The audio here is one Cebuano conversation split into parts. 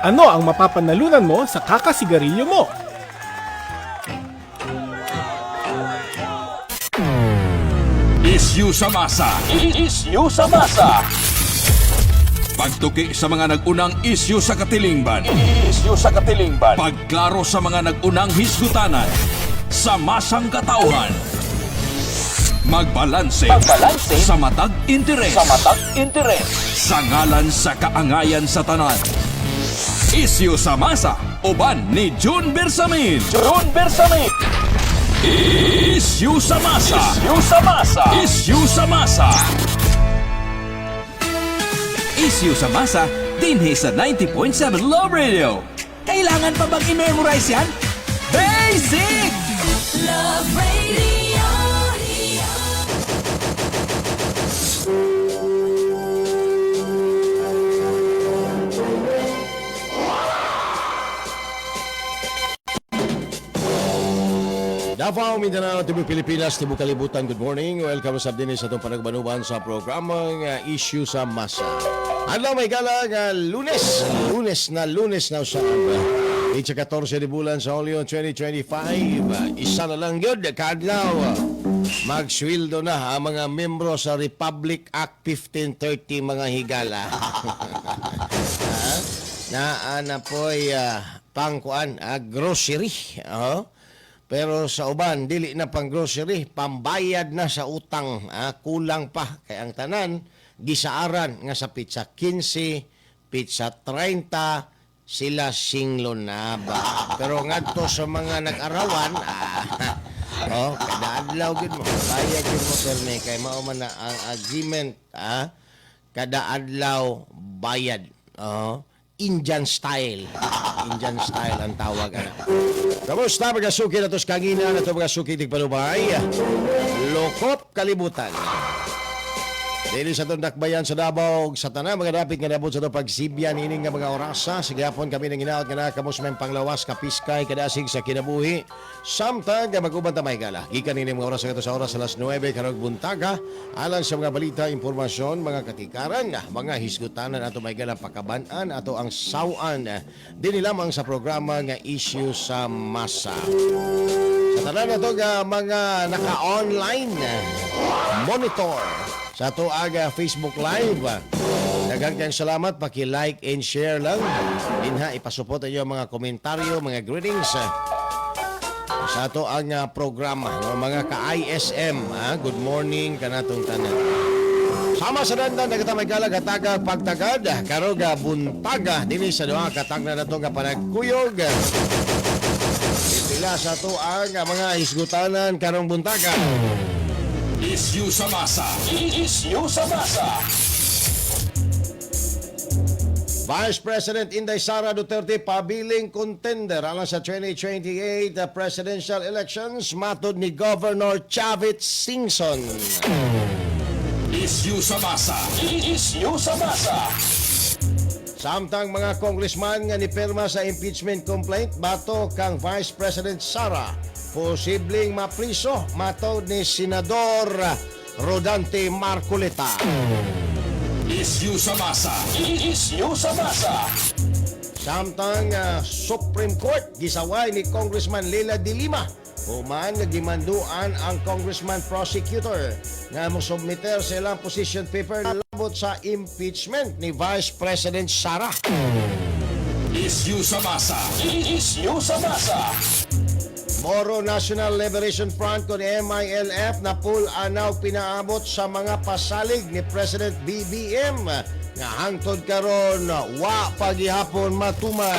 Ano ang mapapanalunan mo sa kakasigarilyo mo? Isyu sa masa. Isyu sa masa. Pagtuki sa mga nag-unang isyu sa katilingban. Isyu sa katilingban. Pagklaro sa mga nag-unang hisgutanan. Sa masang katauhan. Magbalanse. Magbalanse. Sa matag interes. Sa matag interes. Sa ngalan sa kaangayan sa tanan. Isyu sa masa. Uban ni June Bersamin. June Bersamin. Isyu sa masa. Isyu sa masa. Isyu sa masa. Isyu sa masa, dinhi sa 90.7 Love Radio. Kailangan pa bang i-memorize yan? Basic! Love Radio. Davao, Mindanao, Tibuok Pilipinas, Tibuok Kalibutan, good morning. Welcome sa din sa itong panagbanuban sa programang Issue sa Masa. Adlaw may gala nga Lunes, Lunes na Lunes na usab. Itsa 14 di bulan sa Hulyo 2025. Isa na lang yun, kaadlaw. Magsweldo na ang mga membro sa Republic Act 1530, mga higala. Naa na po'y pangkuan, grocery. Oo. Pero sa uban, dili na pang grocery, pambayad na sa utang. Kulang pa. Kay ang tanan, gisaaran nga sa pizza 15, pizza 30, sila singlon na ba. Pero ngadto sa mga nag-arawan, oh, kada adlaw gid mo, bayad gid mo perme kay mao man na ang agreement, kada adlaw bayad. Oh, Indian style. Indian style ang tawag ana. Kamusta mga suki na tos kangina na to mga suki tigpalubay? Lokop kalibutan. Dili sa itong dakbayan sa Davao, sa tanan mga dapit nga nabot sa itong pagsibyan ining nga mga orasa. Sige hapon kami nang hinaot nga nakamos may panglawas, kapiskay, kadasig sa kinabuhi. Samtang nga mag-uban ta gala. Gikan ini mga oras nga sa oras alas 9 karog buntaga. Alang sa mga balita, impormasyon, mga katikaran, mga hisgutanan ato may gala pakaban-an ato ang sawan. Dili lamang sa programa nga Issue sa Masa. Sa tanan na to nga mga naka-online monitor sa ato aga Facebook Live. Daghang kayong salamat, paki-like and share lang. Dinha ipasupot inyo ang mga komentaryo, mga greetings sa ato ang programa, no? Mga ka-ISM, good morning kanatong tanan. Sama sa dandan nagatamay galag hataga pagtagad karoga buntaga dinhi sa duha katagna nato nga panagkuyog. Pila sa ato ang mga hisgutanan karong buntaga. Isyu sa masa. Isyu sa masa. Vice President Inday Sara Duterte pabiling contender alang sa 2028 presidential elections matod ni Governor Chavit Singson. Isyu sa masa. Isyu sa masa. Samtang mga congressman nga nipirma sa impeachment complaint bato kang Vice President Sara posibleng mapriso matod ni Senador Rodante Marcoleta. Isyu sa masa. Isyu sa masa. Samtang Supreme Court gisaway ni Congressman Leila de Lima human nga gimanduan ang congressman prosecutor nga mosubmiter sa ilang position paper labot sa impeachment ni Vice President Sara. Isyu sa masa. Isyu sa masa. Moro National Liberation Front kon MILF na pull anaw pinaabot sa mga pasalig ni President BBM nga hangtod karon wa pagihapon matuman.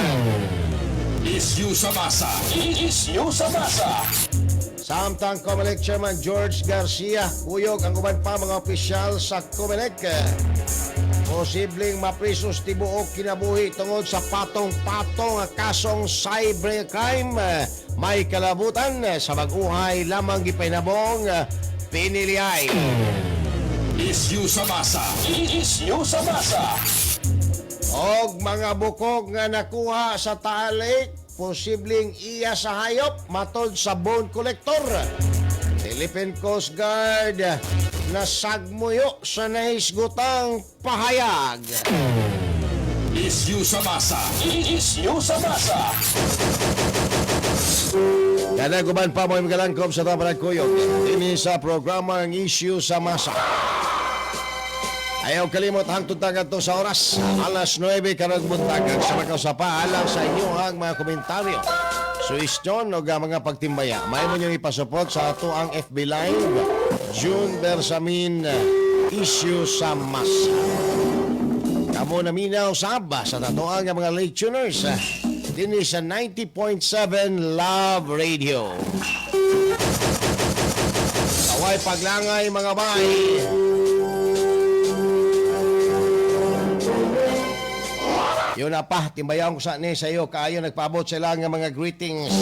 Isyu sa masa. Isyu sa masa. Samtang COMELEC Chairman George Garcia kuyog ang uban pa mga opisyal sa COMELEC. Posibleng maprisos tibuok kinabuhi tungod sa patong-patong kasong cybercrime. May kalabutan sa mag-uhay lamang gipainabong piniliay. Isyu sa masa. Isyu sa masa. Og mga bukog nga nakuha sa Taal Lake, posibleng iya sa hayop matod sa bone collector. Philippine Coast Guard nasagmuyo sa nahisgutang pahayag. Isyu sa masa. Isyu sa masa. Kanaguban pa mo yung galangkob sa Tabarag Kuyog. Ini sa programa ang issue sa masa. Ayaw kalimot hangtod ta ngadto sa oras. Alas 9 karong buntag. Ang sa makasapa alang sa inyo ang mga komentaryo, suhestyon o mga pagtimbaya. May mo nyo ipasupot sa ato ang FB Live. June Bersamin, Issue sa Masa. Kamo na minaw saba sa tatoang nga mga late tuners. Dinhi sa 90.7 Love Radio. Kaway paglangay, mga bay. Yun na pa, timbayan ko sa ni sa iyo. Kaayo nagpaabot sila nga mga greetings.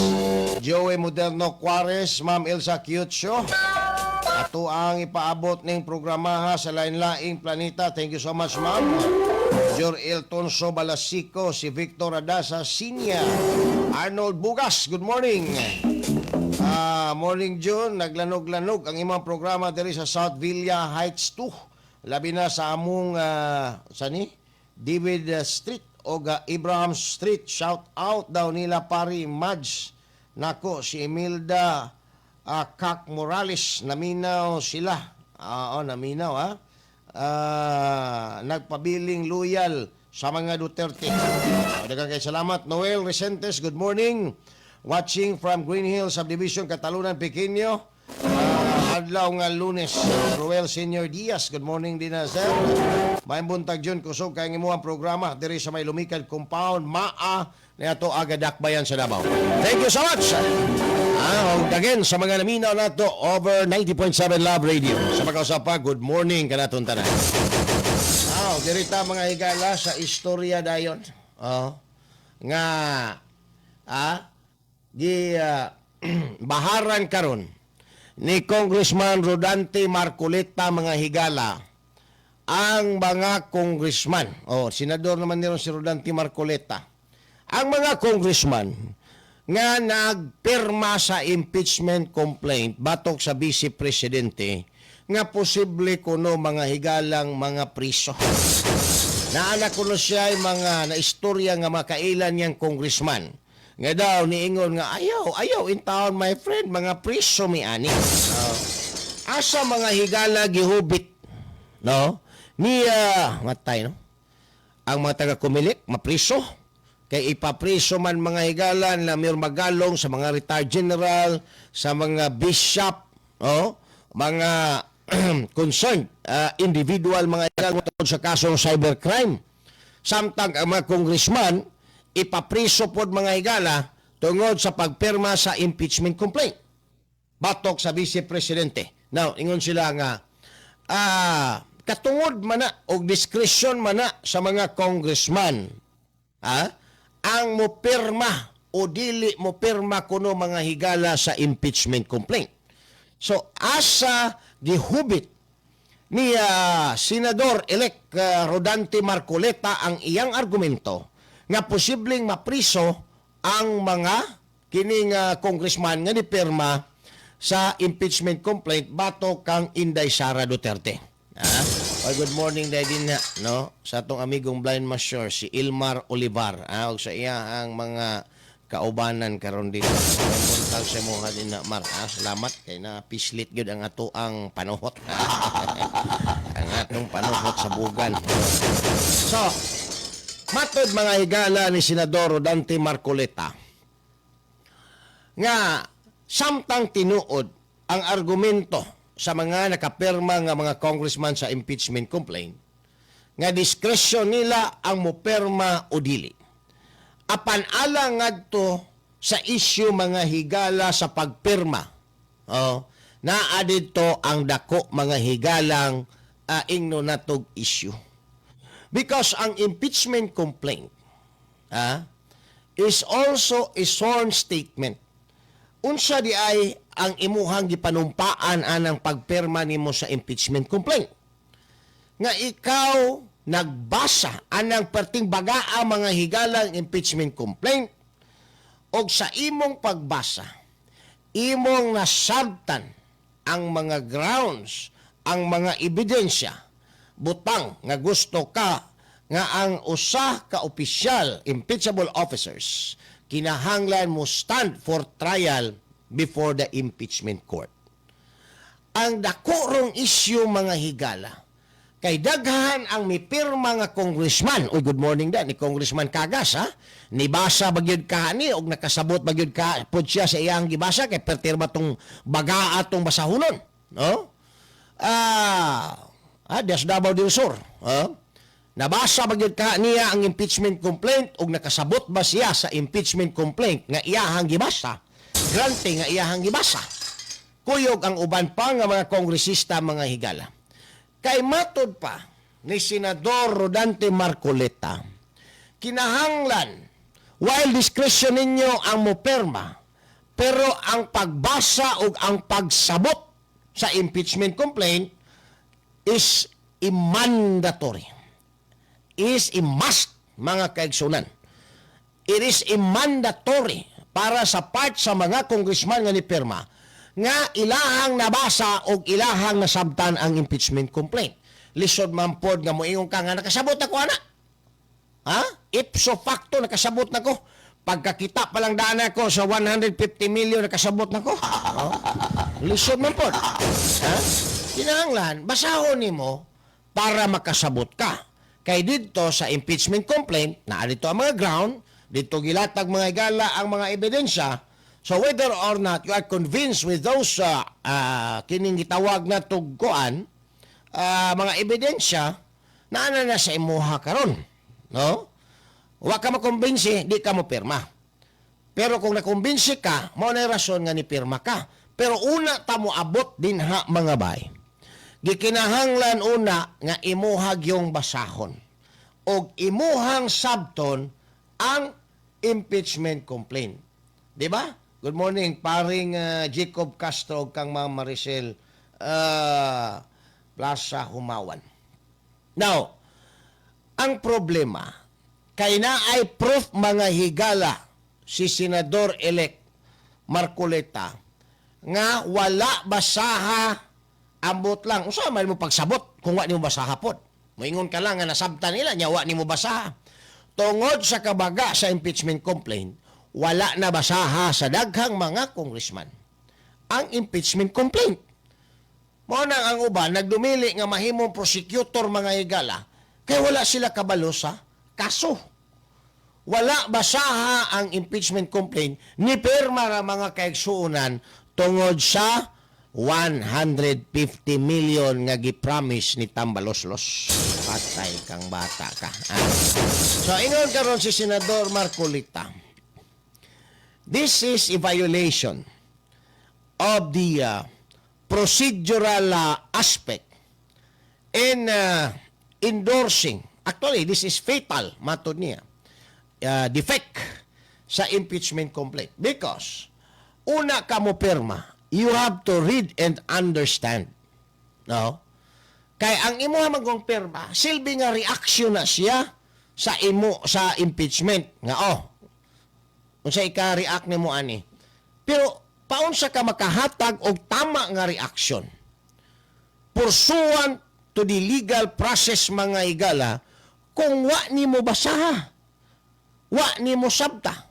Joey Moderno Juarez, Ma'am Elsa Cutio. Ato ang ipaabot ning programa ha sa lain-laing planeta. Thank you so much, ma'am. Jor Eltonso Balasico, si Victor Adasa Sinya, Arnold Bugas, good morning. Ah, morning June, naglanog-lanog ang imong programa diri sa South Villa Heights 2. Labi na sa among sani David Street o Abraham Street. Shout out daw nila pari Mads. Nako si Imelda Kak Morales, naminaw sila. Ah, oh, naminaw ha. Nagpabiling loyal sa mga Duterte. Oh, daghang kay salamat. Noel Resentes, good morning. Watching from Green Hill Subdivision, Catalunan Pequeño. Adlaw nga Lunes. Ruel Senior Diaz, good morning din na, sir. Maayong buntag, Jun, kusog kay ang imong programa diri sa may Lumikad Compound, Maa, niadto Agadakbayan sa Davao. Thank you so much. Ah, ug again sa mga naminaw nato over 90.7 Love Radio. Sa pagkausap, good morning kanatong tanan. Ah, diri ta, mga higala, sa istorya dayon. Oh, nga gi baharan karon ni Congressman Rodante Marcoleta, mga higala, ang mga congressman. Oh, senador naman niron si Rodante Marcoleta. Ang mga congressman nga nagpirma sa impeachment complaint batok sa vice presidente nga posible kuno, mga higalang, mga priso. Naana kuno siya ay mga naistorya nga makailan niyang congressman nga daw niingon nga ayaw, ayaw in town, my friend, mga priso mi ani. Asa, mga higala, gihubit no ni matay no ang mga taga Comelec mapriso kay ipapriso man, mga higala, na Mayor Magalong, sa mga retired general, sa mga bishop, oh, mga concerned individual, mga higala, tungkol sa kasong cybercrime, samtang ang mga congressman ipapriso pod, mga higala, tungod sa pagpirma sa impeachment complaint batok sa vice presidente. Now, ingon sila nga katungod man na og discretion man na sa mga congressman ang mopirma o dili mo pirma kuno, mga higala, sa impeachment complaint. So asa gihubit ni Senador-elect Rodante Marcoleta ang iyang argumento nga posibleng mapriso ang mga kining congressman nga nipirma sa impeachment complaint batok kang Inday Sara Duterte. Ah? Well, good morning dahil din na, no? Sa atong amigong blind master si Ilmar Olivar, ug sa iya ang mga kaubanan karon din. Buntag sa imuha din na, Mar. Ah, salamat kay na pislit gyud ang ato ang panuhot. Ang atong panuhot sa bugan. So, matod, mga higala, ni Senador Rodante Marcoleta nga samtang tinuod ang argumento sa mga nakapirma nga mga congressman sa impeachment complaint nga discretion nila ang mopirma o dili. Apan alang ngadto sa issue, mga higala, sa pagpirma, oh, naa didto ang dako, mga higalang, ingno natog issue. Because ang impeachment complaint is also a sworn statement. Unsa di ay ang imuhang gipanumpaan anang pagpirma nimo sa impeachment complaint? Nga ikaw nagbasa anang perting bagaa, mga higalang impeachment complaint og sa imong pagbasa imong nasabtan ang mga grounds, ang mga ebidensya, butang nga gusto ka Nga ang usa ka opisyal, impeachable officers, kinahanglan mo stand for trial before the impeachment court. Ang dako rong issue, mga higala, kay daghan ang mipirma nga congressman. Uy, good morning da ni Congressman Cagas, ha. Nibasa ba gyud ka ni og nakasabot ba gyud ka pod siya sa iyang gibasa kay pertir ba tong bagaa tong basahunon, no? Ah, Des Davao del Sur. Oh? Nabasa ba gyud ka niya ang impeachment complaint ug nakasabot ba siya sa impeachment complaint nga iyahang gibasa? Grante nga iyahang gibasa. Kuyog ang uban pa nga mga kongresista, mga higala. Kay matod pa ni Senador Rodante Marcoleta, kinahanglan, while discretion ninyo ang moperma, pero ang pagbasa ug ang pagsabot sa impeachment complaint is a mandatory. Is a must, mga kaigsunan. It is a mandatory para sa part sa mga congressman nga ni pirma nga ilahang nabasa o ilahang nasabtan ang impeachment complaint. Lisod man pod nga moingon ka nga nakasabot ako ana. Ha? Ipso facto nakasabot na ko. Pagkakita pa lang daan ako sa 150 million, nakasabot na ko. Oh? Lisod man pod. Ha? Kinahanglan basahon nimo para makasabot ka. Kay didto sa impeachment complaint, naa dito ang mga ground, dito gilatag, mga higala, ang mga ebidensya. So whether or not you are convinced with those kining gitawag na tugkuan, mga ebidensya, naa na na sa imuha karon. No? Wa ka makumbinsi, di ka mo pirma. Pero kung nakumbinsi ka, mao na rason nga ni pirma ka. Pero una ta mo abot dinha, mga bay. Gikinahanglan una nga imuha gyung basahon og imuhang sabton ang impeachment complaint. Di ba? Good morning, paring Jacob Castro ug kang Ma'am Maricel Plaza Humawan. Now, ang problema, kay naay proof, mga higala, si Senador-elect Marcoleta nga wala basaha, ambot lang. Unsa man mo pagsabot kung wa nimo basaha pod? Moingon ka lang nga nasabtan nila nya wa nimo basaha. Tungod sa kabaga sa impeachment complaint, wala na basaha sa daghang mga congressman ang impeachment complaint. Mao nang ang uban nagdumili nga mahimong prosecutor, mga higala, kay wala sila kabalo sa kaso. Wala basaha ang impeachment complaint, ni pirma ra, mga kaigsuonan, tungod sa 150 million nga gi-promise ni Tambaloslos. Patay kang bata ka. Ah. So ingon karon si Senador Marcoleta, this is a violation of the procedural aspect in endorsing. Actually, this is fatal, matod niya, defect sa impeachment complaint. Because, una ka mo pirma, you have to read and understand. No? Kay ang imo magong pirma, silbi nga reaction na siya sa imo sa impeachment nga oh. Unsa ika-react nimo ani? Pero paunsa ka makahatag og tama nga reaction pursuant to the legal process, mga higala, kung wa nimo basaha, wa nimo sabta?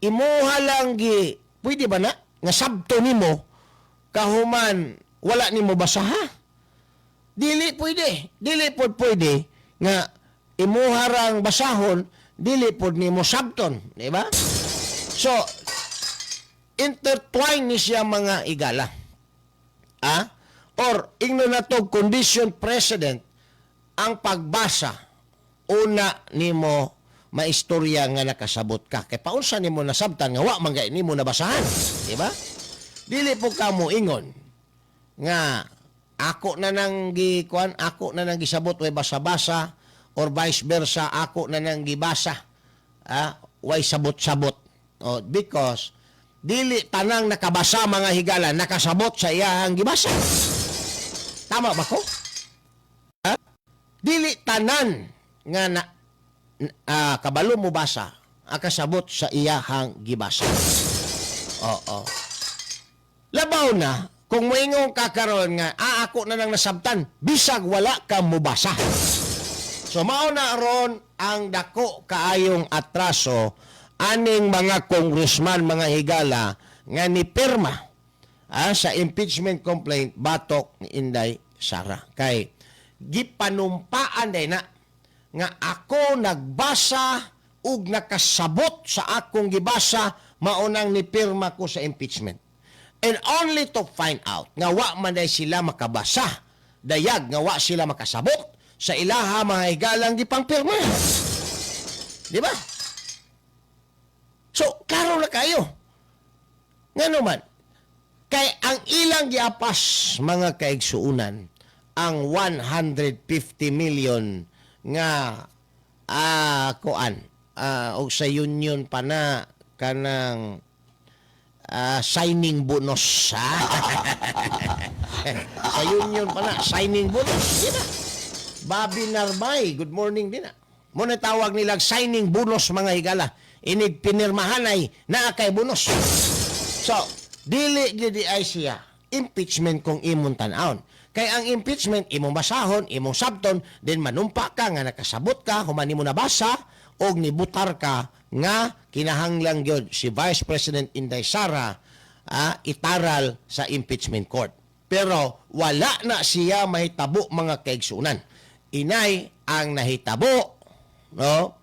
Imuha lang gi, pwede ba na nga sabto nimo kahuman wala nimo basaha? Dili pwede. Dili pod pwede nga imuha rang basahon, dili pod nimo sabton, di ba? So intertwine ni siya, mga higala. Ah? Or ingno na to, condition precedent ang pagbasa una nimo maistorya nga nakasabot ka. Kay paunsa nimo nasabtan nga wa man gay nimo nabasahan, di ba? Dili po ka mo ingon nga ako na nang gikuan, ako na nang gisabot way basa-basa, or vice versa, ako na nang gibasa way sabot-sabot. Oh, because dili tanang nakabasa, mga higala, nakasabot sa iyahang gibasa. Tama ba ko? Ha? Dili tanan nga na kabalo mo basa akasabot sa iyahang gibasa. Oo. Labaw na kung moingon ka karon nga ako na nang nasabtan bisag wala ka mobasa. So mao na ron ang dako kaayong atraso aning mga congressman, mga higala, nga ni pirma sa impeachment complaint batok ni Inday Sara. Kay gipanumpaan day na nga ako nagbasa ug nakasabot sa akong gibasa, maunang ni pirma ko sa impeachment. And only to find out nga wa man day sila makabasa, dayag nga wa sila makasabot sa ilaha, mga higalang gipangpirma. Di ba? So, klaro na kayo. Nga naman, kay ang ilang giapas, mga kaigsuunan, ang 150 million nga kuan og sa union pa na kanang signing bonus, ha? Sa union pa na signing bonus, di ba? Bobby Narbay, good morning din na. Mo na tawag nilang signing bonus, mga higala. Inig pinirmahan ay naa kay bonus. So, dili gyud ay siya impeachment kung imong tan-awon. Kay ang impeachment imong basahon, imong sabton, then manumpa ka nga nakasabot ka, human nimo nabasa og nibutar ka nga kinahanglan gyud si Vice President Inday Sara itaral sa impeachment court. Pero wala na siya mahitabo, mga kaigsunan. Inay ang nahitabo, no?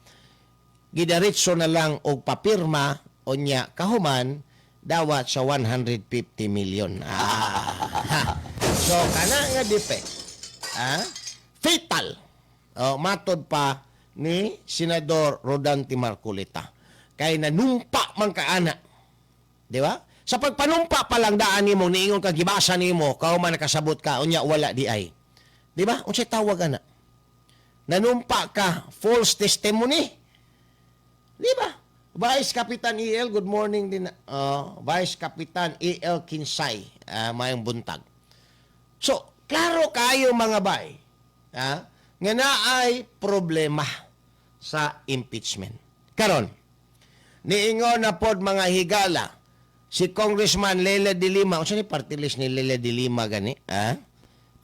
Gidiretso na lang og papirma, unya kahuman dawat sa 150 million. Ah. So kana nga defect, fatal. Oh, matod pa ni Senador Rodante Marcoleta. Kay nanumpa man kaana. Di ba? Sa pagpanumpa pa lang daan nimo, niingon ka gibasa nimo, kahuman nakasabot ka, unya wala di ay. Di ba? Unsay tawag ana? Nanumpa ka, false testimony. Di ba? Vice Kapitan E.L., good morning din. Vice Kapitan E.L. Kinsay, mayong buntag. So, klaro kayo, mga bay, nga naay problema sa impeachment. Karon, niingon na pod, mga higala, si Congressman Leila de Lima. Unsa ni party list ni Leila de Lima gani? Ha?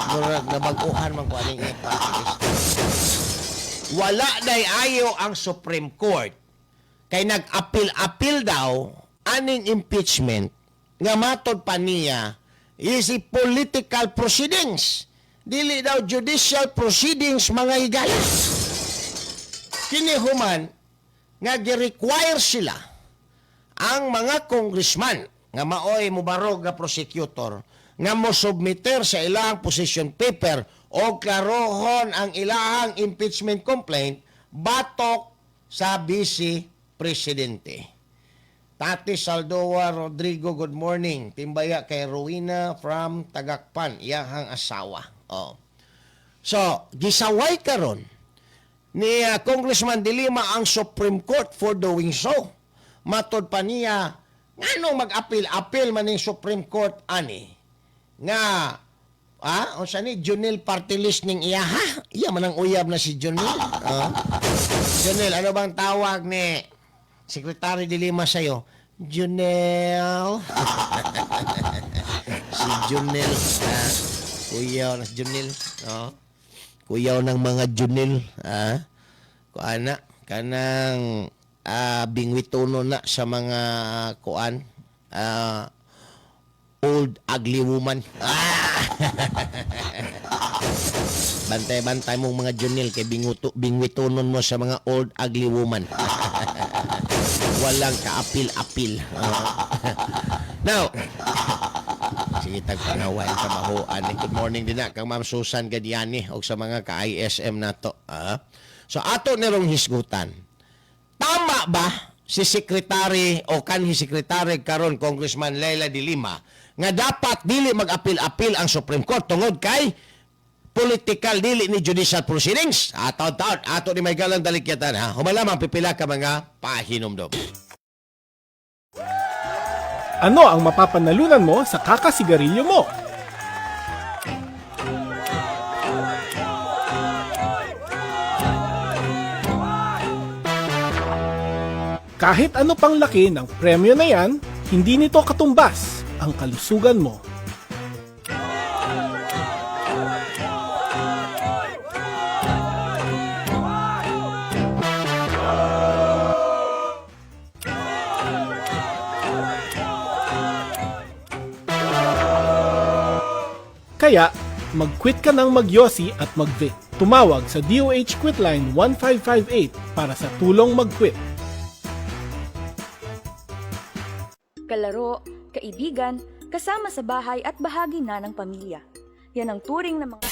Murag nabag-uhan man ko aning iyang party list. Wala day ayo ang Supreme Court kay nag-appeal-appeal daw aning impeachment nga matod pa niya is a political proceedings. Dili daw judicial proceedings, mga higala. Kini human nga gi-require sila ang mga congressman nga maoy mubarog nga prosecutor nga mo submiter sa ilang position paper o klarohon ang ilahang impeachment complaint batok sa vice presidente. Tati Saldoa Rodrigo, good morning. Timbaya kay Rowena from Tagakpan, iyahang asawa. Oh. So, gisaway karon ni Congressman De Lima ang Supreme Court for doing so. Matod pa niya, ngano mag-appeal-appeal man ning Supreme Court ani nga unsa ni Junel party list ning iyaha? Iya man ang uyab na si Junel. Ah. Junel, ano bang tawag ni Secretary De Lima sa'yo? Junel. Si Junel. Ah, kuyaw na si Junel. Oh. Kuyaw ng mga Junel. Ah. Kuana, kanang bingwitono na sa mga kuan. Old ugly woman. Ah! Bantay-bantay mong mga Junel kay bingwitonon mo sa mga old ugly woman. Walang kaapil-apil. Now, sige tagpanaway trabahoan. Good morning din na kang Ma'am Susan Gadiani og sa mga ka-ISM nato. Ah. So ato nirong hisgutan. Tama ba si Secretary o kanhi Secretary karon Congressman Leila de Lima nga dapat dili mag-apil-apil ang Supreme Court tungod kay political, dili ni judicial proceedings? Ataw taon ato ni may galang dalikyatan, ha. Humalamang pipila ka mga pahinumdom. Ano ang mapapanalunan mo sa kakasigarilyo mo? Kahit ano pang laki ng premyo na yan, hindi nito katumbas ang kalusugan mo. Kaya, mag-quit ka ng magyosi at mag-vape. Tumawag sa DOH Quitline 1558 para sa tulong mag-quit. Kalaro, kaibigan, kasama sa bahay at bahagi na ng pamilya. Yan ang turing ng mga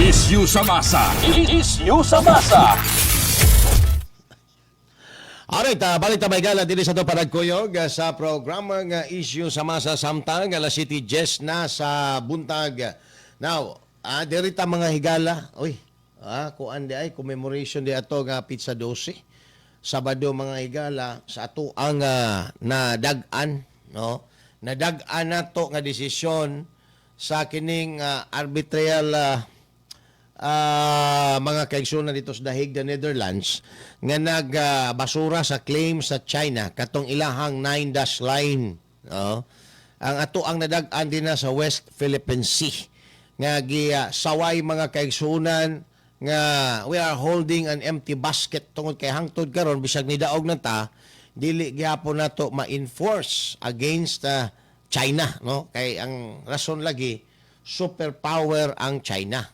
Isyu sa masa. Isyu sa masa. Alright, balik ta gala dinhi sa to panagkuyog sa programa nga issue sa masa samtang alas City Jess na sa buntag. Now, diri ta mga higala. Uy, kuan di ay commemoration di ato nga pizza 12. Sabado mga higala sa ato ang nadag-an, no? Nadag-an nato nga desisyon sa kining arbitral mga kaigsunan dito sa Dahig, the Netherlands, nga nagbasura sa claim sa China katong ilahang 9 dash line, no? Ang ato ang nadag-an din na sa West Philippine Sea nga saway mga kaigsunan nga we are holding an empty basket tungod kay hangtod karon bisag nidaog na ta, dili gihapon nato ma-enforce against China, no? Kay ang rason lagi, superpower ang China.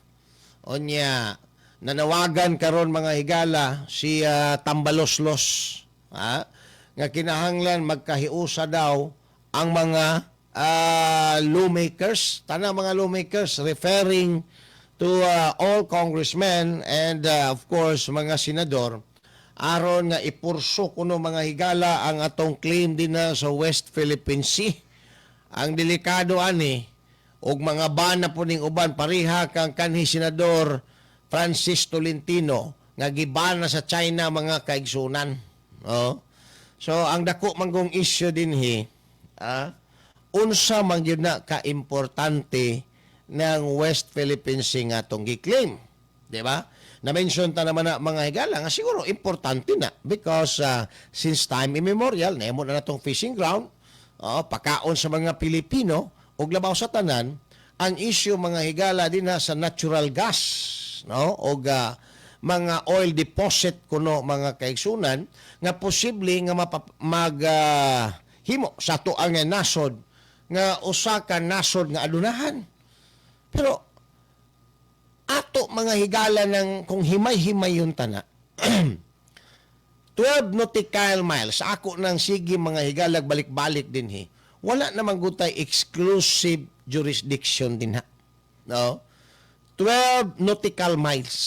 Onya, nanawagan karon mga higala si Tambaloslos, ha? Nga kinahanglan magkahiusa daw ang mga lawmakers, tanang mga lawmakers, referring to all congressmen and of course mga senador, aron nga ipurso kuno mga higala ang atong claim din na sa West Philippine Sea. Ang delikado ani og mga bana po ning uban pareha kang kanhi Senador Francis Tolentino nga gibana sa China, mga kaigsunan. Oh. So ang dako manggong issue dinhi, unsa man gyud na kaimportante ng West Philippine Sea nga atong gi-claim, di ba? Na-mention ta naman na mga higala nga siguro importante na because since time immemorial nahimo na natong fishing ground, oh, pakaon sa mga Pilipino ug labaw sa tanan ang issue mga higala din na sa natural gas, no, og mga oil deposit kuno mga kaigsunan nga posible nga mag himo sa ato ang nasod nga usa ka nasod nga adunahan. Pero ato mga higala ng kung himay-himay yung tana, 12 nautical miles ako nang sige mga higalag balik-balik din he, wala namang gutay exclusive jurisdiction din ha, no? 12 nautical miles,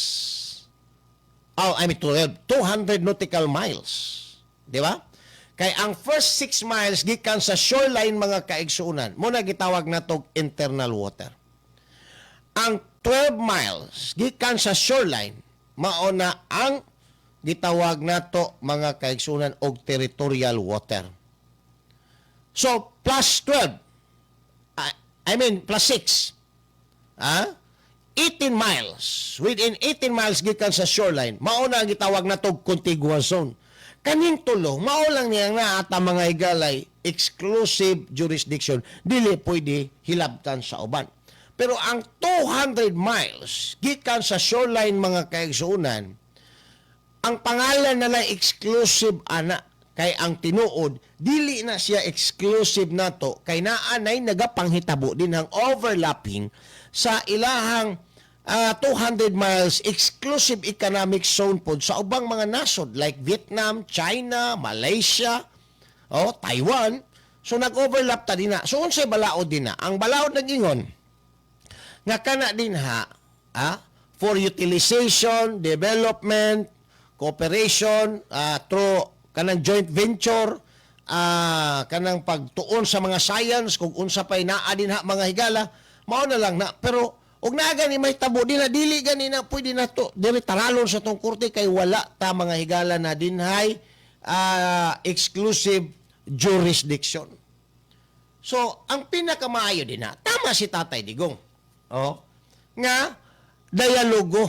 oh, I mean 12 200 nautical miles, di ba? Kay ang first 6 miles gikan sa shoreline mga kaigsuonan mo na gitawag natog internal water. Ang 12 miles gikan sa shoreline mao na ang gitawag nato mga kaigsunan og territorial water. So plus 12, I mean plus 6, 18 miles, within 18 miles gikan sa shoreline mao na ang gitawag nato contiguous zone. Kaning tulo mao lang niya nga ata mga higalay exclusive jurisdiction, dili pwede hilabtan sa uban. Pero ang 200 miles gikan sa shoreline mga kaigsuonan, ang pangalan na lang exclusive ana, kay ang tinuod dili na siya exclusive nato kay naa nay nagapanghitabo din ang overlapping sa ilahang 200 miles exclusive economic zone pod sa ubang mga nasod like Vietnam, China, Malaysia, oh, Taiwan. So nag-overlap ta din na. So unsay balaod din na? Ang balaod nag-ingon nga kana din ha, for utilization, development, cooperation through kanang joint venture, kanang pagtuon sa mga science kung unsa pay naa din ha mga higala, mao na lang na. Pero og naa gani may tabo din na, dili gani na pwede na to diri taralon sa tong korte kay wala ta mga higala na dinhay exclusive jurisdiction. So, ang pinakamaayo din na, tama si Tatay Digong. Oh, nga dialogo.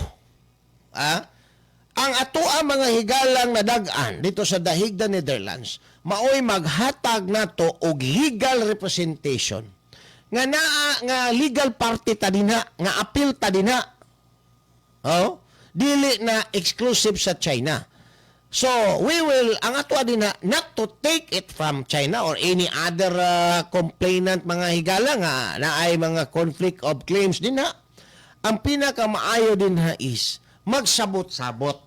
Ang atoa mga higalang nadag-an dito sa Dahigda, Netherlands, maoy maghatag nato og legal representation. Nga naa nga legal party ta dinha, nga appeal ta dinha. Oh, dili na exclusive sa China. So, we will, ang ato din na, not to take it from China or any other complainant, mga higala, nga na ay mga conflict of claims din ha. Ang pinakamaayo din ha is magsabot-sabot.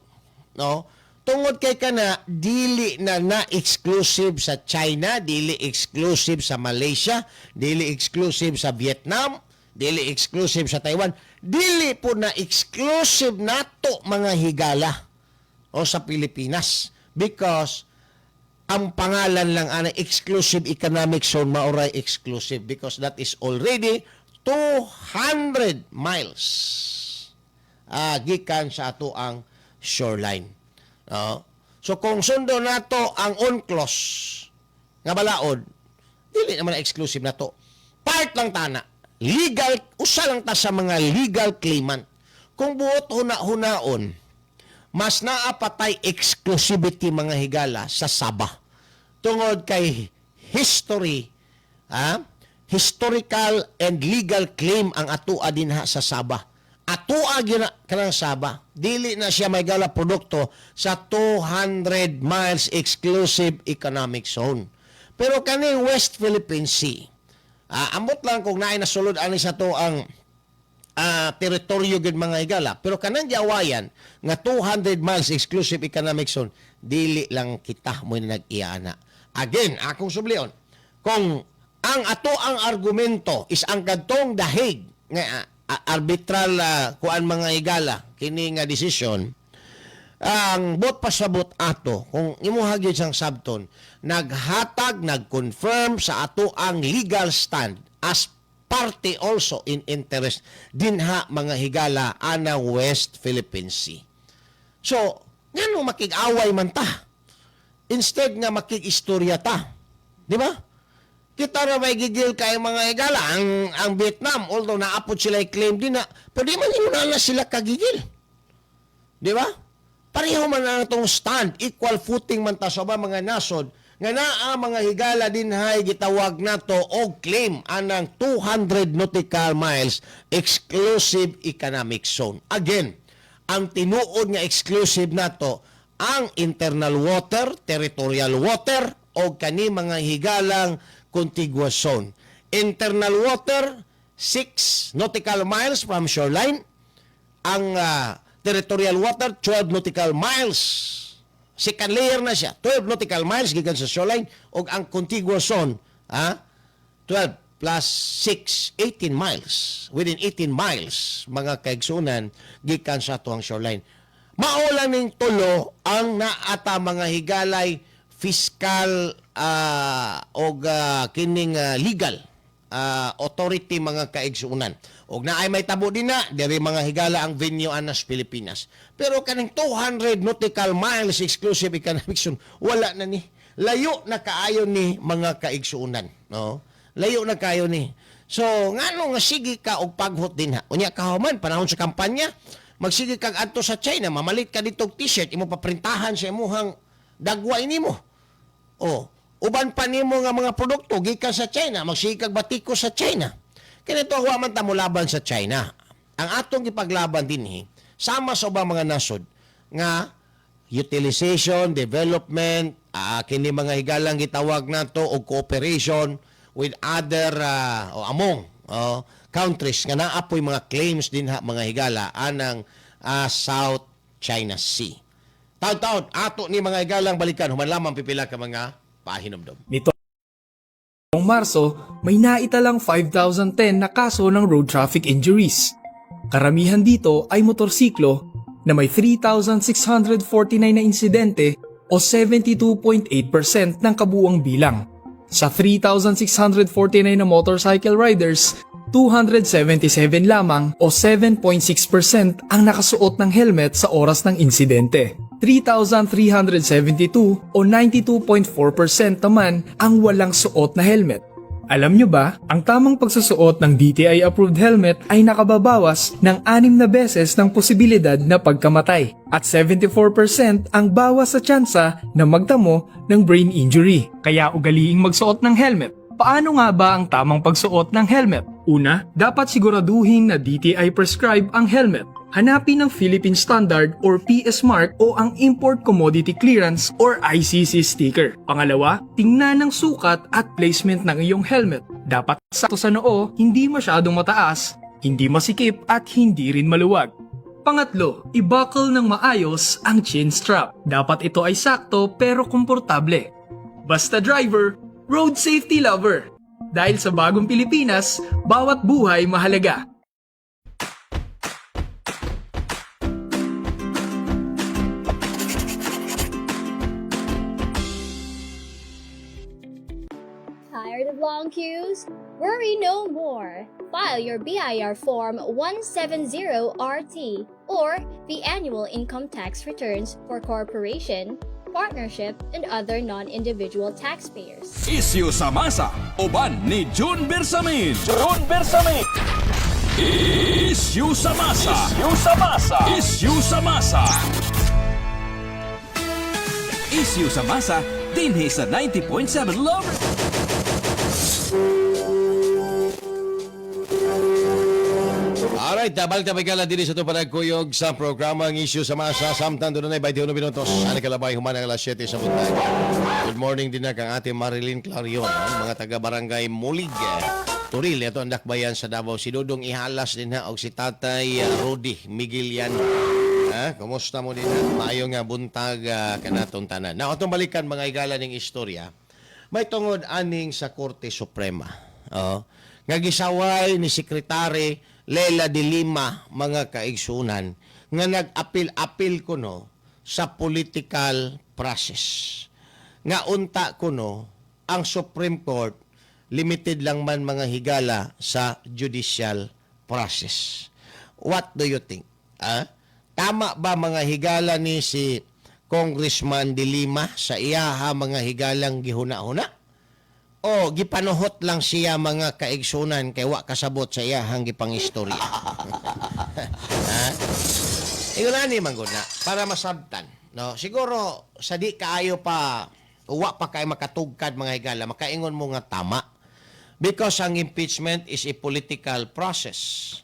No? Tungod kay kana dili na na exclusive sa China, dili exclusive sa Malaysia, dili exclusive sa Vietnam, dili exclusive sa Taiwan, dili po na exclusive nato, mga higala, o sa Pilipinas, because ang pangalan lang ana exclusive economic zone, maoray exclusive because that is already 200 miles gikan sa ato ang shoreline, no? So kung sundo nato ang UNCLOS nga balaod, dili naman na exclusive nato, part lang tana, legal, usa lang ta sa mga legal claimant. Kung buot huna-hunaon, mas naa pa tay exclusivity, mga higala, sa Sabah tungod kay history, historical and legal claim ang atua dinha sa Sabah. Atua gyud na kanang Sabah, dili na siya may gala produkto sa 200 miles exclusive economic zone. Pero kaning West Philippine Sea, ambot lang kung naay nasulod ani sa to ang teritoryo gid, mga higala. Pero kanang giawayan nga 200 miles exclusive economic zone, dili lang kita mo nag-iana. Again, akong sublion, kung ang ato ang argumento is ang kadtong dahig nga arbitral kuan, mga higala, kini nga desisyon, ang buot pasabot ato, kung imuha gyud siyang sabton, naghatag, nag-confirm sa ato ang legal stand as party also in interest dinha, mga higala, ana West Philippine Sea. So, ngano makig-away man ta? Instead nga makig-istorya ta. Di ba? Kita ra may gigil kay, mga higala, ang Vietnam, although naapod sila claim din na, pero di man inuna sila kagigil. Di ba? Pareho man ang atong stand, equal footing man ta sa ba mga nasod nga naa, mga higala, dinhay gitawag nato og claim anang 200 nautical miles exclusive economic zone. Again, ang tinuod nga exclusive nato ang internal water, territorial water o kani, mga higalang, contiguous zone. Internal water, 6 nautical miles from shoreline. Ang territorial water, 12 nautical miles. Second layer na siya, 12 nautical miles gikan sa shoreline, ug ang contiguous zone, 12 plus 6, 18 miles. Within 18 miles, mga kaigsunan, gikan sa atuang shoreline. Mao lang ning tulo ang naata, mga higalay, fiscal og kining legal authority, mga kaigsuunan. Og naay may tabo din na, diri, mga higala, ang venue anas Pilipinas. Pero kaning 200 nautical miles exclusive economic zone, wala na ni. Layo na kaayo ni, mga kaigsuunan, no? Layo na kaayo ni. So, ngano nga sige ka og paghot din ha? Unya kahuman panahon sa kampanya, magsige kag adto sa China, mamalit ka dito og t-shirt, imo paprintahan sa imuhang dagway nimo. O, uban pa nimo nga mga produkto gikan sa China, magsige kag batiko sa China. Kinito, wa man ta molaban sa China. Ang atong gipaglaban dinhi sama sa ubang mga nasod nga utilization, development, kini, mga higalang, gitawag nato og cooperation with other o among countries nga naa poy mga claims dinha, mga higala, anang South China Sea. Taud-taud, ato ni, mga higalang, balikan human lamang pipila ka mga pahinumdom. Nitong Marso, may naitalang 5,010 na kaso ng road traffic injuries. Karamihan dito ay motorsiklo na may 3,649 na insidente o 72.8% ng kabuuang bilang. Sa 3,649 na motorcycle riders, 277 lamang o 7.6% ang nakasuot ng helmet sa oras ng insidente. 3,372 o 92.4% naman ang walang suot na helmet. Alam nyo ba, ang tamang pagsusuot ng DTI-approved helmet ay nakababawas ng anim na beses ng posibilidad na pagkamatay at 74% ang bawas sa tsansa na magtamo ng brain injury. Kaya ugaliing magsuot ng helmet. Paano nga ba ang tamang pagsuot ng helmet? Una, dapat siguraduhin na DTI prescribe ang helmet. Hanapin ang Philippine Standard or PS Mark o ang Import Commodity Clearance or ICC sticker. Pangalawa, tingnan ang sukat at placement ng iyong helmet. Dapat sakto sa noo, hindi masyadong mataas, hindi masikip at hindi rin maluwag. Pangatlo, i-buckle ng maayos ang chin strap. Dapat ito ay sakto pero komportable. Basta driver, road safety lover. Dahil sa bagong Pilipinas, bawat buhay mahalaga. Tired of long queues? Worry no more. File your BIR Form 170RT or the annual income tax returns for corporation, partnership, and other non-individual taxpayers. Isyu sa masa, uban ni June Bersamin. June Bersamin. Isyu sa masa. Isyu sa masa. Isyu sa masa. Isyu sa masa, dinhi sa 90.7 Love. Alright, balik na bigala din sa itong panagkuyog sa programa ang Isyu sa Masa. Samtang doon na 21 minutos. Ano kalabay, human ang alas 7 sa buntag. Good morning din na kang ate Marilyn Clarion, no? Mga taga-barangay Mulig. Turil, ito ang dakbayan sa Davao. Si Dudong Ihalas din ha, o si Tatay Rudy Migueliano. Ha? Kumusta mo din ha? Maayo nga buntag kanatong tanan. Na, atong balikan mga igala ning istorya. May tungod aning sa Korte Suprema. Oo. Nga gisaway ni Sekretary Leila de Lima mga kaigsunan nga nag-apil-apil kuno sa political process. Nga unta kuno ang Supreme Court limited lang man mga higala sa judicial process. What do you think? Ah? Tama ba mga higala ni si Congressman de Lima sa iyaha mga higalang gihuna-huna? O gipanuhot lang siya mga kaigsunan kay wa kasabot sa iyahang gipangistorya? Ha? Ingon ani man gud na para masabtan. No, siguro sa di kaayo pa uwa pa kay makatugkad mga higala, makaingon mo nga tama. Because ang impeachment is a political process.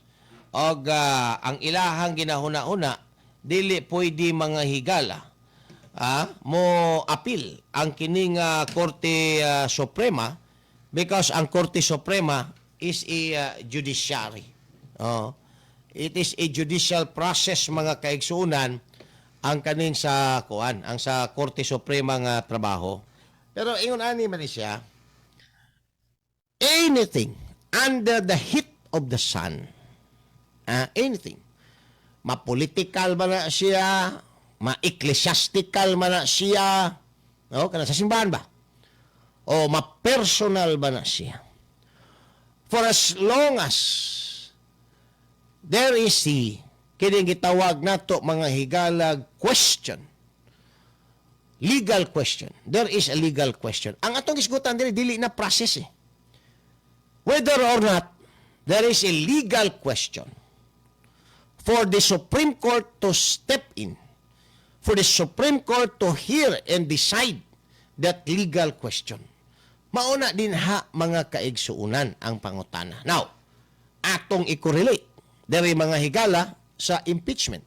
Og ang ilahang ginahuna-una dili pwede mga higala mo appeal ang kining Korte Suprema because ang Korte Suprema is a judiciary. Oh. It is a judicial process mga kaigsunan ang kaning sa kuan, ang sa Korte Suprema nga trabaho. Pero ingon ani man ni siya, anything under the heat of the sun. Anything. Ma-political ba na siya, ma-ecclesiastical man na siya, no? Kana sa simbahan ba? O ma-personal ba na siya? For as long as there is the kining gitawag nato mga higalag question, legal question. There is a legal question. Ang atong isgutan diri dili na process eh. Whether or not there is a legal question for the Supreme Court to step in, for the Supreme Court to hear and decide that legal question. Mauna din ha mga kaigsuunan ang pangutana. Now, atong i-correlate diri mga higala sa impeachment.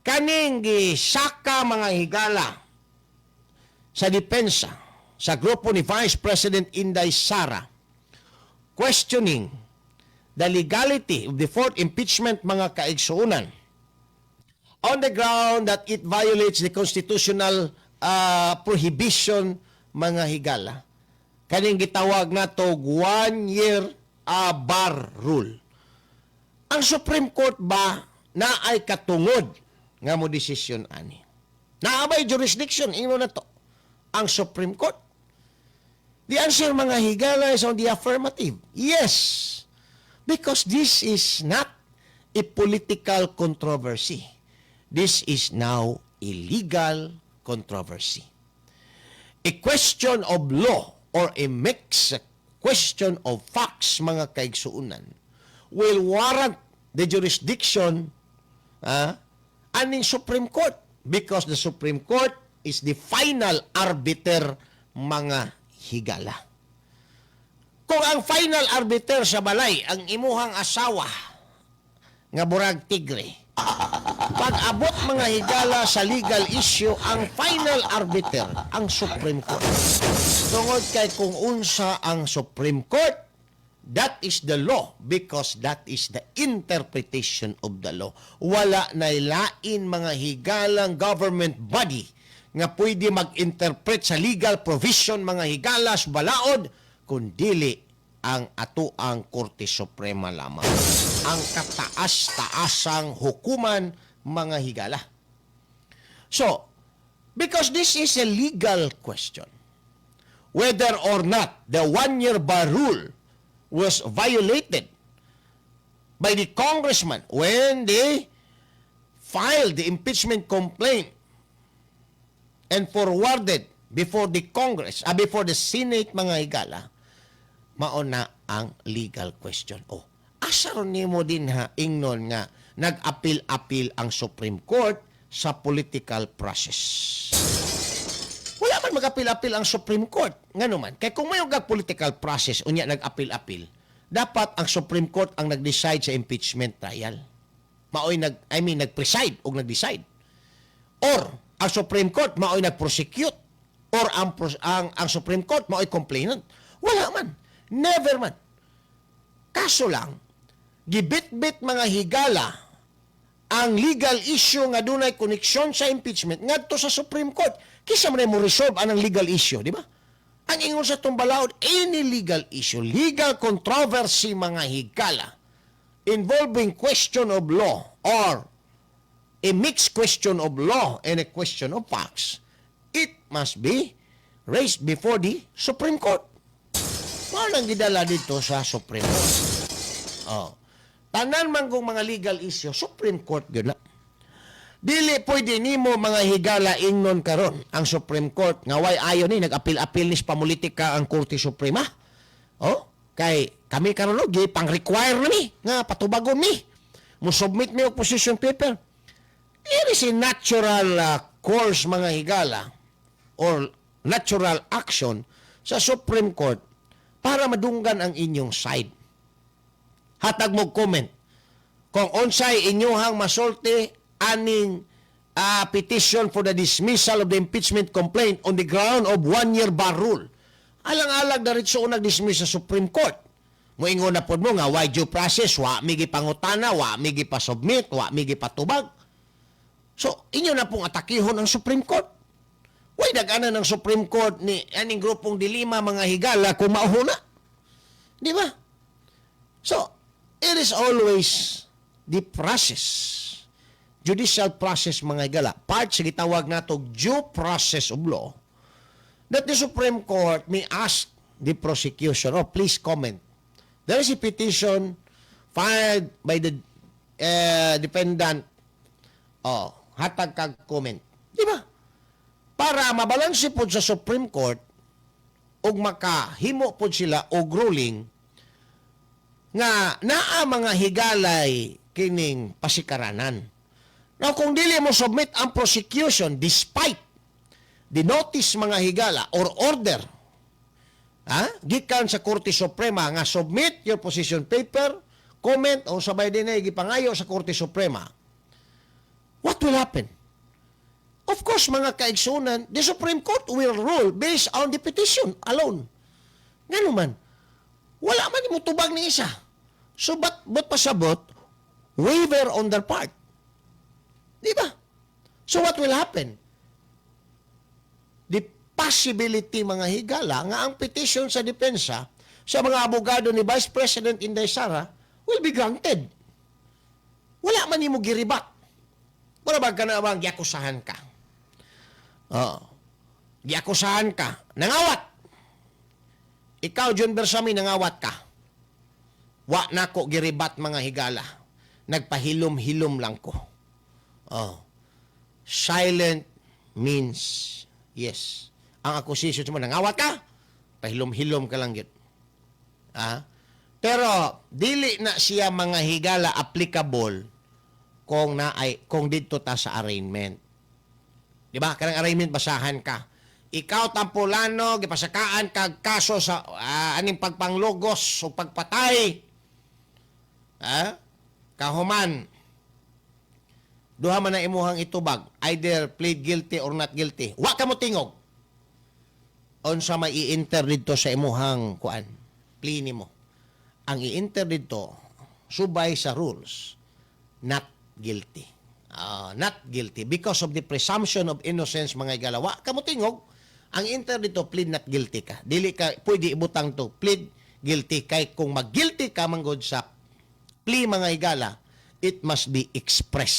Kaning gisaka mga higala sa depensa sa grupo ni Vice President Inday Sara questioning the legality of the fourth impeachment mga kaigsuunan on the ground that it violates the constitutional prohibition mga higala kaning gitawag nato 1 year bar rule. Ang Supreme Court ba na ay katungod nga mo desisyon ani? Naa bay jurisdiction ingon na to ang Supreme Court? The answer mga higala is on the affirmative. Yes, because this is not a political controversy. This is now a legal controversy, a question of law or a mixed question of facts mga kaigsuunan will warrant the jurisdiction aning Supreme Court because the Supreme Court is the final arbiter mga higala. Kung ang final arbiter sa balay ang imuhang asawa nga burag tigre, pag abot, mga higala, sa legal issue, ang final arbiter ang Supreme Court. Tungod kay kung unsa ang Supreme Court, that is the law because that is the interpretation of the law. Wala na lain, mga higalang, government body nga pwede mag-interpret sa legal provision, mga higalas, balaod, kundili ang atoang Korte Suprema lamang. Ang kataas-taasang hukuman, mga higala. So, because this is a legal question, whether or not the one-year bar rule was violated by the congressman when they filed the impeachment complaint and forwarded before the Congress, before the Senate, mga higala, mao na ang legal question. Oh, asa ron nimo dinha ingnon nga nag-apil-apil ang Supreme Court sa political process? Wala man mag-apil-apil ang Supreme Court. Ngano man? Kay kung may political process, unya nag-apil-apil, dapat ang Supreme Court ang nag-decide sa impeachment trial. Maoy nag I mean, nag-preside o nag-decide. Or ang Supreme Court maoy nag-prosecute or ang Supreme Court maoy complainant. Wala man. Never man. Kaso lang, gibit-bit, mga higala, ang legal issue nga dunay koneksyon sa impeachment ngadto sa Supreme Court. Kinsa man mo resolve anang legal issue, di ba? Ang ingon sa atong balaod, any legal issue, legal controversy, mga higala, involving question of law or a mixed question of law and a question of facts, it must be raised before the Supreme Court. Mao nang gidala dito sa Supreme Court. Oh. Tanan man kung mga legal issue, Supreme Court gyud na. Dili pwede nimo, mga higala, ingnon karon ang Supreme Court nga way ayo ni nag-apil-apil ni sa pamulitika ang Korte Suprema. Oh, kay kami karon og pang-require na mi nga patubagon mi. Mo submit mi og position paper. It is a natural course, mga higala, or natural action sa Supreme Court para madunggan ang inyong side. Hatag mo comment kung unsay inyuhang masulti aning petition for the dismissal of the impeachment complaint on the ground of one-year bar rule. Alang-alang diretso nag-dismiss sa Supreme Court. Moingon na pod mo nga why due process, wa mi gipangutana, wa mi gipasubmit, wa mi gipatubag. So, inyo na pong atakihon ang Supreme Court. Way daganan ng Supreme Court ni aning grupong De Lima, mga higala, kung mauhuna. Di ba? So, it is always the process. Judicial process, mga higala. Part sa gitawag nato due process of law that the Supreme Court may ask the prosecution, "Oh, please comment. There is a petition filed by the defendant. Oh, hatag kag comment." Di ba? Para mabalanse pod sa Supreme Court ug makahimo pod sila og ruling nga naa, mga higalay, kining pasikaranan. Now, kung dili mo submit ang prosecution despite the notice, mga higala, or order, ha, gikan sa Korte Suprema nga submit your position paper, comment o sabay din ay gipangayo sa Korte Suprema, what will happen? Of course, mga kaigsunan, the Supreme Court will rule based on the petition alone. Ngano man, wala man mo tubag ni isa. So, ba't pasabot, waiver on their part? Di ba? So, what will happen? The possibility, mga higala, nga ang petition sa depensa sa mga abogado ni Vice President Inday Sara will be granted. Wala man nimo gi-rebut. Wala ba ka na bang giakusahan ka? Oo. Giakusahan ka. Nangawat. Ikaw, John Bersami, nangawat ka. Wa nako gi-rebut, mga higala. Nagpahilom-hilom lang ko. Oh. Silent means yes. Ang accusation mo, nangawat ka, pahilom-hilom ka lang yun. Ah? Pero dili na siya, mga higala, applicable kung na ay kung didto ta sa arraignment. Di ba? Kanang arraignment, basahan ka. Ikaw tampulano, gipasakaan kag kaso sa aning pagpanglugos o pagpatay. Ha? Kahuman, duha man na imuhang itubag, either plead guilty or not guilty. Wa ka mo tingog. Unsa may i-enter didto sa imuhang kuan, plea nimo? Ang i-enter didto, subay sa rules, not guilty. Ah, not guilty because of the presumption of innocence, mga higala. Wa ka mo tingog, ang enter dito, plead not guilty ka. Dili ka pwede ibutang to plead guilty kay kung mag-guilty ka manggod sa plea, mga higala, it must be express.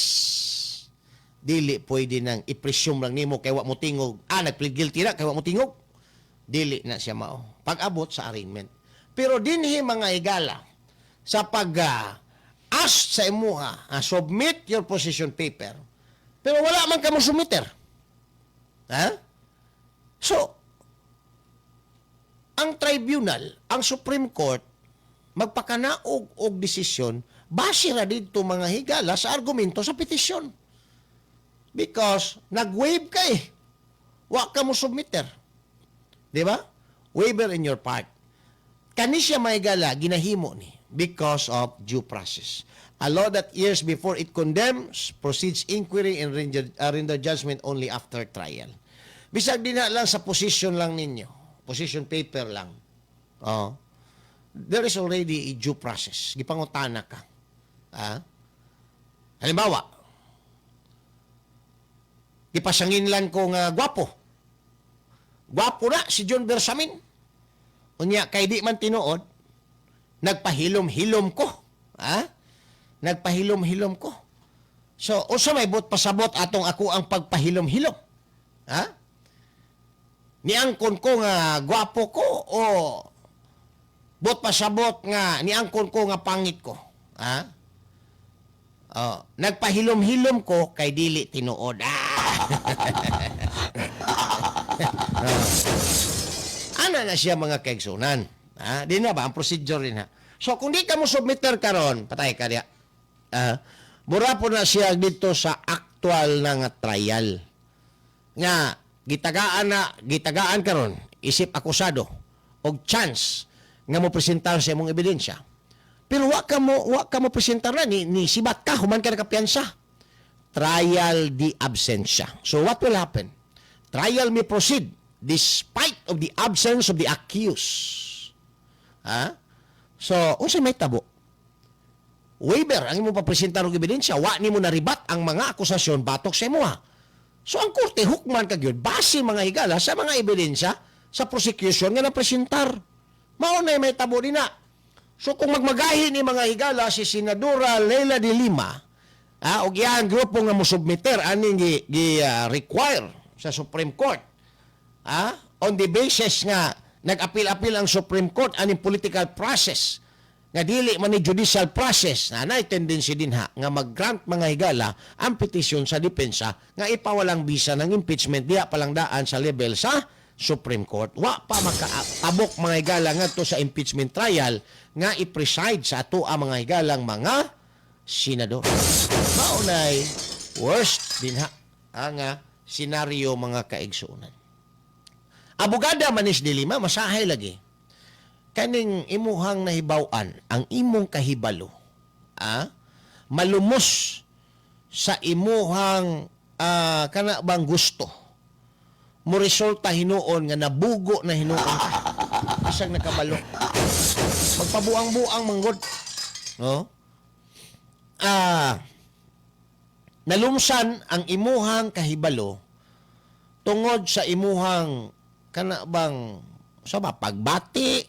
Dili pwede nang i-presume lang nimo kay wa mo tingog. Ah, nag-plead guilty na kay wa mo tingog. Dili na siya mao. Pag-abot sa arraignment. Pero dinhi, mga higala, sa pag ask sa imuha, submit your position paper, pero wala man ka mo submitter. Ha? So, ang tribunal, ang Supreme Court, magpakanaog og desisyon base ra didto, mga higala, sa argumento sa petisyon. Because nag-waive ka eh. Wa ka mo submitter. Di ba? Waiver in your part. Kani siya, mga higala, ginahimo ni because of due process. A law that years before it condemns, proceeds inquiry and render judgment only after trial. Bisag di na lang sa position lang ninyo, position paper lang. Oh. There is already a due process. Gipangutana ka. Ah? Halimbawa, gipasanginlan ko nga gwapo. Gwapo na si John Bersamin. Unya, kay di man tinuod, nagpahilom-hilom ko. Ha? Nagpahilom-hilom ko. So, unsa may buot pasabot atong ako ang pagpahilom-hilom? Ha? Niangkon ko nga gwapo ko o buot pasabot nga niangkon ko nga pangit ko? Ha? Oh, nagpahilom-hilom ko kay dili tinuod. Ah! Ana na siya, mga kaigsunan. Ha? Di na ba ang procedure din ha? So kung di ka mo submitter karon, patay ka diya. Ah, mura po na siya dito sa actual na nga trial. Nga gitagaan na gitagaan karon isip akusado og chance nga mo presentar sa imong ebidensya. Pero wa ka mo presentar na ni sibat ka human ka nakapiyansa. Trial de absentia. So what will happen? Trial may proceed despite of the absence of the accused. Ha? So, unsa may tabo? Waiver ang imong papresentar og ebidensya, wa nimo na-rebut ang mga akusasyon batok sa imuha. So ang korte hukman ka gyud base, mga higala, sa mga ebidensya sa prosecution nga napresentar. Mao na may tabo dinha. So kung magmagahi ni, mga higala, si Senadora Leila de Lima, og iyang grupo nga mo-submitter aning gi require sa Supreme Court, on the basis nga nag-apil-apil ang Supreme Court aning political process nga dili man ni judicial process na naay tendency dinha nga mag-grant, mga higala, ang petisyon sa depensa nga ipawalang bisa ng impeachment diha palang daan sa level sa Supreme Court. Wa pa makatabok, mga higala, ngadto sa impeachment trial nga i-preside sa ato ang mga higalang mga senador. Mao nay worst dinha ang senaryo, mga kaigsuonan. Abogada manis de Lima, masahay lagi. Kaning imuhang nahibaw-an, ang imong kahibalo, malumos sa imuhang kana bang gusto. Mo resulta hinuon nga nabugo na hinuon ka. Bisag nakabalo. Magpabuang-buang manggod. No? Nalumsan ang imuhang kahibalo tungod sa imuhang kana bang sa ba pagbati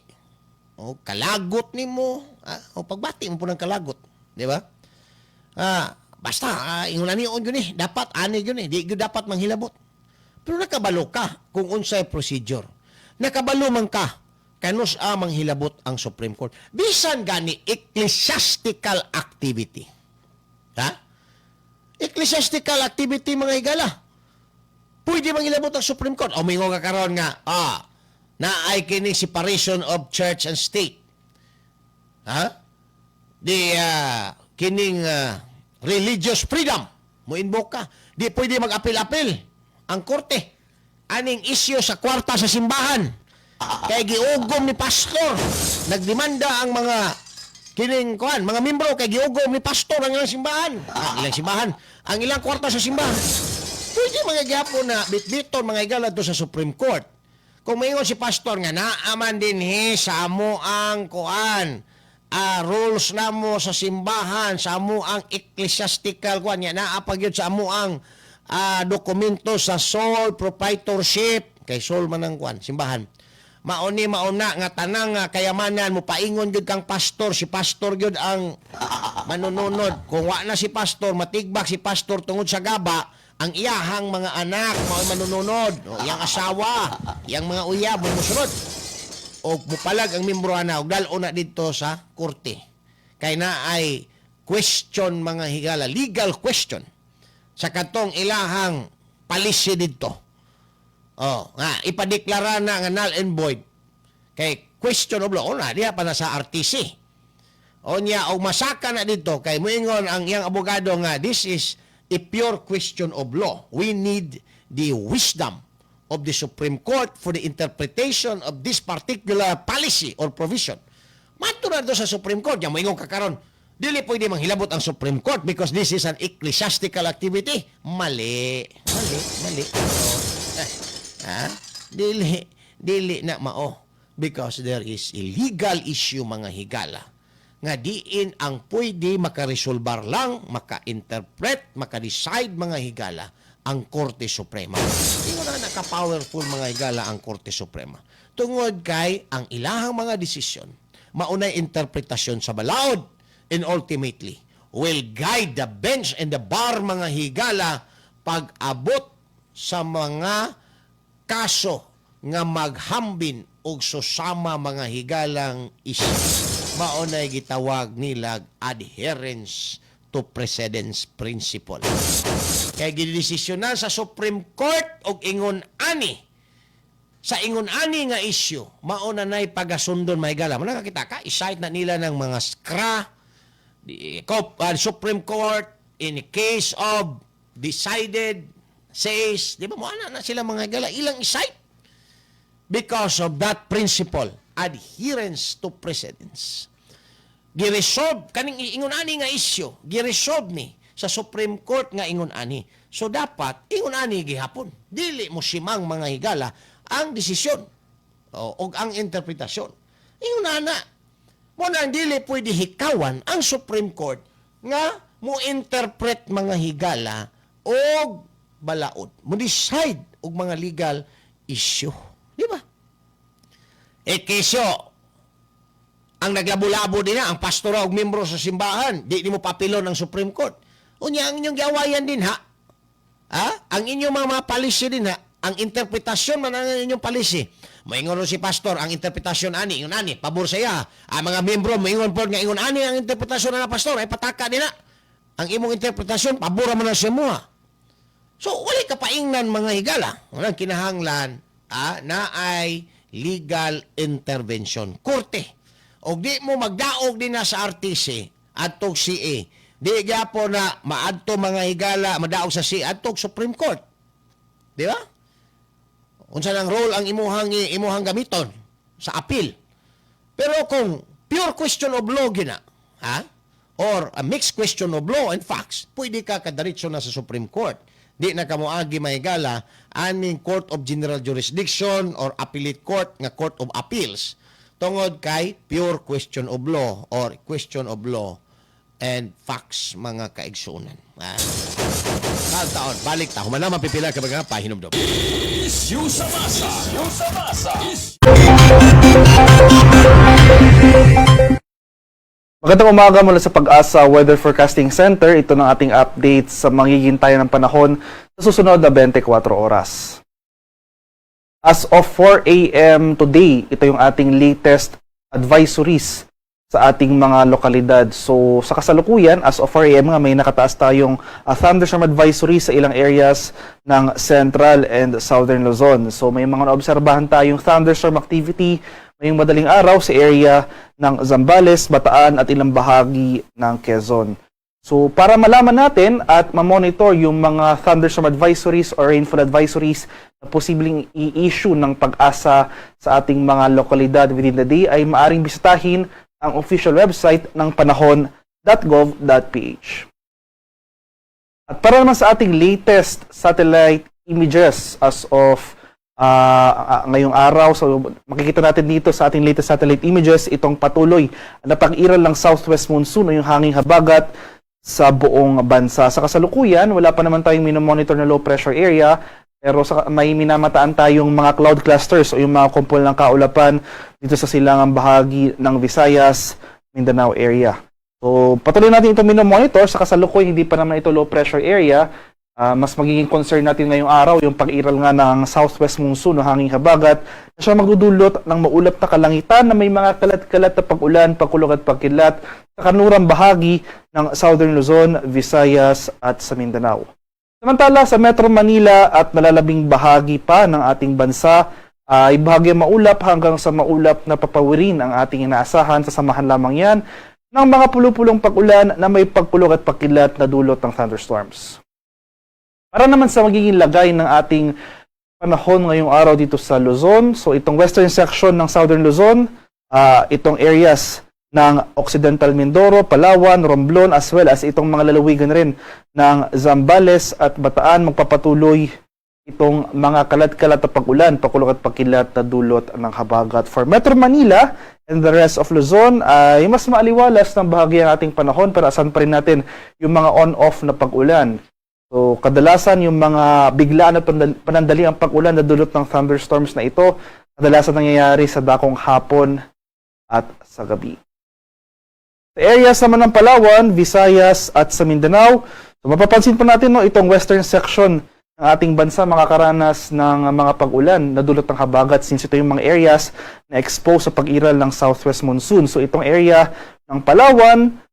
o kalagot nimo, o pagbati mo po ng kalagot, di ba? Basta ingon ani gyud ni dapat ani gyud ni di gyud dapat manghilabot, pero nakabalo ka kung unsay procedure, nakabalo man ka kanus a manghilabot ang Supreme Court bisan gani ecclesiastical activity, ha? Ecclesiastical activity, mga higala, pwede manghilabot ang Supreme Court. O mingon ka karon nga, naay kini separation of church and state. Ha? Di kining religious freedom. Mo invoke ka. Di pwede mag-apil-apil ang korte. Aning isyu sa kwarta sa simbahan. Kay giugom ni pastor. Nagdemanda ang mga kining kuan, mga membro kay giugom ni pastor ang ilang simbahan. Ang ilang simbahan, ang ilang kwarta sa simbahan. Pwede mga gyapon na bitbiton, mga higala, to sa Supreme Court. Kung maingon si pastor nga naaman dinhi sa amo ang kuan, rules namo sa simbahan, sa amo ang ecclesiastical kuan nya, naa pa gyud sa amo ang dokumento sa sole proprietorship, kay sole man ang kuan simbahan, mauni mauna nga tanang nga kayamanan mo paingon gyud kang pastor, si pastor gyud ang manununod. Kung wa na si pastor, matigbak si pastor tungod sa gaba, ang iyahang mga anak mao manununod o iyang asawa, iyang mga uyab mo mosunod o mupalag ang membro ana og dal-on na didto sa korte kay na ay question, mga higala, legal question sa katong ilahang palisi didto. Oh, nga ipadeklara na nga null and void kay question of law na diha pa na sa RTC. Onya og masaka na dito kay moingon ang iyang abogado nga this is a pure question of law. We need the wisdom of the Supreme Court for the interpretation of this particular policy or provision. Mato na to sa Supreme Court. Yang moingon ka karon, dili pwede manghilabot ang Supreme Court because this is an ecclesiastical activity. Mali. Mali, mali. Oh. Eh, ha? Dili, dili na mao. Because there is a legal issue, mga higala, nga diin ang pwede makaresolbar lang, maka-interpret, maka-decide, mga higala, ang Korte Suprema. Di mo na naka-powerful, mga higala, ang Korte Suprema. Tungod kay ang ilahang mga desisyon, maunay interpretasyon sa balaod and ultimately will guide the bench and the bar, mga higala, pag-abot sa mga kaso nga maghambin og susama, mga higalang issue. Mao nay gitawag nilag adherence to precedence principle. Kay gidesisyonan sa Supreme Court og ingon ani sa ingon ani nga issue, mao na nay pagasundon, mga higala. Mo nakakita ka, i-cite na nila ng mga SCRA, the Supreme Court in a case of decided says, di ba mo ana na sila, mga higala, ilang i-cite because of that principle, adherence to precedence. Giresolve kaning ingon ani nga issue, giresolve ni sa Supreme Court nga ingon ani. So dapat ingon ani gihapon. Dili mo simang, mga higala, ang desisyon o og ang interpretasyon. Ingon ana. Mo na dili pwede hikawan ang Supreme Court nga mo interpret, mga higala, og balaod. Mo decide og mga legal issue. Di ba? E kesyo, ang naglabo-labo din na, ang pastor og membro sa simbahan, di mo papilon ang Supreme Court. Unya, ang inyong giawayan din ha? Ha? Ang inyong mga palisi din ha? Ang interpretasyon man ang inyong palisi. Moingon ro si pastor, ang interpretasyon ani, ingon ani, pabor sa iya. Ang mga membro, moingon po nga ingon ani ang interpretasyon ng pastor, ay pataka nila. Ang imong interpretasyon, pabor man na sa imuha. So, wala ka paingnan, mga higala. Walang kinahanglan na ay legal intervention. Korte. O di mo magdaog din na sa RTC adtog CA. Di gyapon na maadto, mga higala, madaog sa CA adtog Supreme Court. Di ba? Unsa nang role ang imuhang gamiton sa appeal? Pero kung pure question of law gina, ha? Or a mixed question of law and facts, pwede ka kadiretso na sa Supreme Court. Di na kamoagi, mahigala, aning Court of General Jurisdiction or Appellate Court nga Court of Appeals. Tungod kay pure question of law or question of law and facts, mga kaigsunan. Ah. Taon, balik ta. Humana mapipila ka mga pahinumdum. Isyu sa masa. Isyu sa masa. Isyu. Magandang umaga mula sa PAGASA Weather Forecasting Center. Ito ng ating update sa magiging tayo ng panahon sa susunod na 24 oras. As of 4 a.m. today, ito yung ating latest advisories sa ating mga lokalidad. So sa kasalukuyan, as of 4 a.m. nga, may nakataas tayong thunderstorm advisory sa ilang areas ng Central and Southern Luzon. So may mga naobserbahan tayong thunderstorm activity ngayong madaling araw sa area ng Zambales, Bataan at ilang bahagi ng Quezon. So para malaman natin at ma-monitor yung mga thunderstorm advisories or rainfall advisories na posibleng i-issue ng PAGASA sa ating mga lokalidad within the day ay maaring bisitahin ang official website ng panahon.gov.ph. At para naman sa ating latest satellite images as of ngayong araw, so makikita natin dito sa ating latest satellite images itong patuloy na pag-iral ng southwest monsoon o yung hanging habagat sa buong bansa. Sa kasalukuyan, wala pa naman tayong minomonitor na low pressure area, pero may minamataan tayong mga cloud clusters o yung mga kumpol ng kaulapan dito sa silangang bahagi ng Visayas, Mindanao area. So, patuloy natin ito minomonitor. Sa kasalukuyan, hindi pa naman ito low pressure area. Mas magiging concern natin ngayong araw yung pag-iral nga ng southwest monsoon o hanging habagat na siya magdudulot ng maulap na kalangitan na may mga kalat-kalat na pag-ulan, pagkulog at pagkidlat sa kanlurang bahagi ng Southern Luzon, Visayas at sa Mindanao. Samantala, sa Metro Manila at nalalabing bahagi pa ng ating bansa ay bahagyang maulap hanggang sa maulap na papawirin ang ating inaasahan. Sasamahan lamang yan ng mga pulupulong pag-ulan na may pagkulog at pagkidlat na dulot ng thunderstorms. Para naman sa magiging lagay ng ating panahon ngayong araw dito sa Luzon, so itong western section ng Southern Luzon, itong areas ng Occidental Mindoro, Palawan, Romblon, as well as itong mga lalawigan rin ng Zambales at Bataan, magpapatuloy itong mga kalat-kalat na pag-ulan, pakulog at pagkidlat na dulot ng habagat. For Metro Manila and the rest of Luzon ay mas maaliwalas ng bahagi ang ating panahon, pero asahan pa rin natin yung mga on-off na pag-ulan. So, kadalasan yung mga biglaan at panandaliang pag-ulan na dulot ng thunderstorms na ito, kadalasan nangyayari sa dakong hapon at sa gabi. Sa areas naman ng Palawan, Visayas at sa Mindanao, so mapapansin po natin, no, itong western section ng ating bansa makakaranas ng mga pag-ulan na dulot ng habagat since ito yung mga areas na exposed sa pag-iral ng southwest monsoon. So itong area ng Palawan,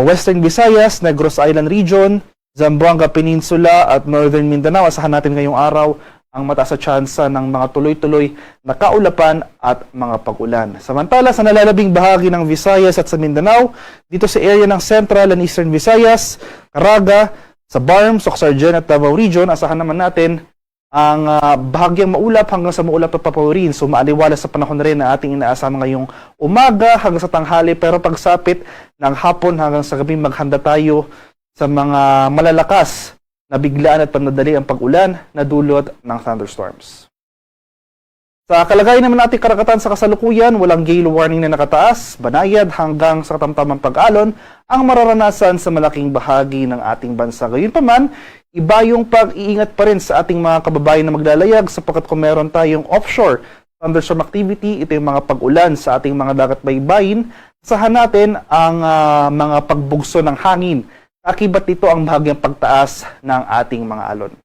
Western Visayas, Negros Island Region, Zamboanga Peninsula at Northern Mindanao, asahan natin ngayong araw ang mataas na tsansa ng mga tuloy-tuloy na kaulapan at mga pag-ulan. Samantala, sa nalalabing bahagi ng Visayas at sa Mindanao, dito sa area ng Central and Eastern Visayas, Caraga, sa BARMM, Soccsksargen at Davao Region, asahan naman natin ang bahagyang maulap hanggang sa maulap na papawirin. So maaliwalas sa panahon na rin na ating inaasahan ngayong umaga hanggang sa tanghali, pero pagsapit ng hapon hanggang sa gabi, maghanda tayo sa mga malalakas na biglaan at panandaliang pag-ulan na dulot ng thunderstorms. Sa kalagayan naman nating karagatan sa kasalukuyan, walang gale warning na nakataas, banayad hanggang sa katamtamang pag-alon ang mararanasan sa malaking bahagi ng ating bansa. Gayunpaman, iba yung pag-iingat pa rin sa ating mga kababayan na maglalayag sapagkat kung meron tayong offshore thunderstorm activity, ito yung mga pag-ulan sa ating mga dagat baybayin, asahan natin ang mga pagbugso ng hangin. Akibat nito ang bahagyang pagtaas ng ating mga alon.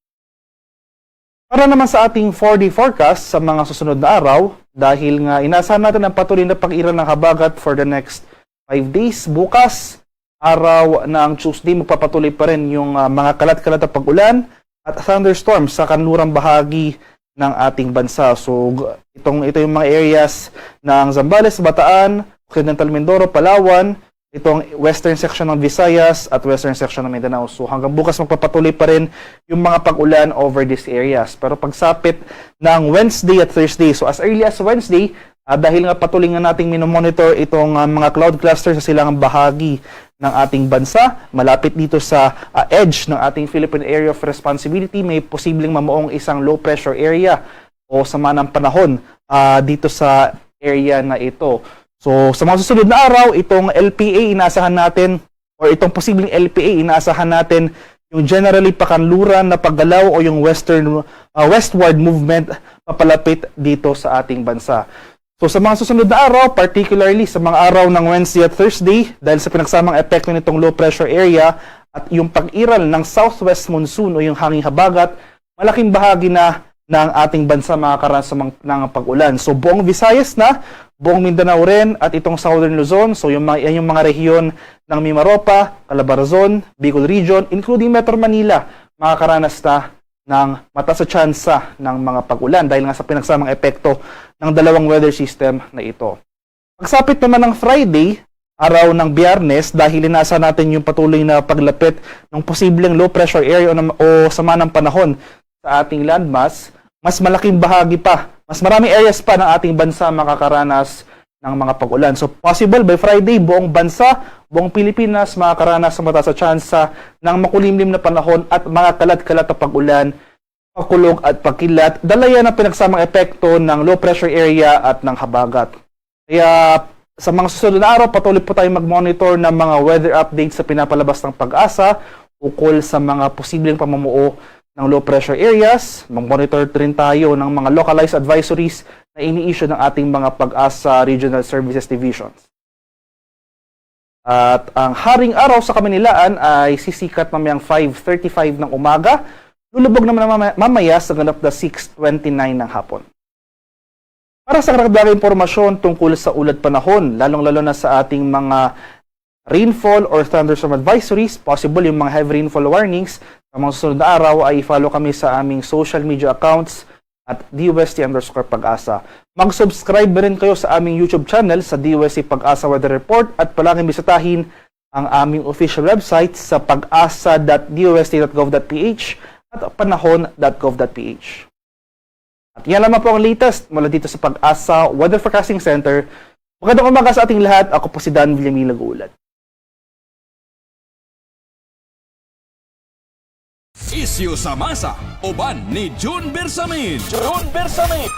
Para naman sa ating 4-day forecast sa mga susunod na araw, dahil nga inaasahan natin ang patuloy na pag-iral ng habagat for the next 5 days, bukas, araw ng Tuesday, magpapatuloy pa rin yung mga kalat-kalat na pag-ulan at thunderstorms sa kanlurang bahagi ng ating bansa. So, ito yung mga areas ng Zambales, Bataan, Occidental Mindoro, Palawan, itong western section ng Visayas at western section ng Mindanao. So hanggang bukas, magpapatuloy pa rin yung mga pag-ulan over these areas. Pero pagsapit ng Wednesday at Thursday, so as early as Wednesday, dahil nga patuloy nga nating minomonitor itong mga cloud cluster sa silangang bahagi ng ating bansa, malapit dito sa edge ng ating Philippine Area of Responsibility, may posibleng mamuong isang low pressure area o sama ng panahon dito sa area na ito. So, sa mga susunod na araw, itong LPA inaasahan natin or itong posibleng LPA, inaasahan natin yung generally pakanluran na paggalaw o yung western westward movement papalapit dito sa ating bansa. So sa mga susunod na araw, particularly sa mga araw ng Wednesday at Thursday, dahil sa pinagsamang epekto nitong low pressure area at yung pag-iral ng southwest monsoon o yung hanging habagat, malaking bahagi na ng ating bansa makakaranas ng pag-ulan. So buong Visayas na, buong Mindanao rin at itong Southern Luzon. So yan yung mga rehiyon ng Mimaropa, Calabarzon, Bicol Region, including Metro Manila, makakaranas na ng mataas na tsansa ng mga pag-ulan dahil nga sa pinagsamang epekto ng dalawang weather system na ito. Pagsapit naman ng Friday, Araw ng Biyernes, dahil inaasahan natin yung patuloy na paglapit ng posibleng low pressure area o sama ng panahon sa ating landmass, mas malaking bahagi pa, mas maraming areas pa ng ating bansa makakaranas ng mga pag-ulan. So possible by Friday, buong bansa, buong Pilipinas makakaranas ng mataas na tsansa ng makulimlim na panahon at mga kalat-kalat na pag-ulan, pakulog at pagkilat, dala yan ang pinagsamang epekto ng low pressure area at ng habagat. Kaya sa mga susunod na araw, patuloy po tayong mag-monitor ng mga weather updates sa pinapalabas ng PAGASA ukol sa mga posibleng pamumuo ng low pressure areas. Mag-monitor rin tayo ng mga localized advisories na ini-issue ng ating mga PAGASA Regional Services Divisions. At ang haring araw sa Kamanilaan ay sisikat mamayang 5:35 ng umaga. Lulubog naman mamaya sa ganap na 6:29 ng hapon. Para sa karagdagang impormasyon tungkol sa ulat panahon, lalong-lalo na sa ating mga rainfall or thunderstorm advisories, possible yung mga heavy rainfall warnings, sa mga susunod na araw ay follow kami sa aming social media accounts at DOST_PAGASA. Mag-subscribe rin kayo sa aming YouTube channel sa DOST PAGASA Weather Report at palaging bisitahin ang aming official website sa pagasa.dost.gov.ph at panahon.gov.ph. At yan lamang po ang latest mula dito sa PAGASA Weather Forecasting Center. Magandang umaga sa ating lahat. Ako po si Dan Villamil, nag-uulat. Isyu sa masa, uban ni June Bersamin. June Bersamin.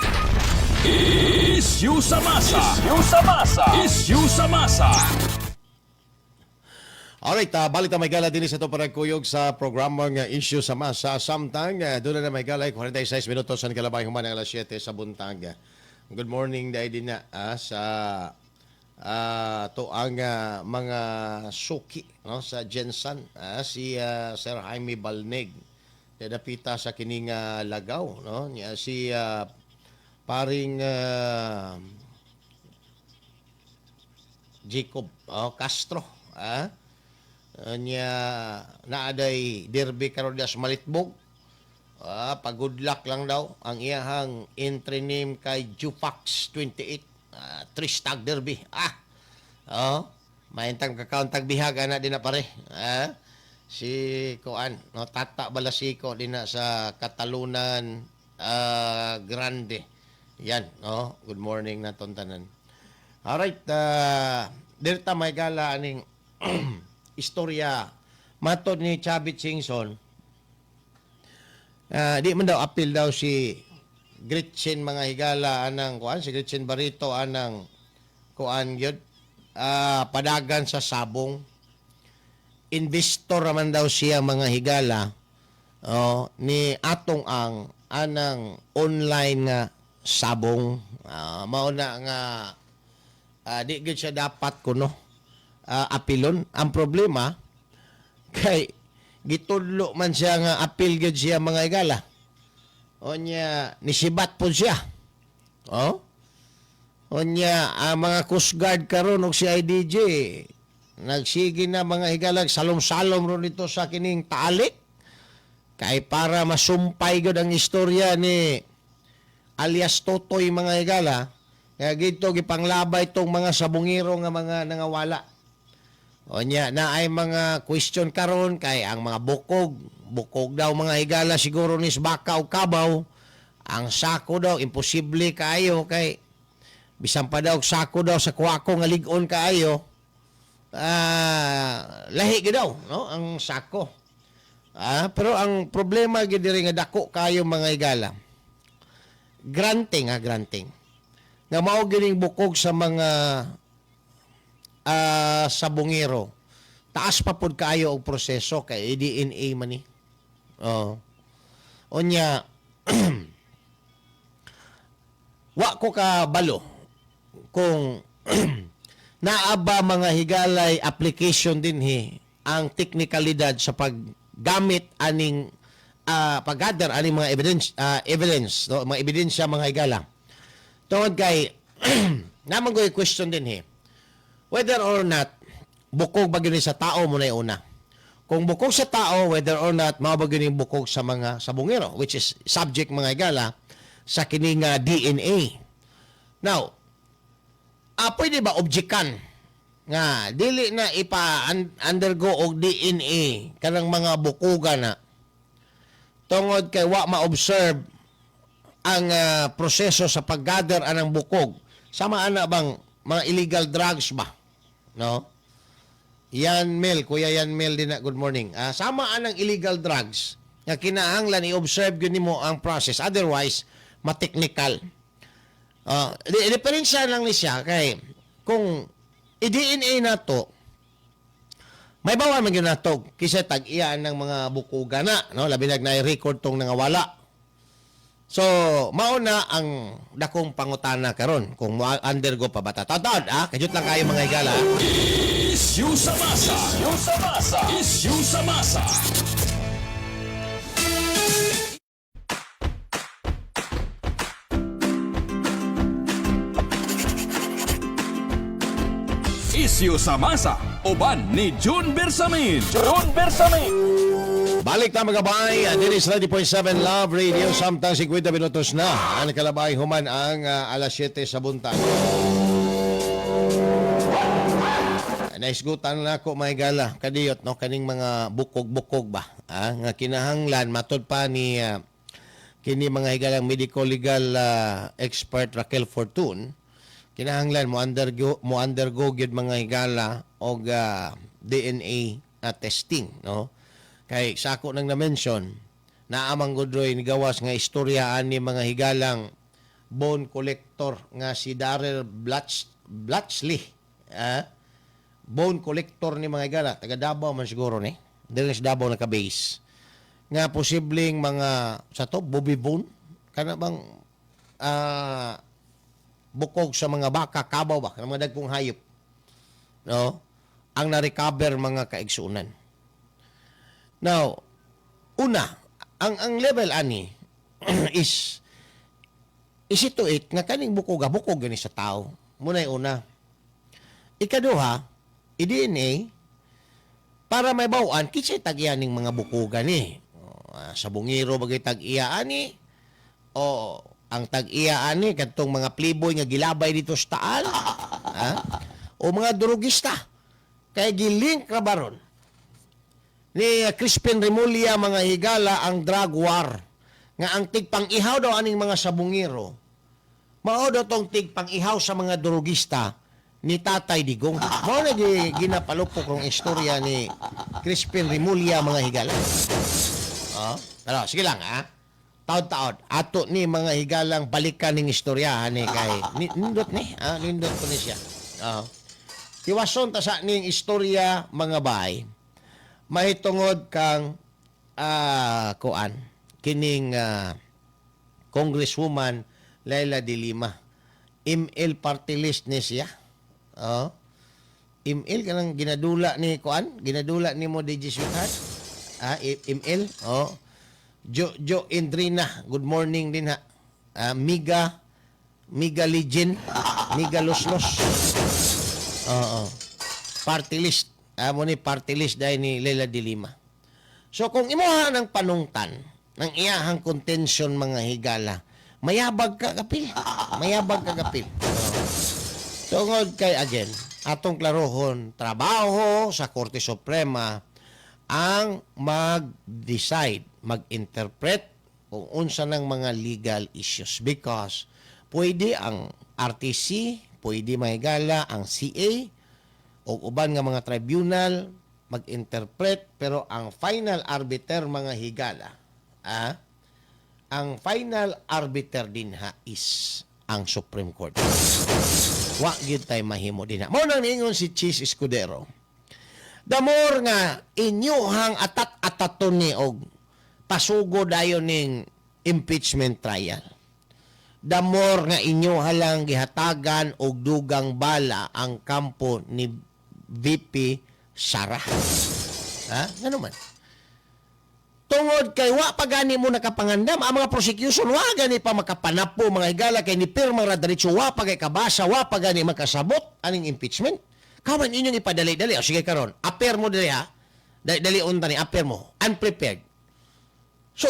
Isyu sa masa. Isyu sa masa. Isyu sa masa. Alright, balik ta may gala din sa ito para kuyog sa programang Issue sa Masa. Samtang, doon na may gala, 46 minutos ang kalabay human ang alas 7 sa buntag. Good morning dahil din na sa to ang mga suki, no, sa GenSan, si Sir Jaime Balneg. Dapita sa kining lagaw, no, niya si paring Jacob, oh, Castro, ah. Nya naaday derby karon sa Malitbog. Pag-good luck lang daw ang iyahang entry name kay Jupax 28. Three-stag derby. Ah. Oh, maintang kakauntag bihag ana din na pare. Si Kuan, no, Tata Balasiko din na sa Catalunan Grande. Yan, no. Good morning na tanan. Alright, dirta may gala aning istorya matod ni Chavit Singson. Di man daw appeal daw si Gretchen mga higala anang kuan, si Gretchen Barretto anang kuan gyud padagan sa sabong. Investor raman daw siya mga higala, oh, ni atong ang anang online nga sabong. Mao na nga di gyud siya dapat kuno apilon. Ang problema kay gitudlo man siya nga apil gyud siya mga higala. Unya nisibat po siya. Oh. Unya ang mga Coast Guard karon og CIDG nagsige na mga higalag salom-salom ron dito sa kining Taalik kay para masumpay gyud ang istorya ni alias Totoy mga higala. Kaya gito gipanglabay tong mga sabungero nga mga nangawala. Onya na ay mga question karon kay ang mga bukog, bukog daw mga higala siguro ni baka o kabaw. Ang sako daw imposible kaayo kay bisan pa daw og sako daw sa kuwako nga lig-on kaayo. Lahi gyud daw, no, ang sako. Pero ang problema gyud diri nga dako kayo mga higala. Granting ha, granting. Nga mao gyud bukog sa mga sabungero. Taas pa pud kaayo og proseso kay DNA man ni. Oh. Unya wa ko ka balo kung naa ba mga higalay application dinhi ang teknikalidad sa paggamit aning paggather aning mga evidence, no, mga ebidensya mga higala, tungod kay naman ko question dinhi whether or not bukog ba gyud ni sa tao mo na una. Kung bukog sa tao, whether or not mao ba gyud ni bukog sa mga sabungero, which is subject mga higala sa kini nga DNA. Now, pwede ba objekan Nga dili na ipa undergo og DNA kanang mga bukuga na tungod kay wa ma-observe ang proseso sa pag-gather anang bukog, sama ana bang mga illegal drugs ba, no? Yan Mel, Kuya Yan Mel din na, good morning. Sama anang illegal drugs nga kinahanglan i-observe gyud nimo ang process, otherwise ma-technical. Diferensya lang ni siya kay kung i-DNA na to, may bawal man gyud nato kisa tag-iya ng mga bukuga na, no? Labi nag na record tong nangawala. So, mao na ang dakong pangutana karon kung mo undergo pa ba ta. Taon, ah, kajut lang kayo, mga higala. Issue sa masa. Issue sa masa. Issue sa masa. Issue sa masa. Uban ni June Bersamin. June Bersamin. Balik ta, mga bay, diri sa 90.7 Love Radio, samtang 50 minutos na ang kalabay human ang alas 7 sa buntag. Naisgutan na ako, mga higala, kadiyot, no, kaning mga bukog-bukog ba, nga kinahanglan matod pa ni kini, mga higalang medical legal expert Raquel Fortune, kinahanglan mo undergo gyud, mga higala, og DNA testing, no? Kay sa ako nang na-mention naa man gud roy nigawas nga istorya ani, mga higalang, bone collector nga si Daryl Blatchley, bone collector ni, mga higala, taga Davao man siguro ni, diri sa Davao naka-base, nga posibleng mga sa to bovine bone, kana bang bukog sa mga baka, kabaw ba, ng mga dagkong hayop, no, ang na-recover, mga kaigsunan. Now, una, ang level ani is situate nga kaning bukog, bukog gani sa tao muna una. Ikaduha, i-DNA para may bawaan kinsay tag-iya ning mga bukogan ni. Sabungero bagay tag-iya ani o ang tag-iya ani kadtong mga playboy nga gilabay dito sa Taal, ha? O mga drogista, kay gilink ra baron ni Crispin Remulla, mga higala, ang drug war nga ang tigpang-ihaw daw aning mga sabungero mao daw tong tigpang-ihaw sa mga drogista ni Tatay Digong. Mao na ginapalupok ng istorya ni Crispin Remulla, mga higala. Oh, pero sige lang ah. Taod-taod ato ni, mga higalang, balikan ning istorya ni kay nindot ni, nindot ko ni siya. Oh. Tiwason ta sa ning istorya, mga bay, mahitungod kang kuan kining Congresswoman Leila de Lima. ML party list ni siya. Oh. ML kanang ginadula ni kuan, ginadula ni mo DJ Sweetheart. ML. Oh. Jo Jo Indrina, good morning din ha. Miga Miga Legend, Miga Loslos. Oo. Party list. Mo ni party list dahil ni Leila de Lima. So kung imuha ng panungtan ng iyahang contention, mga higala, mayabag ka kapil. Mayabag ka kapil. Oo. Tungod kay again, atong klarohon, trabaho sa Korte Suprema ang mag-decide, mag-interpret kung unsa ng mga legal issues because pwede ang RTC, pwede mahigala ang CA o uban nga mga tribunal mag-interpret, pero ang final arbiter, mga higala, ang final arbiter din ha is ang Supreme Court. Wa gyud tay mahimo din ha. Mao nang niingon si Chiz Escudero. The more nga inyuhang atat-ataton ni og pasugo dayon ning impeachment trial, the more nga inyo halang gihatagan og dugang bala ang kampo ni VP Sara. Ha? Ngano man? Tungod kay wa pa gani mo nakapangandam ang mga prosecution, wa gani pa makapanapo, mga higala, kay ni pirma ra diretso, wa pa kay kabasa, wa pa gani makasabot aning impeachment. Kawan inyong ipadali-dali. O sige karon, appear mo dali ha. Dali, dali unta ni appear mo unprepared. So,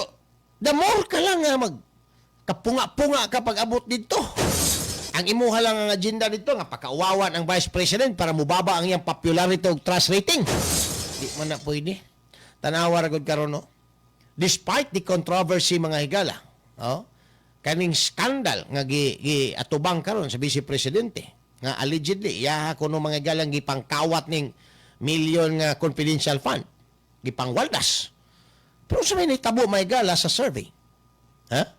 the more ka lang nga mag kapunga-punga kapag abot dito. Ang imuha lang ang agenda dito nga pakauwawan ang Vice President para mubaba ang iyang popularity ug trust rating. Di man na pwede. Tanawa ra gud karon, no. Despite the controversy, mga higala, oh, kaning scandal nga gi atubang karon sa Vice Presidente nga allegedly iyaha kuno, mga higalang, gipangkawat ning milyon nga confidential fund, gipangwaldas. Pero sa may nitabo, mga higala, sa survey, ha?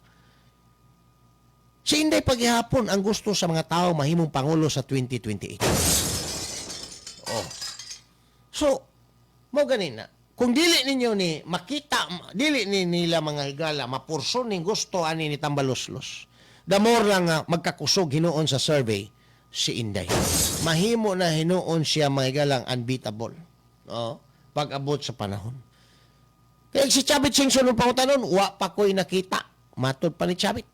Si Inday paghihapon ang gusto sa mga tao mahimong pangulo sa 2028. Oh. So, mo ganin na. Kung dili ninyo ni makita, dili ni nila, mga higala, mapurson ning gusto ani ni Tambaloslos. The more lang nga magkakusog hinuon sa survey si Inday. Mahimo na hinuon siya, mga higalang, unbeatable. Oh, pag-abot sa panahon. Kaya si Chavit Singson nung pangutanon, wa pa ko'y nakita. Matod pa ni Chavit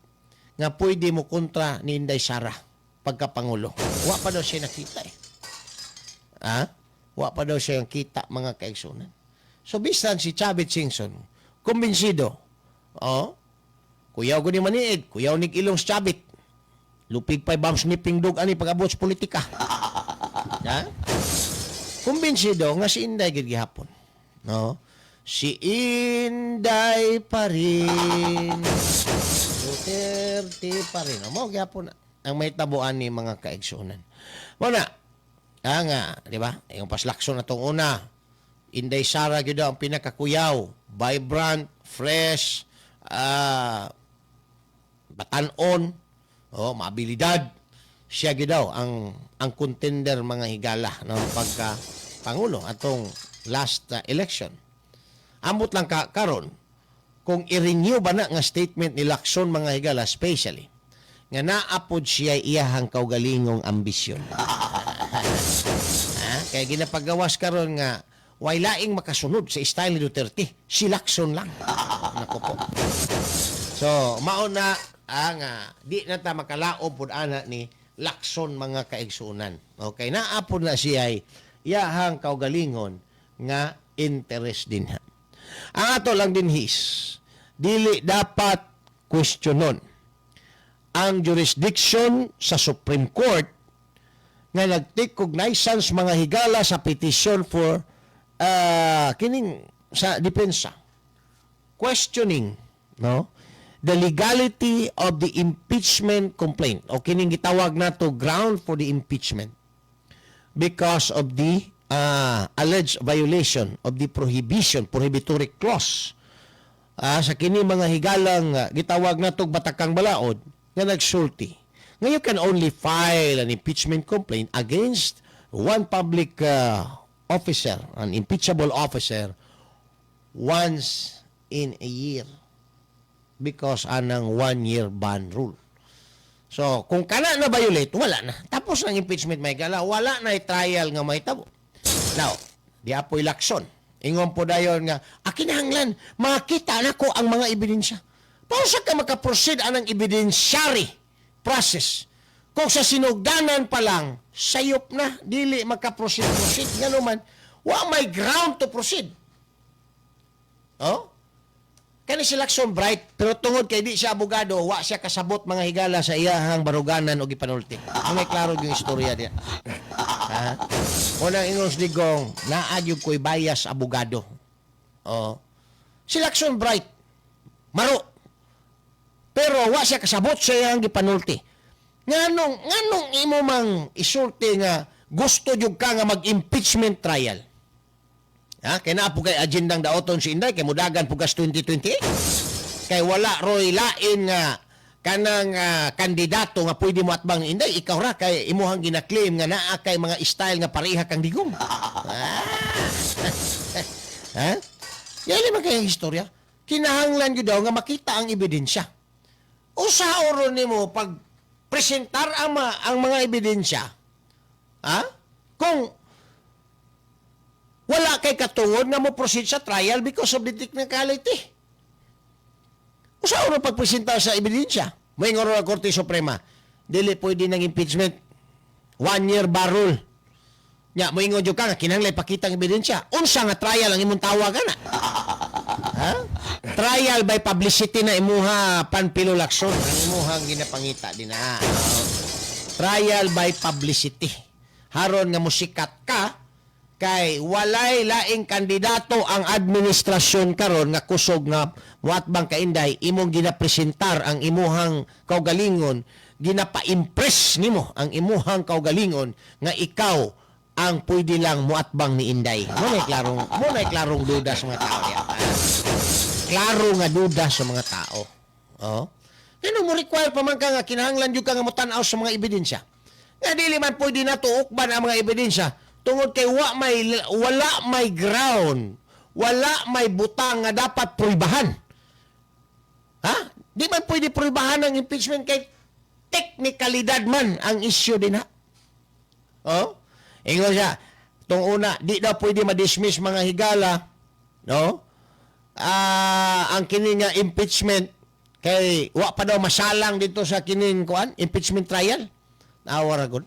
nga pwede mo kontra ni Inday Sara pagkapangulo. Wa pa daw siya nakita eh. Ha? Wa pa daw siya kita, mga kaigsunan. So bisan si Chavit Singson, kumbinsido, oh, kuyaw ko ni maniid, kuyaw ni ilong si Chavit. Lupig pa'y bomb sniffing dog ani pag-abot sa politika. Ha? Kumbinsido nga si Inday gid gihapon. No? Si Inday pa rin. Duterte pa rin. O, mao gyapon na ang may tabuan ni mga kaigsunan. Mo na, nga, di ba? Yung paslakson na tong una. Inday Sara gyud ang pinakakuyaw. Vibrant, fresh, batanon, oh, maabilidad. Siya gyud daw ang contender, mga higala, no, pagka pangulo atong last election. Ambot lang ka karon kung i-renew ba na nga statement ni Lacson, mga higala, especially nga naapod siya iyahang kaugalingong ambisyon. Ha? Kaya ginapagawas karon nga way laing makasunod sa style ni Duterte, si Lacson lang. Nako po. So, mao na ang di na ta makalaob pud ana ni Lacson, mga kaigsunan. Okay, naapod na siya ay iyahang kaugalingon nga interest din ha. Ang ato lang din his, dili dapat questionon ang jurisdiction sa Supreme Court nga nag-take cognizance, mga higala, sa petition for kining sa depensa questioning, no, the legality of the impeachment complaint o kining gitawag nato ground for the impeachment because of the alleged violation of the prohibition prohibitory clause sa kini, mga higalang, gitawag nato batakang balaod nga nagsulti nga you can only file an impeachment complaint against one public officer, an impeachable officer, once in a year because anang one year ban rule. So, kung kana na violate, wala na. Tapos ng impeachment, may gala, wala na trial nga mahitabo. Now, di apoy Lacson. Ingon po dayon nga, akinahanglan, makita na ko ang mga ebidensya. Paano sa ka makaproceed anang evidentiary process? Kung sa sinugdanan pa lang, sayop na, dili makaproceed proceed. Nga naman, wa may ground to proceed. Oh? Kani si Lacson bright, pero tungod kay di siya abogado, wa siya kasabot, mga higala, sa iyahang baruganan o gipanulti. Ang may klaro yung istorya niya. Ha? Unang ingon si Digong, naa gyud ko'y bias abogado. Oh. Si Lacson bright, maro. Pero wa siya kasabot sa iyang gipanulti. Nganong imo mang isulti nga gusto jud ka nga mag-impeachment trial? Ha? Kay naa po kay agendang daoton si Inday kay mudagan pugas 2028. Kay wala roy lain nga kanang kandidato nga pwede mo atbang ni Inday, ikaw ra, kay imuhang gina-claim nga naa kay mga style nga pareha kang Digong. Ah. Ha? Yan man kay istorya. Kinahanglan gyud daw nga makita ang ebidensya. Usa oro nimo pag presentar ang mga ebidensya? Ha? Kung wala kay katungod nga mo proceed sa trial because of the technicality. Usa oro pagpresentar sa ebidensya? May ngoro ang Korte Suprema. Dili pwede ng impeachment. One year bar rule. Nya, moingon jud ka nga kinahanglan ipakita ang ebidensya. Unsa nga trial ang imong tawagan na? Ha? Trial by publicity na imuha, Panfilo Lacson. Ang imuhang ginapangita din na. Trial by publicity. Haron nga musikat ka kay walay laing kandidato ang administrasyon karon nga kusog nga muatbang ka Inday. Imong ginapresentar ang imuhang kaugalingon, ginapa-impress nimo ang imuhang kaugalingon nga ikaw ang pwede lang muatbang ni Inday. Mo na klarong duda sa mga tao diya. Klaro nga duda sa mga tao. Oh. Ngano mo require pa man ka nga kinahanglan jud ka nga motan-aw sa mga ebidensya? Nga dili man pwede nato ukban ang mga ebidensya tungod kay wa may wala may ground, wala may butang nga dapat pruibahan. Ha? Di man pwede pruibahan ang impeachment kay teknikalidad man ang issue din ha. Oh? Ingon siya, tong una, di daw pwede ma-dismiss, mga higala, no? Ah, ang kini nga impeachment kay wa pa daw masalang dito sa kining kuan, impeachment trial. Awa ra gud.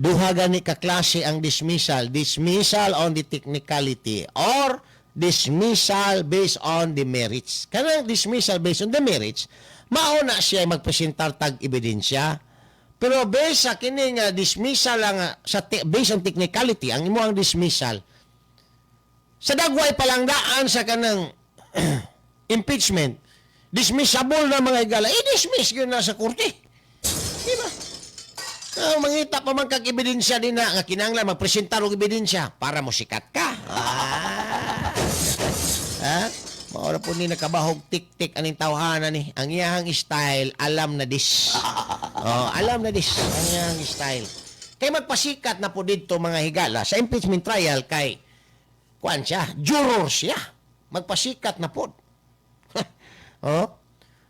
Duha gani ka klase ang dismissal: dismissal on the technicality or dismissal based on the merits. Kanang dismissal based on the merits, mao na siya magpresentar tag ebidensya. Pero based sa kini nga dismissal lang based on technicality, ang imuhang dismissal sa dagway pa lang daan sa kanang impeachment, dismissable na, mga higala, i-dismiss yun na sa korte. Di ba? Ah, mangita pa man kag ebidensya din na nga kinahanglan magpresentar og ebidensya para mo sikat ka. Ah. Ha? Mao ra po ni nakabahog tik-tik aning tawhana ni. Ang iyahang style, alam na dis. Oh, alam na dis ang iyahang style. Kay magpasikat na po dito, mga higala, sa impeachment trial kay kuan siya, juror siya. Magpasikat na po. Oh?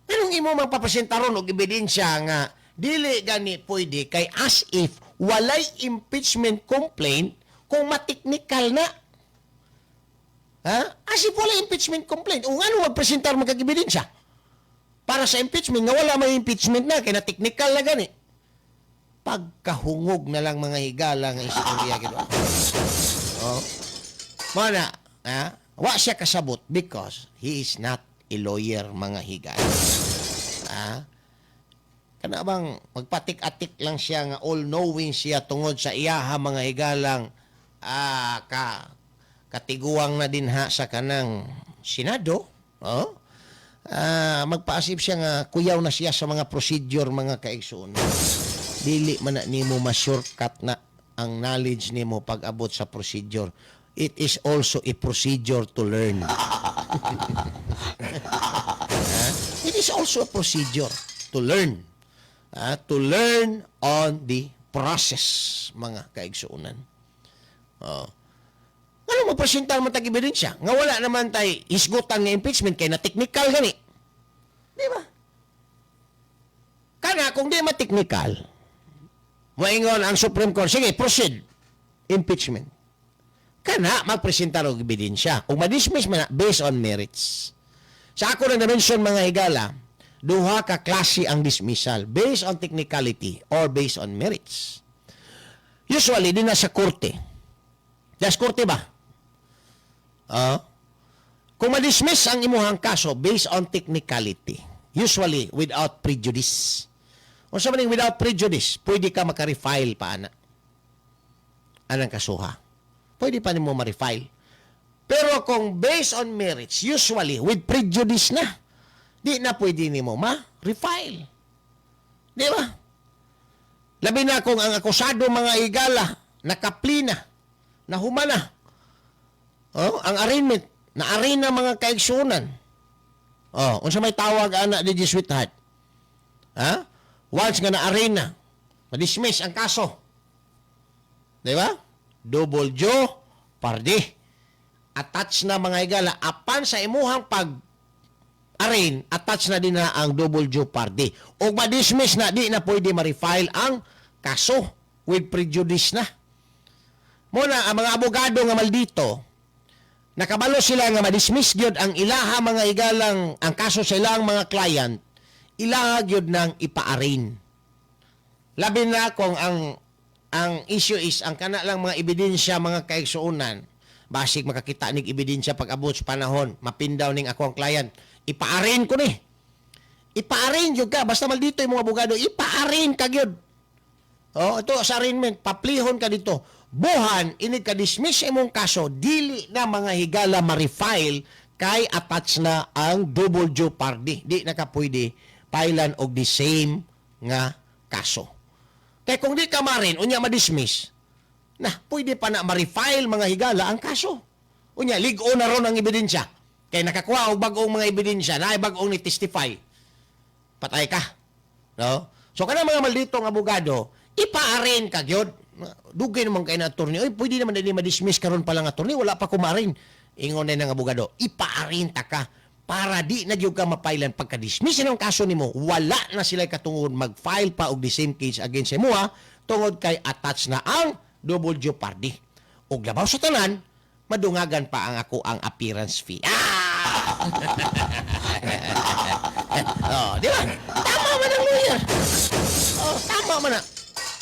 Anong imo magpapresentaron og ebidensya nga dili gani pwede kay as if walay impeachment complaint kung mateknikal na? Ha? As if walay impeachment complaint. O ano magpresentar magkag ebidensya para sa impeachment nga wala may impeachment na kay na technical na gani? Pagkahungog na lang, mga higala, nga istorya gid. Oh. Mana, ha? Wa siya kasabot because he is not a lawyer, mga higala. Ha? Kana bang magpatik-atik lang siya nga all-knowing siya tungod sa iyaha, mga higalang, ka katiguang na din ha sa kanang Senado, oh? Ah, magpaasip siya nga kuyaw na siya sa mga procedure, mga kaigsoon. Dili man na nimo ma-shortcut na ang knowledge nimo pag abot sa procedure. It is also a procedure to learn. Ha? It is also a procedure to learn. Ah, to learn on the process, mga kaigsuonan. Oh. Ano mo presentar mo tag ebidensya nga wala naman tay hisgutan nga impeachment kay na technical gani? Di ba? Kana kung di ma-technical, moingon ang Supreme Court, "Sige, proceed. Impeachment." Kana magpresentar og ebidensya. Kung ma-dismiss man na, based on merits. Sa ako nang na-mention, mga higala, duha ka klase ang dismissal, based on technicality or based on merits. Usually, di na sa korte. Sa korte ba? Ah. Kung ma-dismiss ang imuhang kaso based on technicality, usually without prejudice. Unsa man ning without prejudice? Pwede ka maka-refile pa ana. Anang kasuha. Pwede pa nimo ma-refile. Pero kung based on merits, usually with prejudice na. Di na pwede nimo ma-refile. Di ba? Labi na kung ang akusado, mga higala, naka-plea na, nahuma na. Oh, ang arraignment, na-arraign na, mga kaigsunan. Oh, unsa may tawag ana di, sweetheart? Ha? Once nga na-arraign na, ma-dismiss ang kaso. Di ba? Double jeopardy. Attach na, mga higala, apan sa imuhang pag arraign, attach na din na ang double jeopardy. O ma-dismiss na, di na pwede ma-refile ang kaso, with prejudice na. Muna, ang mga abogado nga maldito, nakabalo sila nga ma-dismiss gyud ang ilaha, mga higalang, ang kaso sa ilang mga client, ilaha gyud nang ipa-arraign. Labi na kung ang issue is ang kana lang mga ebidensya, mga kaigsuonan, basig makakita nig ebidensya pag abot sa panahon, mapindaw ning ako ang client, ipa-arraign ko ni. Ipa-arraign gyud ka basta maldito imong abogado, ipa-arraign ka gyud. Oh, ito sa arraignment, paplihon ka dito. Buhan inig ka dismiss imong kaso, dili na, mga higala, ma-refile kay attach na ang double jeopardy. Di na ka pwede pailan og the same nga kaso. Kay kung di ka ma-arraign, unya ma-dismiss, na pwede pa na ma-refile, mga higala, ang kaso. Unya, lig-o na ron ang ebidensya. Kay nakakuha og bag-ong mga ebidensya, na bag-ong ni testify. Patay ka. No? So kana mga malditong abogado, ipa-arraign ka gyud. Dugay naman kay na, attorney. Oy, pwede naman din ma-dismiss karon pa lang, attorney, wala pa ko ma-arraign. Ingon na ng abogado, ipa-arraign ta ka para di na gyud ka mapailan. Pagka-dismiss ng kaso nimo, wala na sila katungod mag-file pa og the same case against imo tungod kay attached na ang double jeopardy. Ug labaw sa tanan, madungagan pa ang ako ang appearance fee. Ah! Oh, di ba? Tama man ang lawyer. Oh, tama man na.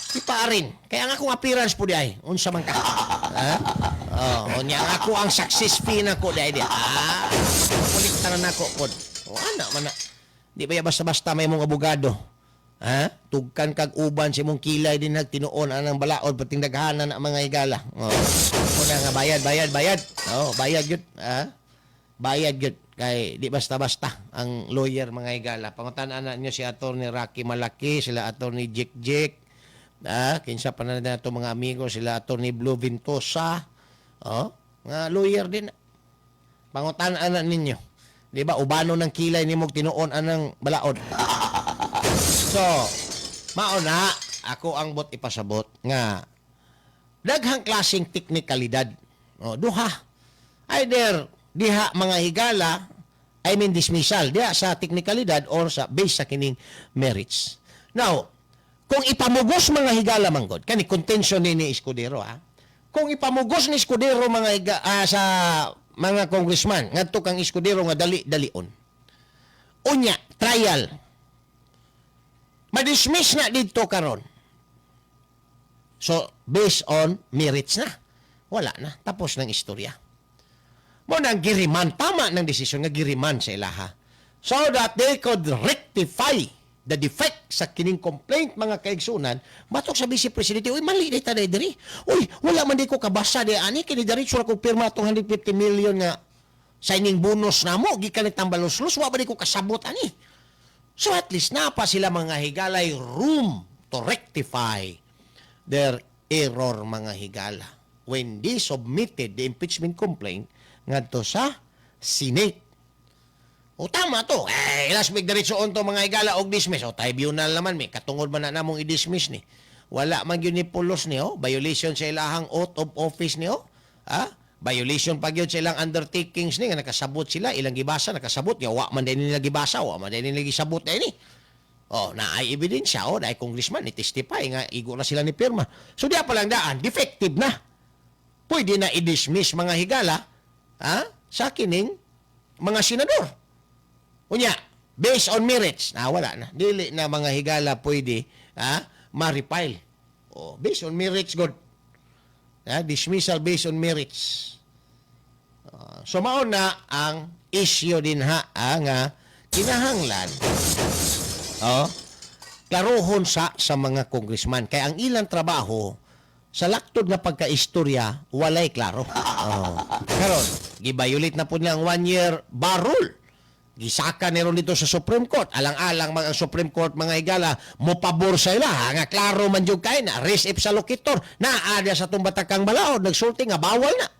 Ipa-arraign. Kaya ang akong appearance po di ay, unsa man ka? Ha? Oh, unya ang ako ang success fee na ko di ay di. Ah, kolekta na nako pod. Oh, ana man na. Di ba ya basta-basta may mong abogado? Ha? Tugkan kag uban sa imong kilay din nagtinuon anang balaod pating daghanan ang mga higala. Oh. Una nga bayad, bayad, bayad. Oh, bayad gyud. Ha? Bayad gyud kay di basta-basta ang lawyer, mga higala. Pangutan-an na niyo si Attorney Rocky Malaki, sila Attorney Jik Jik. Ah, kinsa pa na nato mga amigo, sila Attorney Blue Ventosa. Oh, mga lawyer din. Pangutan-an na ninyo. Di ba ubano ng kilay nimo tinuon anang balaod? So, mao na ako ang bot ipasabot nga daghang klaseng teknikalidad. O, duha. Either diha, mga higala, I mean dismissal, diha sa teknikalidad or sa base sa kining merits. Now, kung ipamugos, mga higala manggod, kani contention ni Escudero ha. Kung ipamugos ni Escudero mga sa mga congressman ngadto kang Escudero nga dali-dalion. Unya, trial. Ma-dismiss na didto karon. So, based on merits na. Wala na. Tapos ng istorya. Mo nang gi-remand, tama ng desisyon nga gi-remand sa ilaha. So that they could rectify the defect sa kining complaint, mga kaigsunan, batok sa Vice Presidente. Uy, mali di taday diri. Uy, wala man di ko kabasa di ani, kini diretso ra kog pirma atong 150 million nga signing bonus namo gikan ni Tambaloslos, wa ba di ko kasabot ani? So at least na pa sila, mga higalay, room to rectify their error, mga higala, when they submitted the impeachment complaint ngadto sa Senate. O tama to. Eh, last week diretso on to, mga higala, og dismiss. O tribunal naman may katungod man na namong i-dismiss ni. Wala man gyud ni pulos ni oh. Violation sa ilahang oath of office ni oh. Ha? Violation pa gyud sa ilang undertakings ni nga nakasabot sila, ilang gibasa nakasabot nga wa man din nila gibasa, wa man din nila gisabot ini. Oh, na ay ebidensya oh, dahil congressman ni testify nga igo na sila ni pirma. So diya pa lang daan, defective na. Pwede na i-dismiss, mga higala, ha? Sa kining mga senador. Unya, based on merits, na wala na. Dili na, mga higala, pwede ha, ma-refile. Oh, based on merits good. Ha, dismissal based on merits. So mao na ang issue din ha, nga kinahanglan oh, klarohon sa mga congressman kay ang ilang trabaho sa laktod nga pagkaistorya walay klaro. Oh. Karon, gi-violate na po niya ang one year bar rule. Gisaka ni ron dito sa Supreme Court. Alang-alang mga ang Supreme Court, mga higala, mo pabor sa ila ha, nga klaro man jud kay na res ipsa loquitur na ada sa tumbatakang balaod nagsulti nga bawal na.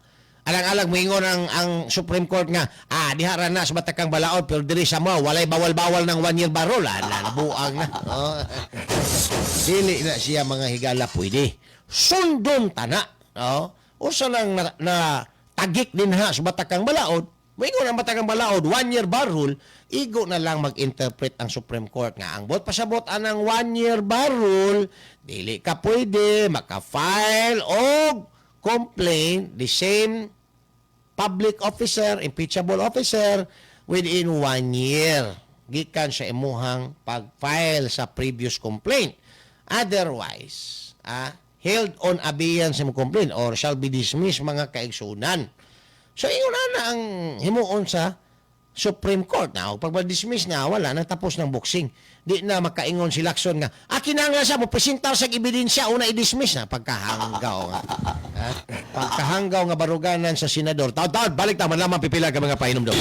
Alang-alang moingon ang Supreme Court nga diha ra na sa batakang balaod pero diri sa mo walay bawal-bawal ng one year bar rule. Ah, nabuang na. Oh. Dili na siya, mga higala, pwede. Sundon tana. Oh. Usa lang na tagik din ha sa batakang balaod. Moingon ang batakang balaod, one year bar rule, igo na lang mag-interpret ang Supreme Court nga ang bot pasabot anang one year bar rule, dili ka pwede maka-file og complaint the same public officer, impeachable officer, within one year gikan sa imuhang pag-file sa previous complaint. Otherwise, held on abeyance imong complaint or shall be dismissed, mga kaigsunan. So ingon na ang himuon sa Supreme Court na. Pag ma-dismiss na, wala na, tapos ng boxing. Di na makaingon si Lacson nga, ah, kinahanglan siya mo presentar sa ebidensya una i-dismiss na. Pagkahanggaw nga. Ha? Pagkahanggaw nga baruganan sa senador. Taon-taon, balik ta man lamang pipila ka mga painom daw.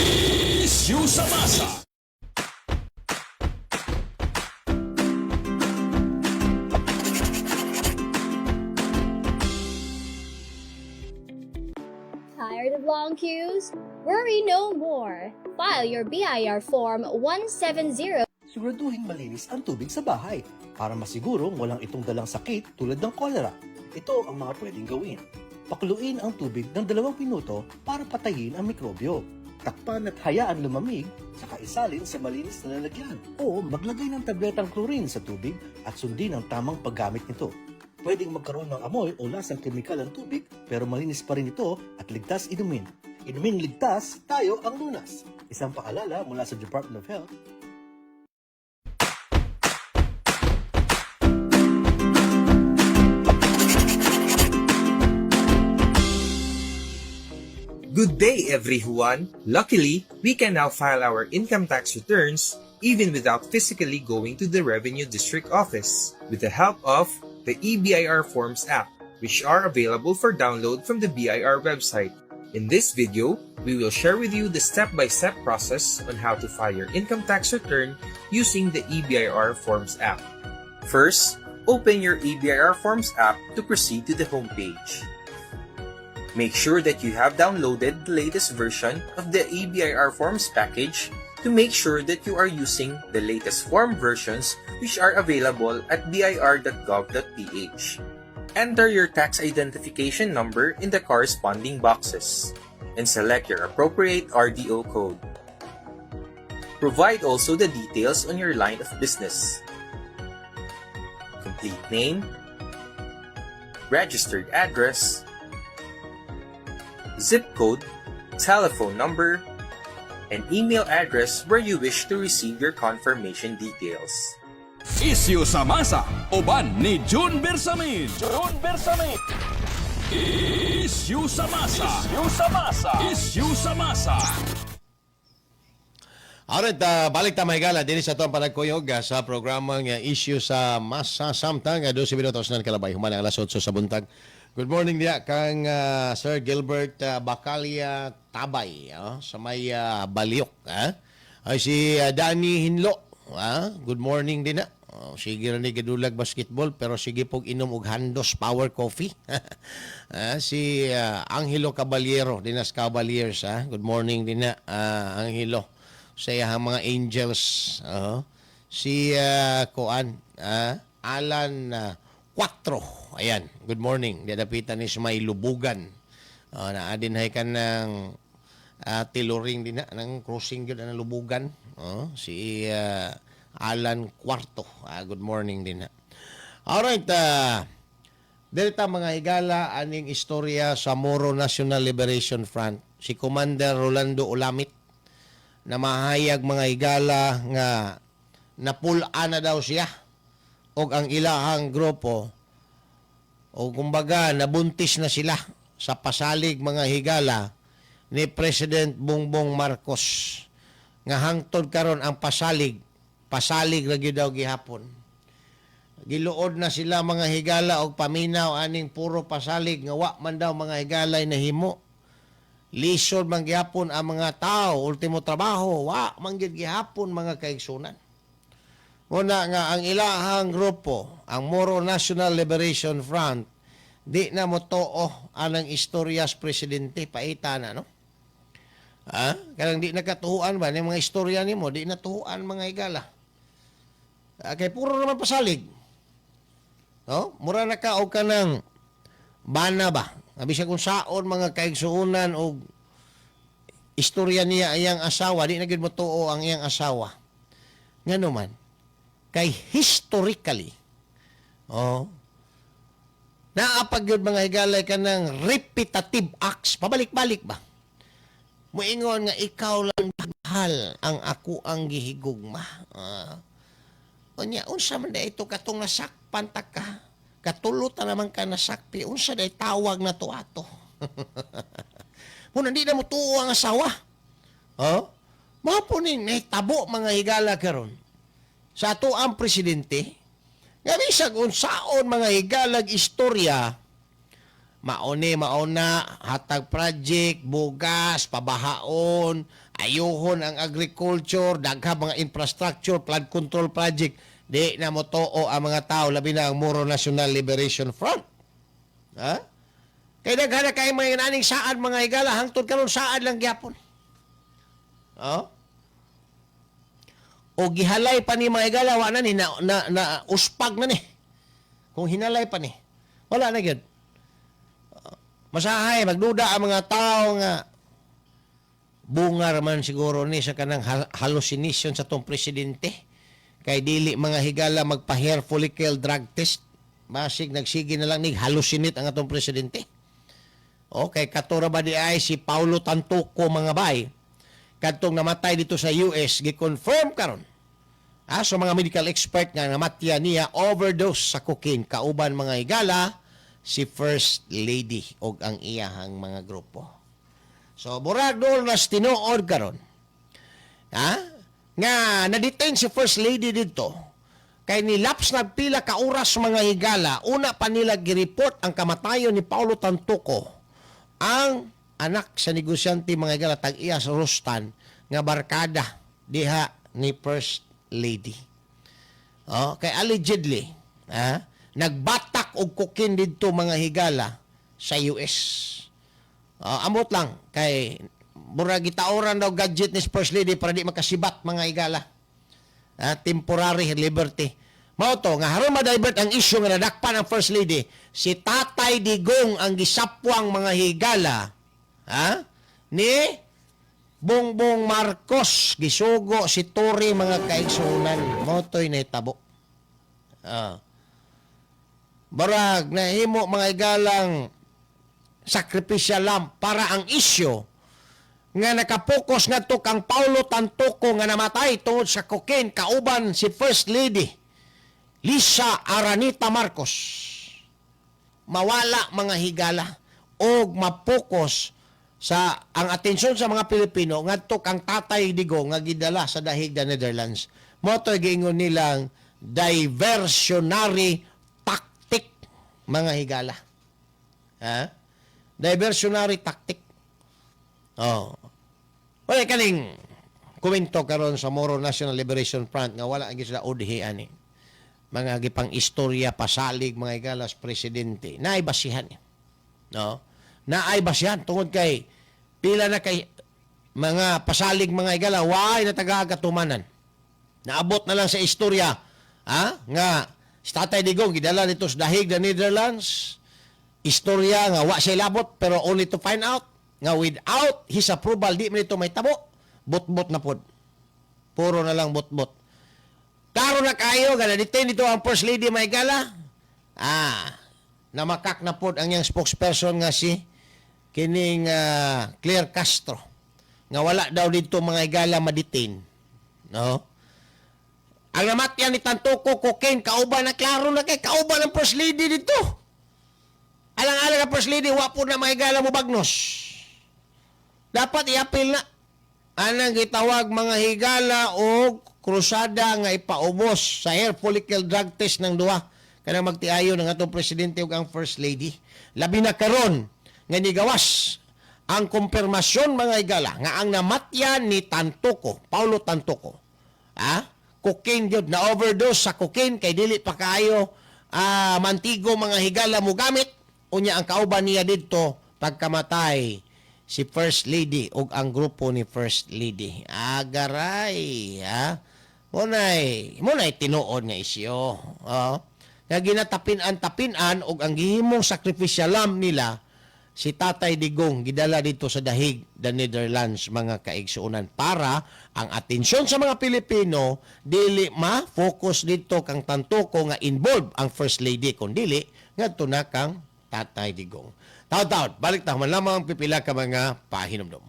Issue sa masa. Tired of long queues? Worry no more. File your BIR Form 170 Siguraduhin malinis ang tubig sa bahay para masigurong walang itong dalang sakit tulad ng kolera. Ito ang mga pwedeng gawin. Pakuluin ang tubig ng 2 minuto para patayin ang mikrobyo. Takpan at hayaan lumamig, saka isalin sa malinis na lalagyan. O maglagay ng tabletang chlorine sa tubig at sundin ang tamang paggamit nito. Pwedeng magkaroon ng amoy o lasang kemikal ang tubig, pero malinis pa rin ito at ligtas inumin. Inumin ligtas, tayo ang lunas. Isang paalala mula sa Department of Health. Good day, everyone! Luckily, we can now file our income tax returns even without physically going to the Revenue District Office with the help of the eBIR Forms app, which are available for download from the BIR website. In this video, we will share with you the step-by-step process on how to file your income tax return using the eBIR Forms app. First, open your eBIR Forms app to proceed to the homepage. Make sure that you have downloaded the latest version of the eBIR Forms package to make sure that you are using the latest form versions, which are available at bir.gov.ph. Enter your tax identification number in the corresponding boxes and select your appropriate RDO code. Provide also the details on your line of business: complete name, registered address, zip code, telephone number, and email address where you wish to receive your confirmation details. Isyu sa masa. Uban ni June Bersamin. June Bersamin. Issue sa masa. Issue sa masa. Issue sa masa. Alright, balik ta, mga higala dinhi sa atong panagkuyog sa programa nga Issue sa Masa samtang 12 minutos na kalabay human ang alas 8 sa buntag. Good morning diya kang Sir Gilbert Bacalia Tabay, oh, sa may Baliok. Ah. Ay si Danny Hinlo. Ah, good morning din na. Oh, sige ra ni gadulag basketball pero sige pog inom og Handos Power Coffee. Ah, si Angelo Caballero dinas Cavaliers, ah. Good morning din na, Angelo, sa iyang mga angels. Oo. Si Kuan, Alan Cuatro. Ayan, good morning. Dadapitan ni sa may Lubugan. Naa din hay ka ng tiluring din na, ng crossing yun ng Lubugan. Oh, si Alan Cuarto. Ah, good morning din na. Alright, Delta, mga higala, aning istorya sa Moro National Liberation Front. Si Commander Rolando Ulamit na mahayag, mga higala, nga napul-an na daw siya og ang ilahang grupo o kumbaga nabuntis na sila sa pasalig, mga higala, ni President Bongbong Marcos nga hangtod karon ang pasalig, pasalig ra gyud daw gihapon. Giluod na sila, mga higala, og paminaw aning puro pasalig nga wa man daw, mga higala, nahimo. Lisod man gihapon ang mga tao, ultimo trabaho wa man gyud gihapon, mga kaigsunan. Muna nga ang ilahang grupo, ang Moro National Liberation Front, di na mo too anang istoryas presidente, paita na, no? Ha? Kanang di nakatuhuan ba ni mga istorya nimo, di natuhuan, mga higala. Ah, kay puro naman pasalig. No? Mura na ka og kanang bana ba? Bisag kung saon, mga kaigsuonan, og istorya niya iyang asawa, di na gyud mo tuo ang iyang asawa. Ngano man, kay historically, oh, naa pa gyud, mga higalay, kanang repetitive acts, pabalik-balik ba? Muingon nga ikaw lang mahal ang ako ang gihigugma. Ah. Unya, unsa man diay ito katong nasakpan ta ka? Katulo ta naman ka nasakpi. Unsa day tawag na to ato? Muna, di na mo tuo ang asawa. Oh? Mao po ning nahitabo, mga higala, karon sa ato ang presidente nga bisag unsaon, mga higalag, istorya, maone mauna, hatag project, bugas, pabahaon, ayuhon ang agriculture, daghang mga infrastructure, flood control project, di na motoo ang mga tao, labi na ang Moro National Liberation Front, ha? Kay daghan na kay mga naning saad, mga higala, hangtod karon saad lang gyapon. Oh? O gihalay pa ni, mga higala, wa na ni na uspag na ni. Kung hinalay pa ni, wala na gyud. Masahay magduda ang mga tao nga bungar man siguro ni sa kanang hallucination sa tong presidente kay dili, mga higala, magpa hair follicle drug test. Basig nagsige na lang ni hallucinate ang atong presidente. Okay, katura ba di ay si Paulo Tantoco, mga bay, kadtong namatay dito sa US, gi-confirm karon so mga medical expert nga namatya niya overdose sa cocaine, kauban, mga higala, si First Lady og ang iyahang mga grupo. So murag dool nas tinuod karon. Ha? Nga na-detain si First Lady dito kay ni lapse na pila ka oras, mga higala, una pa nila gi-report ang kamatayon ni Paulo Tantoco, ang anak sa negosyante, mga higala, tag-iya sa Rustan nga barkada diha ni First Lady. Oh, kay allegedly, nagbatak og cocaine didto, mga higala, sa US. Oh, amot lang kay murag gitaoran daw gadget ni First Lady para di makasibat, mga higala. Temporary liberty. Mao to nga haron ma-divert ang issue nga nadakpan ang First Lady, si Tatay Digong ang gisapwang, mga higala, ha? Ni Bongbong Marcos, gisugo si Torre, mga kaigsunan. Mao to'y nahitabo. Barag nahimo, mga higalang, sacrificial lamb para ang isyu nga nakapokus ngadto kang Paulo Tantoco nga namatay tungod sa cocaine kauban si First Lady Lisa Aranita Marcos mawala, mga higala, og mapokus sa ang atensyon sa mga Pilipino ngadto kang Tatay Digong nga gidala sa The Hague, the Netherlands. Mao to'y giingon nilang diversionary tactic, mga higala. Ha? Diversionary tactic. Oh. Wala kaning komento karon sa Moro National Liberation Front nga wala ang sila udhi ani. Mga gipang istorya pasalig, mga higala, sa presidente. Naay basihan. No? Naay basihan tungod kay pila na kay mga pasalig, mga higala, way na taga-katumanan. Naabot na lang sa istorya, ha, nga si Tatay Digong gidala dito sa The Hague, the Netherlands. Istorya nga wa siya labot, pero only to find out nga without his approval di man ito mahitabo. Bot-bot na pod. Puro na lang bot-bot. Klaro na kayo nga na-detain dito ang First Lady, mga higala. Namakak na pod ang iyang spokesperson nga si kining Claire Castro nga wala daw dito, mga higala, ma-detain. No? Ang namatyan ni Tantoco, cocaine, kauban na, klaro na kay kauban ng First Lady dito. Alang-alang ang First Lady, wa po na, mga higala, mo bagnos. Dapat i-appeal na. Anang gitawag, mga higala, og krusada nga ipaubos sa hair follicle drug test ng duha kanang magtiayo ng atong presidente ug ang First Lady. Labi na karon nga nigawas ang kumpirmasyon, mga higala, nga ang namatyan ni Tantoco, Paulo Tantoco, cocaine gyud, na overdose sa cocaine kay dili pa kaayo mantigo, mga higala, mo gamit. Unya ang kauban niya didto pagkamatay si First Lady ug ang grupo ni First Lady. Agaray, ha? Munay tinuod nga isyo. Oh. Nga ginatapin-an-tapin-an ug ang gihimong sacrificial lamb nila si Tatay Digong gidala dito sa The Hague, the Netherlands, mga kaigsuonan, para ang atensyon sa mga Pilipino dili ma-focus dito kang Tantoco nga involved ang First Lady, kun dili ngadto na kang Tatay Digong. Taud-taud, balik ta man lamang pipila ka mga pahinumdom.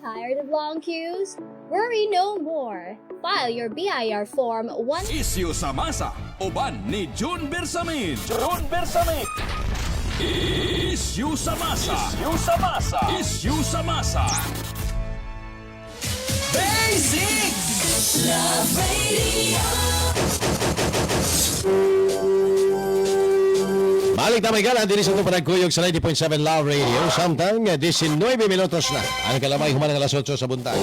Tired of long queues? Worry no more. File your BIR Form 1 Isyu sa masa, uban ni June Bersamin. June Bersamin. Isyu sa masa. Isyu sa masa. Isyu sa masa. Basic! Love Radio. Balik na may gala, diri sa itong panagkuyog sa 90.7 Love Radio. Samtang 19 minutos na. Ang kalamay human ng alas 8 sa buntag.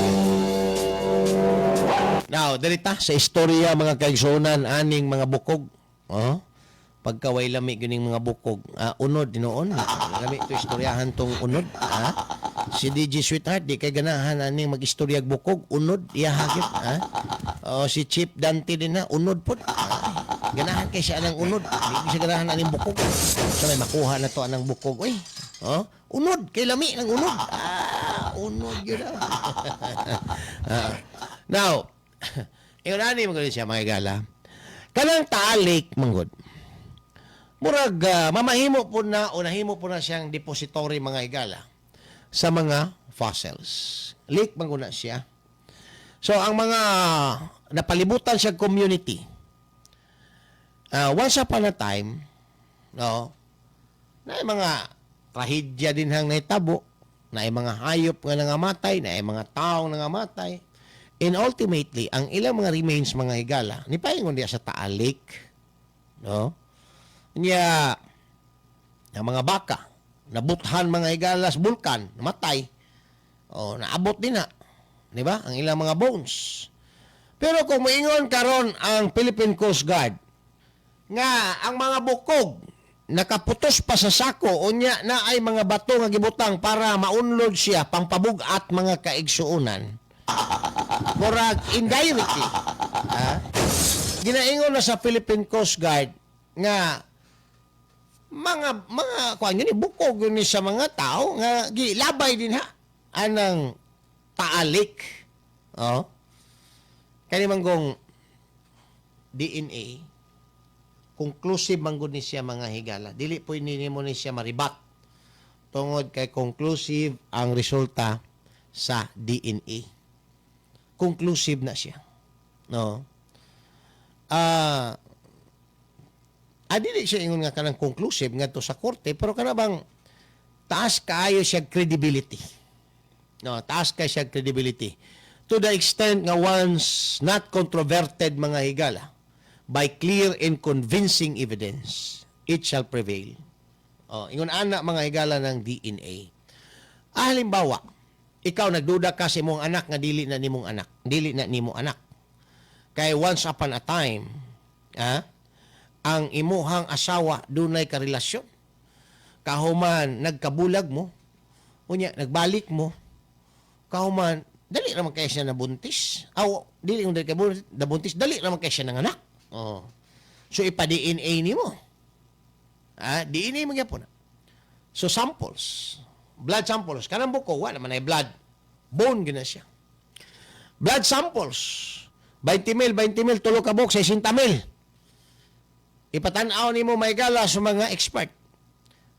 Now, dirita sa istorya mga kaigsuonan aning mga bukog. Oh? Pagkaway lami gining mga bukog. Ah, unod noon. Lami to istoryahan tong unod. Ah? Si DJ Sweetheart di kay ganahan aning magistoryag bukog, unod iya hagit, ha? Oh, si Chief Dante din na unod pod. Ah, ganahan kay siya anang unod. Di siya ganahan aning bukog. So may makuha na to anang bukog. Uy, oh, unod kay lami ng unod. Ah, unod yun ah. Ah. Now, ingon ani man gud siya mga gala. Kanang Taal Lake manggod. Murag mamahimo po na o nahimo po na siyang depository mga higala sa mga fossils. Lake man gud na siya. So ang mga napalibutan siya community. Once upon a time, no, na mga trahedya din hang nahitabo, na mga hayop nga nangamatay, na mga taong nangamatay. And ultimately, ang ilang mga remains mga higala, ni paingon diya sa Taal Lake, no? Nya, ang mga baka, nabuthan mga higala sa bulkan, namatay. O, naabot din na. Di ba? Ang ilang mga bones. Pero kung moingon karon ang Philippine Coast Guard, nga ang mga bukog nakaputos pa sa sako, unya na ay mga bato nga gibutang para maunlod siya pangpabug-at mga kaigsuonan, murag indirectly, ha? Ginaingon na sa Philippine Coast Guard nga mga kuan yun, bukog yun ni sa mga tao nga gilabay din ha anang Taal Lake. Oh, kani man gong DNA, conclusive man gud ni siya mga higala. Dili po ni mo ni siya maribat tungod kay conclusive ang resulta sa DNA. Conclusive na siya, no? Dili siya ingon nga kanang conclusive ngadto sa korte, pero kana bang taas kaayo siya credibility, no? Taas kay siya credibility to the extent nga once not controverted mga higala by clear and convincing evidence, it shall prevail. Oh, ingon ana mga higala ng DNA. Halimbawa, ikaw nagduda ka sa imong anak nga dili na nimong anak, dili na nimo anak, kay once upon a time, ang imuhang asawa dunay karelasyon, kahuman nagkabulag mo, unya nagbalik mo, kahuman dali raman kay siya nabuntis. Aw, dili kung dali kay nabuntis, dali raman kay siya nanganak. Oh. So ipa-DNA nimo. DNA mo gyapon. So samples, blood samples, kanang buko wa naman ay blood. Bone gina siya. Blood samples. 20 mil, 20 mil, tulo ka buok, 60 mil. Ipatan-aw nimo maigala sa mga expert.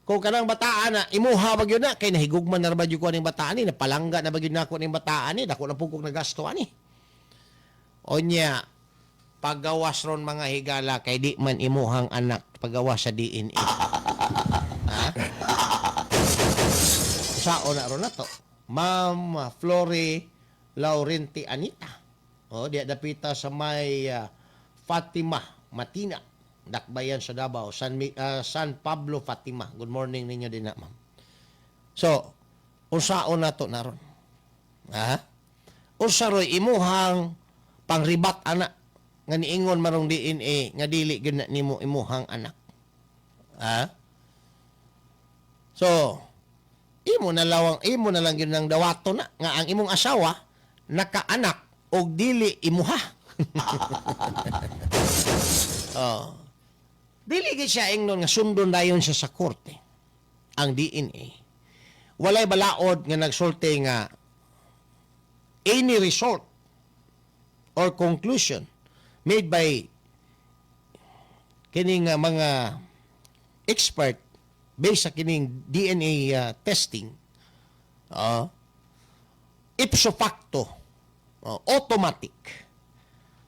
Kung kanang bataan na, imuha ba gyud na, kay nahigugman na ra ba gyud ko aning bataan ni, napalangga na ba gyud nako ning bataan ni, dako na pud kog nagasto ani. Onya, paggawas ron mga higala kay di man imuhang anak, paggawas sa DNA. Ha? Sao na ron na to? Ma'am Flory Laurenti Anita. O, diya dapita sa may Fatima Matina. Dakbayan sa Davao. San Pablo Fatima. Good morning ninyo din na, ma'am. So, unsaon na to na ron? Ha? Unsa roy imuhang pangribat ana nga niingon marong DNA nga dili gyud na nimo imuhang anak? Ha? So, imo na lang gyud nang dawato na nga ang imong asawa nakaanak og dili imuha. Oh. Dili gyud siya ingnon nga sundon dayon siya sa korte ang DNA. Walay balaod nga nagsulti nga any result or conclusion made by kining mga expert based sa kining DNA testing, Ipso facto, oh, automatic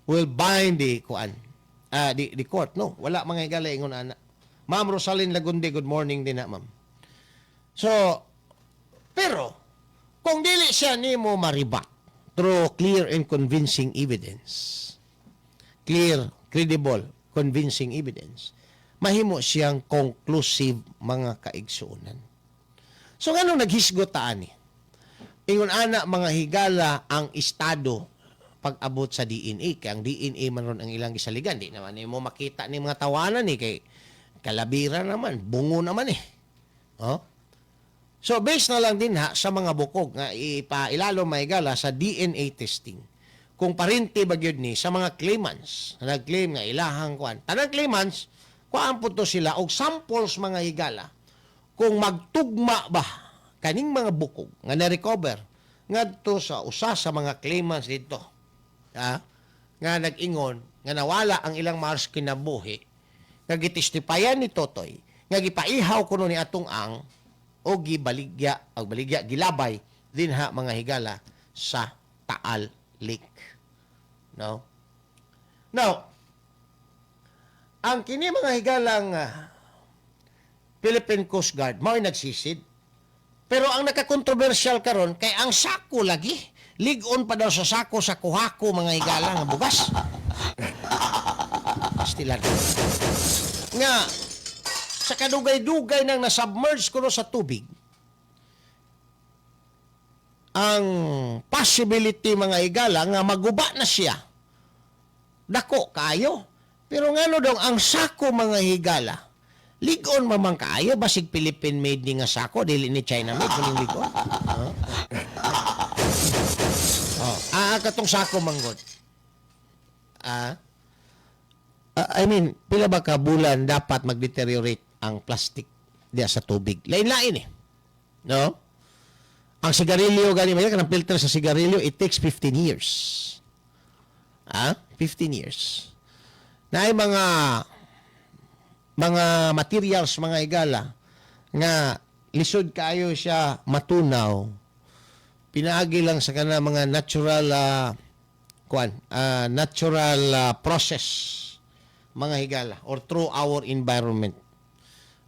will bind the kuan, the court. No, wala, mga higala, ingon ana. Ma'am Rosalyn Lagunde, good morning din na, ma'am. So, pero kung dili siya nimo ma-rebut through clear and convincing evidence, clear, credible, convincing evidence, mahimo siyang conclusive, mga kaigsuonan. So nganong naghisgot ta ani? Ingon ana, mga higala, ang estado pag-abot sa DNA, kay ang DNA man ron ang ilang gisaligan. Di naman mo makita ni mga tawanan ni kay kalabira naman, bungo naman eh. Oh? So based na lang din ha sa mga bukog nga ipailalo, mga higala, sa DNA testing. Kung parente ba gyud ni sa mga claimants na nag-claim nga ilahang kuan. Tanang claimants, kuan po to sila og samples, mga higala, kung magtugma ba kaning mga bukog nga na-recover ngadto sa usa sa mga claimants dito, ha, nga nag-ingon nga nawala ang ilang mahal sa kinabuhi, nga gitestipayan ni Totoy nga gipaihaw kuno ni atong ang o gibaligya o baligya gilabay dinha, mga higala, sa Taal Lake, no? Now, ang kini, mga higalang, Philippine Coast Guard mao'y nagsisid, pero ang nakakontrobersyal karon kay ang sako lagi lig-on pa daw sa sako sa kuhako, mga higala, nga bugas. Pastilan. Nga sa kadugay-dugay nang nasubmerge kuno sa tubig, ang possibility, mga higala, nga maguba na siya dako kaayo. Pero ngano dong ang sako, mga higala, ligon mamang kaayo? Basig Philippine made ni nga sako, dili ni China made kuning ligon. Huh? Oh, katong sako manggod. I mean, pila ba ka bulan dapat mag-deteriorate ang plastic diya sa tubig? Lain-lain eh. No? Ang sigarilyo gani may kanang filter sa sigarilyo, it takes 15 years. 15 years. Na ay mga materials, mga higala, nga lisod kaayo siya matunaw, pinaagi lang sa kana mga natural kuan, natural process, mga higala, or through our environment,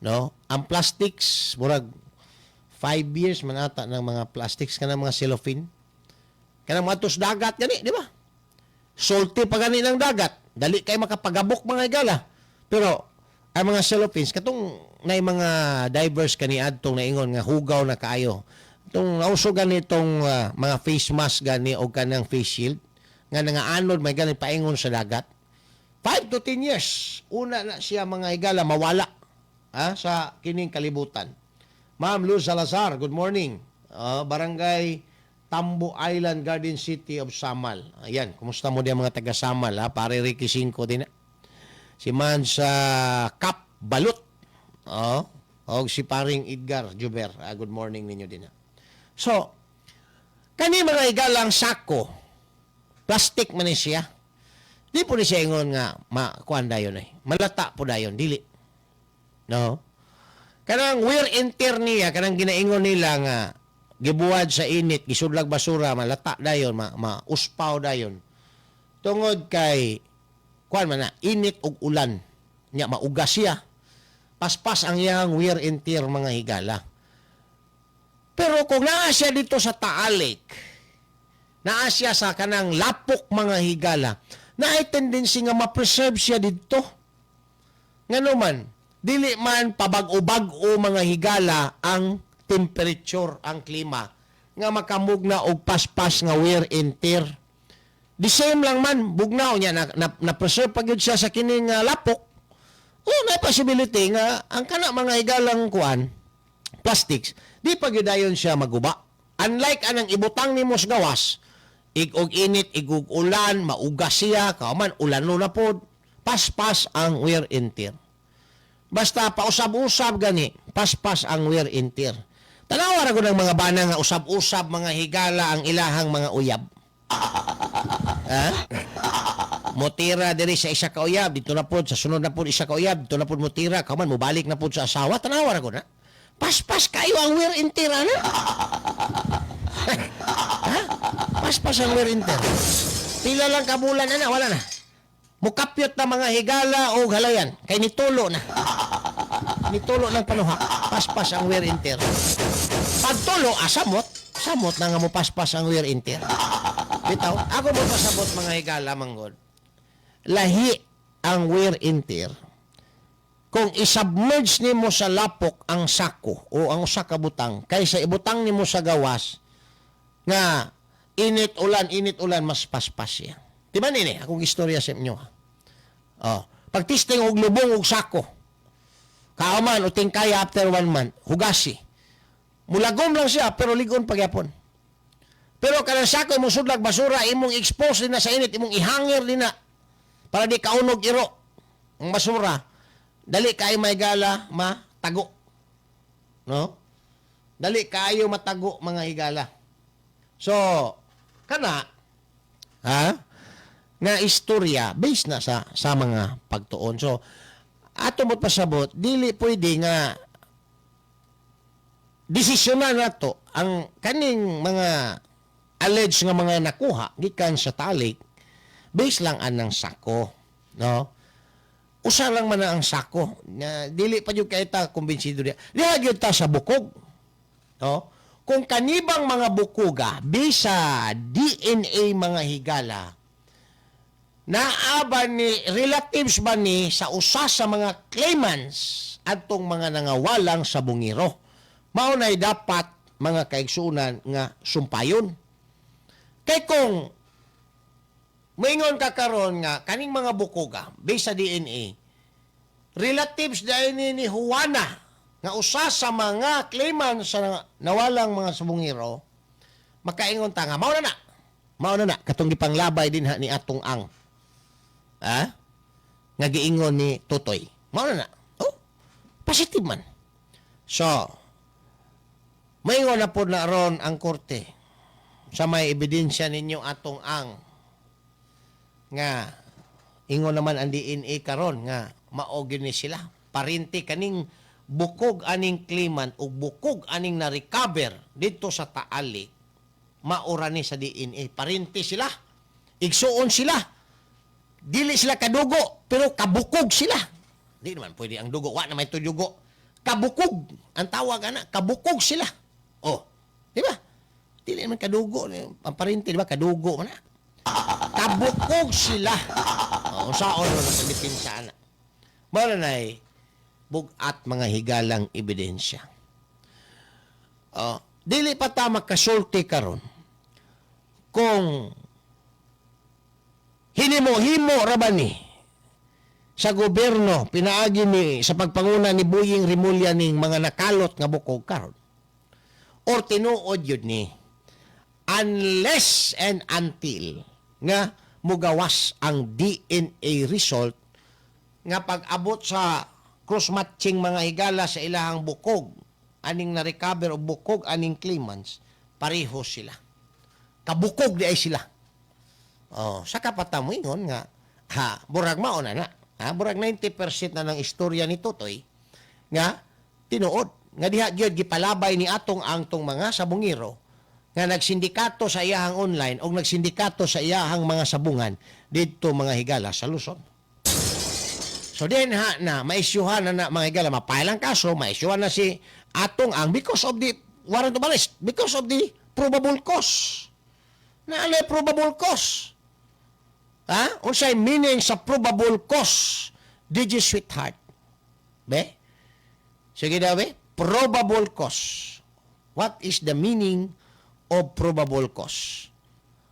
no? Ang plastics, murag 5 years man ata ng mga plastics, kanang mga cellophane, kanang mga tos dagat gani, di ba? Salty pa gani ng dagat, dali kay makapagabok, mga higala. Pero ang mga cellophanes, katong na mga divers kani adtong naingon nga hugaw na kaayo, itong nauso ganitong mga face mask gani o kanang face shield nga nangaanod may gani paingon sa dagat, 5 to 10 years una na siya, mga higala, mawala sa kining kalibutan. Ma'am Luz Salazar, good morning. Barangay Tambo Island, Garden City of Samal. Ayan, kumusta mo diyan, mga taga Samal, ha? Pare Ricky Cinco din. Si Man sa Kap Balut. Oh, og si paring Edgar Juber. Good morning ninyo din. Ha? So, kani, mga higalang sako, plastic man ni siya. Di po ni siya ingon nga ma kuan dayon eh. Malata po dayon, dili. No? Kanang wear and tear niya, kanang ginaingon nila nga gibuwad sa init, gisudlag basura, malata dayon, ma uspaw dayon. Tungod kay kuan man na, init ug ulan. Nya maugas siya. Paspas ang iyang wear and tear, mga higala. Pero kung naa siya dito sa Taal Lake, naa siya sa kanang lapok, mga higala, naay tendency nga ma-preserve siya dito. Ngano man, dili man pabag-o-bag-o, mga higala, ang temperature, ang klima, nga makamugna og paspas nga wear and tear. The same lang man, bugnaw niya, na preserve pa gyud siya sa kining lapok. Oh, na possibility nga ang kana, mga higalang kuan, plastics, di pa gyud dayon siya maguba. Unlike anang ibutang nimo sa gawas, ig-og init, ig-og ulan, maugas siya, kauman ulan na pod, paspas ang wear and tear. Basta pausab-usab gani, paspas ang wear and tear. Tanawa ra ko ng mga bana nga usab-usab, mga higala, ang ilahang mga uyab. Ha? Motira diri sa isa ka uyab, dito na pod sa sunod na pod isa ka uyab, dito na pod motira, kaman mobalik na pod sa asawa, tanawa ra ko na. Paspas kayo ang wear and tear ana. Ha? Paspas ang wear and tear. Pila lang kabulan ana, wala na. Mukapyot na mga higala o halayan kay nitulo na. Nitulo ng panuha. Paspas ang wear and tear. Pagtulo, samot. Samot na nga mo paspas ang wear and tear. Bitaw, ako mo pasabot, mga higala, manggod. Lahi ang wear and tear kung isubmerge nimo sa lapok ang sako o ang usa ka butang kaysa ibutang nimo sa gawas nga init ulan, init ulan, mas paspas siya. Di ba nini? Akong istorya sa inyo. Oh. Pagtisting og lubong og sako. Kauman o tingkaya after one month, hugasi. Mulagom lang siya pero ligon pagyapon. Pero kanang sako imong sudlag basura, imong expose din na sa init, imong ihanger din na para di kaunog iro ang basura. Dali kayo may gala matago. No? Dali kayo matago, mga higala. So, kana ha nga istorya based na sa mga pagtuon. So, ato mo pasabot, dili pwede nga desisyonan nato ang kaning mga alleged nga mga nakuha gikan sa talik based lang anang sako, no? Usa lang man na ang sako na dili pa jud kay ta kumbinsido diha. Diha gyud ta sa bukog, no? Kung kanibang mga bukuga bisa DNA, mga higala, naa ba ni, relatives ba ni sa usa sa mga claimants adtong mga nangawalang sabungero, mao nay dapat, mga kaigsunan, nga sumpayon. Kay kung moingon ka karon nga kaning mga bukoga based sa DNA relatives dahil ni Juana nga usa sa mga claimants sa nawalang mga sabungero, makaingon ta nga mao na na katong gipanglabay din ha ni atong ang ha nga giingon ni Totoy, mao na na, oh, positive man. So maingon na pod na ron ang korte sa may ebidensya ninyo, atong ang, nga ingon naman ang DNA karon nga mao gyud ni sila, parente kaning bukog aning claimant o bukog aning na-recover dito sa Taal, maura ni sa DNA, parente sila, igsuon sila. Dili sila kadugo pero kabukog sila. Di naman pwede ang dugo, wa na may dugo. Kabukog ang tawag ana, kabukog sila. Oh, di ba? Dili naman kadugo ang parente, di ba? Kadugo man na. Kabukog sila. Oh, unsaon mo na pagdepensa ana? Mao na nay bugat, mga higalang ebidensya. Oh, dili pa ta makasulti karon kung hinimo-himo ra ba ni sa gobyerno pinaagi ni sa pagpanguna ni Boying Remulla ning mga nakalot nga bukog karon or tinuod yun ni, unless and until nga mugawas ang DNA result nga pag-abot sa cross-matching, mga higala, sa ilahang bukog aning na-recover o bukog aning claimants, pareho sila, kabukog di ay sila. Oh, sa kapata mo ingon nga ha, burag mao na na ha, burag 90% na ng istorya ni Totoy nga tinuod nga diha gyud gipalabay ni atong ang tong mga sabungero nga nagsindikato sa iyahang online o nagsindikato sa iyahang mga sabungan didto, mga higala, sa Luzon. So din ha na maisyuhan na na, mga higala, mapailang kaso, maisyuhan na si atong ang because of the warrant of arrest, because of the probable cause. Na ano probable cause? Ha? Unsay meaning sa probable cause? DJ Sweetheart. Be? Sige daw, be? Probable cause. What is the meaning of probable cause?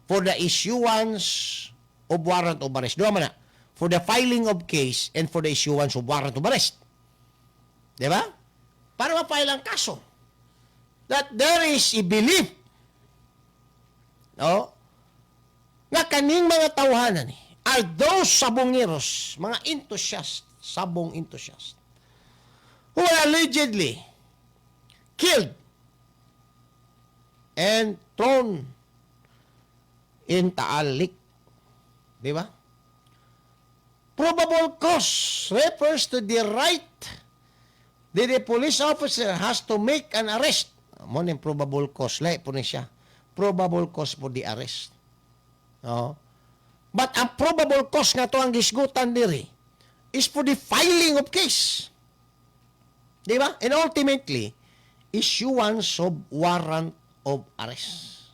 For the issuance of warrant of arrest. Duha man na. For the filing of case and for the issuance of warrant of arrest. Di ba? Para ma-file ang kaso. That there is a belief, no? Nga kaning mga tawhanan ni are those sabongeros, mga enthusiast, sabong enthusiast, who are allegedly killed and thrown in Taal Lake. Di ba? Probable cause refers to the right that the police officer has to make an arrest. Mo ning probable cause, lahi po ni siya. Probable cause for the arrest. No? But ang probable cause nga to ang gisgutan diri is for the filing of case. Di ba? And ultimately, issuance of warrant of arrest.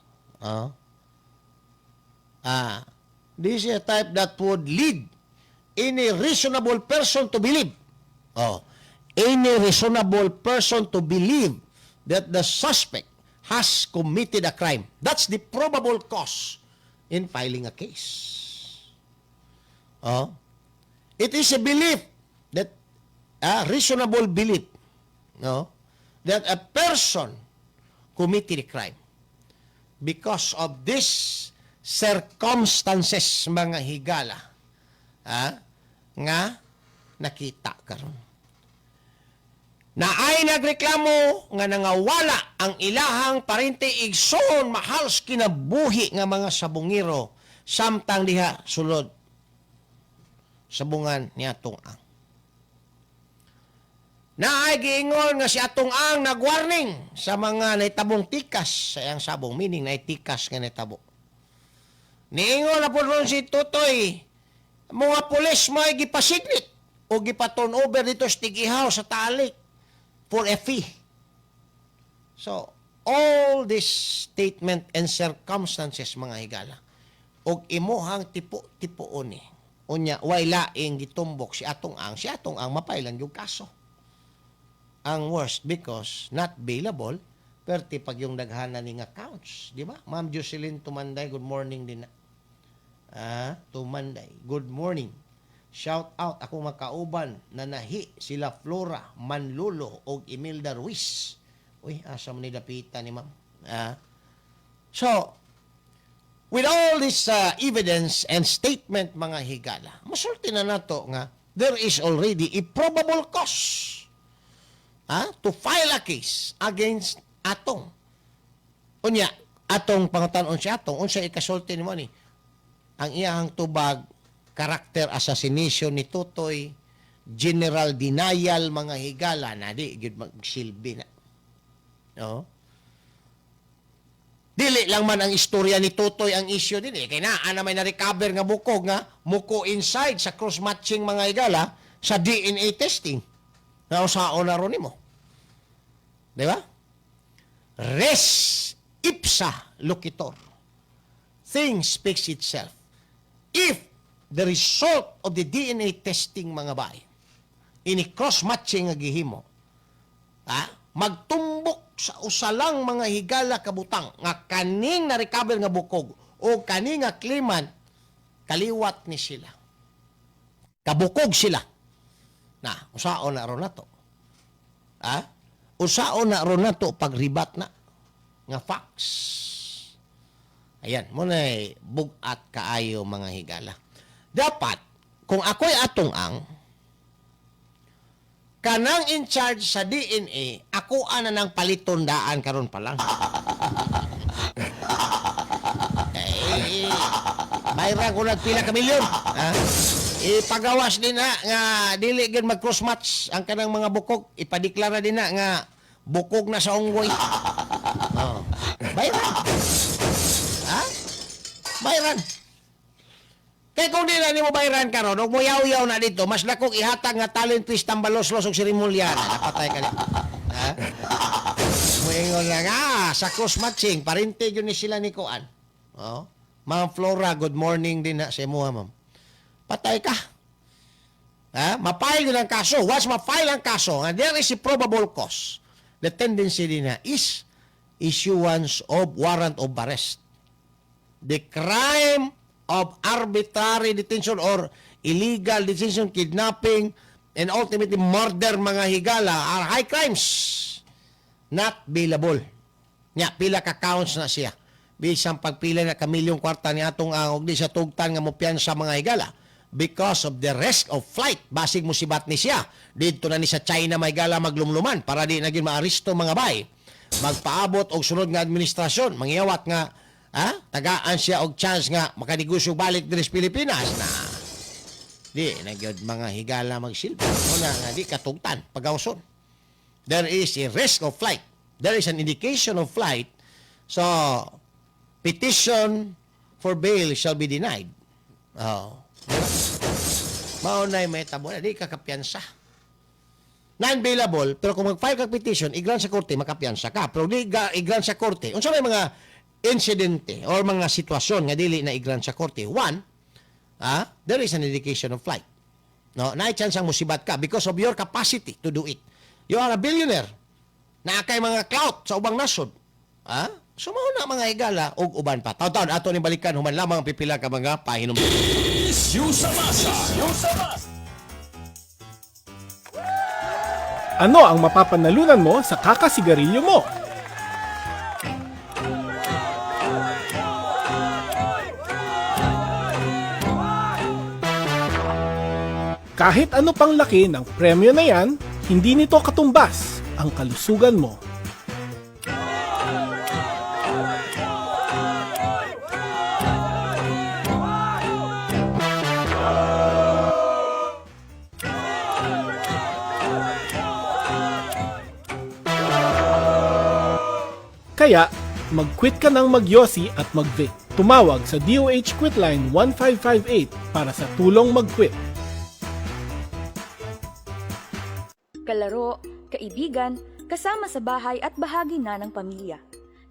Ah, this is a type that would lead any reasonable person to believe. Oh, any reasonable person to believe that the suspect has committed a crime. That's the probable cause in filing a case. Oh. It is a belief that a reasonable belief, no, that a person committed a crime because of this circumstances, mga higala, nga nakita karon na ay nagreklamo nga nangawala ang ilahang parente, igsoon, mahal sa kinabuhi nga mga sabungero, samtang diha sulod sabungan ni Atong Ang. Naay giingon nga si Atong Ang nagwarning sa mga naitabong tikas sa iyang sabong, meaning naay tikas nga naitabo. Niingon na po ron si Totoy, mga pulis may gipasiglit o gipa-turn over dito sa Tigihaw sa Talik for a fee. So, all this statement and circumstances, mga higala, og imuhang tipo-tipuon ni. Unya, way laing gitumbok si Atong Ang, si Atong Ang mapailan yung kaso. Ang worst because not bailable, perti pag yung daghanan ning accounts, di ba? Ma'am Jocelyn Tumanday, good morning din na. Tumanday, good morning. Shout out ako makauban na nahi sila Flora Manlulo og Imelda Ruiz. Uy, asa man ni dapita ni ma'am? So, with all this evidence and statement, mga higala, masulti na nato nga there is already a probable cause to file a case against Atong. Unya, atong pangutan-on si Atong, unsa ikasulti nimo ni? Ang iyahang tubag, character assassination ni Totoy, general denial, mga higala, na di gyud magsilbi na. No? Dili lang man ang istorya ni Totoy ang issue din eh. Kay naa na may na-recover nga bukog nga muko inside sa cross-matching, mga higala, sa DNA testing. Na usaon na ron nimo. Di ba? Res ipsa loquitur. Thing speaks itself. If the result of the DNA testing, mga bay, ini cross-matching nga gihimo, magtumbok sa usalang mga higala kabutang nga kaning na-recover nga bukog o kaning nga claimant, kaliwat ni sila. Kabukog sila. Na, usaon na ron nato? Ha? Usaon na ron nato pagribat na nga facts? Ayan, mo na bugat kaayo, mga higala. Dapat, kung ako'y Atong Ang, kanang in charge sa DNA, ako ana ng palitundaan karon pa lang. Eh, bayran ko nagpila ka milyon. Ha? Ipagawas din na nga dili gyud mag cross match ang kanang mga bukog. Ipadeklara din na nga bukog na sa unggoy. Oh. Bayran. Ha? Bayran. Kay kung di na nimo bayran karon ug moyaw-yaw na dito, mas dakong ihatag nga talent twist tambaloslos og seremonya. Napatay ka ni. Ha? Moingon lang sa cross matching, parente gyud ni sila ni Kuan. Oh. Ma'am Flora, good morning din na sa imo, ma'am. Patay ka. Ha? Ma-file yun ang kaso. Once ma-file ang kaso, and there is a probable cause, the tendency din na is issuance of warrant of arrest. The crime of arbitrary detention or illegal detention, kidnapping, and ultimately murder, mga higala, are high crimes. Not bailable. Nya, pila ka counts na siya. Bisan pagpila na kamilyong kwarta ni Atong Ang og di sa tugtan nga mopiyansa, mga higala, because of the risk of flight. Basig mo sibat ni siya. Dito na ni sa China may gala maglumluman para di na gyud maaresto, mga bay. Magpaabot og sunod nga administrasyon, mangyawat nga tagaan siya og chance nga makanegosyo balik diri sa Pilipinas na di na gyud, mga higala, magsilbi. Una nga di katugtan pagawson. There is a risk of flight. There is an indication of flight. So, Petition for bail shall be denied. Oh. Mao na may tabo na, di ka kapiyansa. Non-bailable, pero kung mag-file ka petition, i-grant sa korte, makapiyansa ka. Pero di ka i-grant sa korte, unsa may mga insidente or mga sitwasyon nga dili na i-grant sa korte? One, there is an indication of flight. No, naay chance ang musibat ka because of your capacity to do it. You are a billionaire. Naa kay mga clout sa ubang nasod. Ah? So mao na, mga higala, ug uban pa. Taw-taw ato ni balikan human lamang ang pipila ka mga pahinom. Isyu sa masa. Isyu sa masa. Ano ang mapapanalunan mo sa kakasigarilyo mo? Kahit ano pang laki ng premyo na yan, hindi nito katumbas ang kalusugan mo. Kaya, mag-quit ka ng magyosi at mag-vape. Tumawag sa DOH Quitline 1558 para sa tulong mag-quit. Kalaro, kaibigan, kasama sa bahay at bahagi na ng pamilya.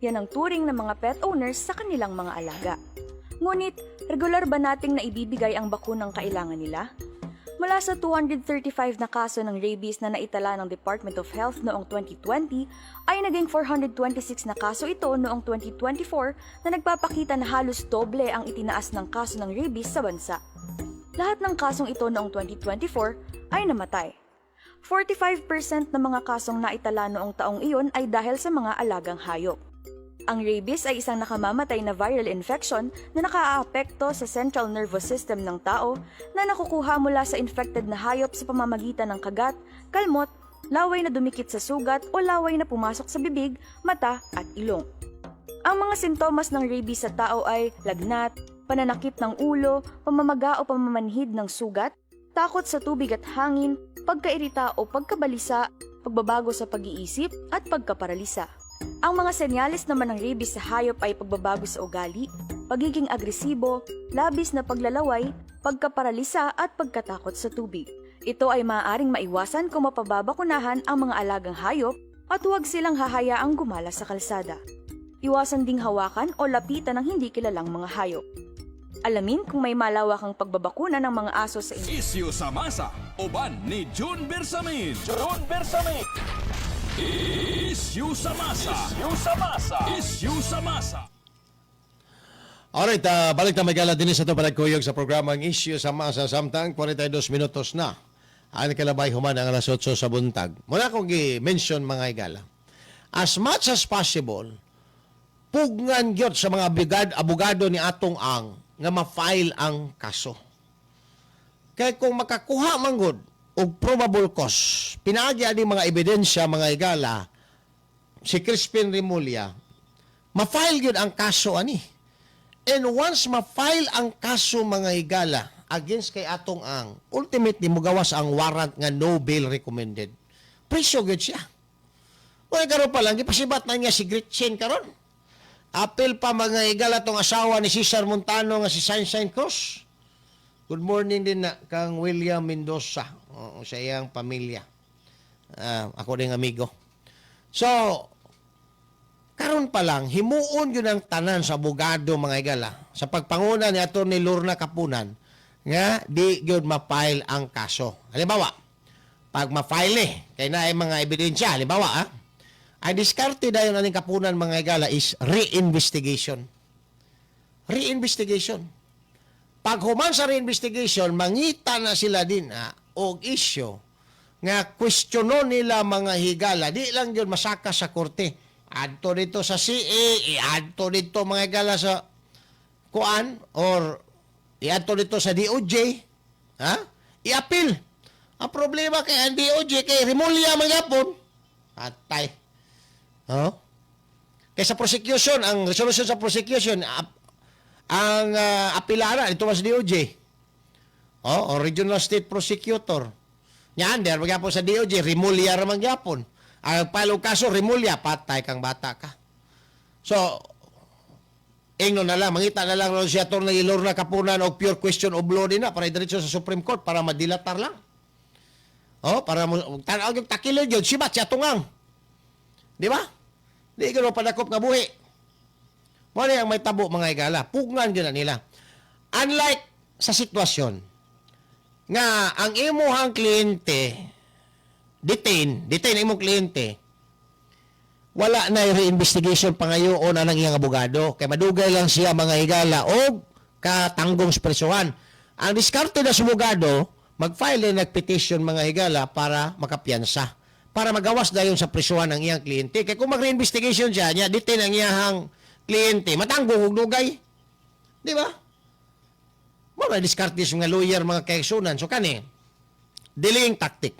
Yan ang turing ng mga pet owners sa kanilang mga alaga. Ngunit, regular ba nating naibibigay ang bakunang kailangan nila? Mula sa 235 na kaso ng rabies na naitala ng Department of Health noong 2020, ay naging 426 na kaso ito noong 2024 na nagpapakita na halos doble ang itinaas ng kaso ng rabies sa bansa. Lahat ng kasong ito noong 2024 ay namatay. 45% ng mga kasong naitala noong taong iyon ay dahil sa mga alagang hayop. Ang rabies ay isang nakamamatay na viral infection na nakaaapekto sa central nervous system ng tao na nakukuha mula sa infected na hayop sa pamamagitan ng kagat, kalmot, laway na dumikit sa sugat o laway na pumasok sa bibig, mata at ilong. Ang mga sintomas ng rabies sa tao ay lagnat, pananakip ng ulo, pamamaga o pamamanhid ng sugat, takot sa tubig at hangin, pagkairita o pagkabalisa, pagbabago sa pag-iisip at pagkaparalisa. Ang mga senyales naman ng rabies sa hayop ay pagbabago sa ugali, pagiging agresibo, labis na paglalaway, pagkaparalisa at pagkatakot sa tubig. Ito ay maaaring maiwasan kung mapababakunahan ang mga alagang hayop at huwag silang hahayaang gumala sa kalsada. Iwasan ding hawakan o lapitan ng hindi kilalang mga hayop. Alamin kung may malawakang pagbabakuna ng mga aso sa inyong Isyu sa masa. Uban ni June Bersamin. June Bersamin. Isyu sa masa. Isyu sa masa. Isyu sa masa. Alright, balik na magala din sa ito panagkuyog sa programang Issue sa Masa samtang 42 minutos na. Ang kalabay human ang alas 8 sa buntag. Muna akong gi-mention, mga higala. As much as possible, pugngan gyud sa mga abogado ni Atong Ang nga ma-file ang kaso. Kay kung makakuha manggod og probable cause, pinaagi ani mga ebidensya, mga higala, si Crispin Remulla, ma-file gyud ang kaso ani. And once ma-file ang kaso, mga higala, against kay Atong Ang, ultimately mugawas ang warrant nga no bail recommended. Priso gyud siya. Uy, karon pa lang, gipasibat na niya si Gretchen karon. Apil pa, mga higala, tong asawa ni Cesar Montano nga si Sunshine Cruz. Good morning din na kang William Mendoza. Oo, sa iyang pamilya. Ako ding amigo. So, karon pa lang, himuon yun ang tanan sa abogado, mga higala, sa pagpanguna ni Atty. Lorna Kapunan, nga di gyud ma-file ang kaso. Halimbawa, pag ma-file eh, kay naay mga ebidensya, halimbawa ang diskarte dayon aning Kapunan, mga higala, is reinvestigation. Reinvestigation. Pag human sa reinvestigation, mangita na sila din og issue nga kwestiyonon nila, mga higala, di lang yun masaka sa korte. Adto dito sa CA, iadto dito, mga higala, sa kuan or iadto dito sa DOJ, ha? I-appeal. Ang problema kay ang DOJ kay Remulla man gapon. Atay. Oh? Kay sa prosecution, ang resolution sa prosecution, ang apilana ito mas DOJ. Oh, o regional state prosecutor. Yan, der magyapon sa DOJ, Remulla ra man gyapon. Ang file og kaso Remulla, patay kang bata ka. So, Ingno na lang, mangita na lang ron si Atty. Lorna Kapunan og pure question of law din na para diretso sa Supreme Court para madilatar lang. Oh, para mo tan-aw yung takilid yun, sibat si Atong Ang. Di ba? Di ka padakop nga buhi. Mo ni ang may tabo, mga higala. Pugngan gyud na nila. Unlike sa sitwasyon nga ang imuhang kliyente detain, detain ang imong kliyente, wala na re-investigation pangayoon anang iyang abogado kay madugay lang siya, mga higala, og katanggong sa presuhan. Ang diskarte na sa abogado, mag-file na nag-petition, mga higala, para makapiyansa, para magawas dayon sa presuhan ang iyang kliyente. Kay kung mag-reinvestigation siya niya, detain ang iyang kliyente, matanggong og dugay, di ba? Mo na diskarte sa mga lawyer, mga kaigsunan. So kani delaying tactic.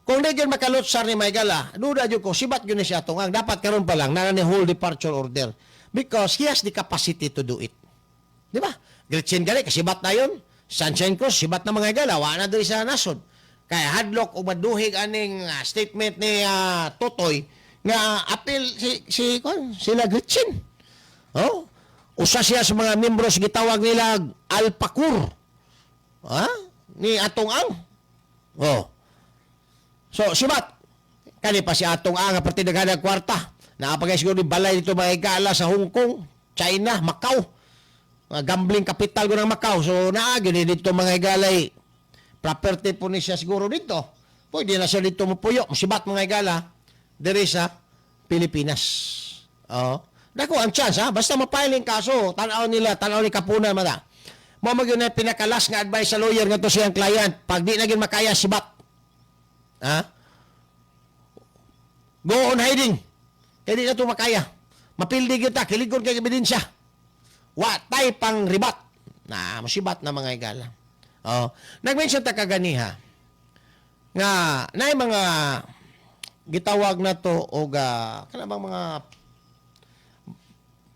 Kung di gyud makalutsar ni Maygala, duda gyud ko sibat gyud ni siya Atong Ang. Dapat karon pa lang naa ni hold departure order because he has the capacity to do it. Di ba? Gretchen gali kasibat na yun. Sunshine Cruz sibat na, mga higala, wa na diri sa nasod. Kaya hadlok o maduhig aning statement ni Totoy nga apil si si kon sila Gretchen. Oh, usa siya sa mga membros gitawag nila Alpacur. Ha? Ni Atong Ang. Oh. So, sibat. Kani pa si Atong Ang, aparte daghan ang kwarta. Naa pa siguro ni balay dito, mga higala, sa Hong Kong, China, Macau. Mga gambling capital ko ng Macau. So, naa gyud ni dito, mga higalay. Property po ni siya siguro dito. Pwede na siya dito mupuyo. Musibat, mga higala, diri sa Pilipinas. Oh. Dako ang chance ha. Basta mapiling kaso, tanaw nila, tanaw ni Kapunan mata. Mo magyud na pinakalas nga advice sa lawyer ngadto siyang client. Pag di na gyud makaya, sibat. Ha? Go on hiding. Kaya di na ito makaya. Mapildi kita, kiligod kay ebidensya. Wa tay pang ribat. Na, musibat na, mga higala. Oh. Nag-mention ta kaganiha nga naay mga gitawag na to og kana bang mga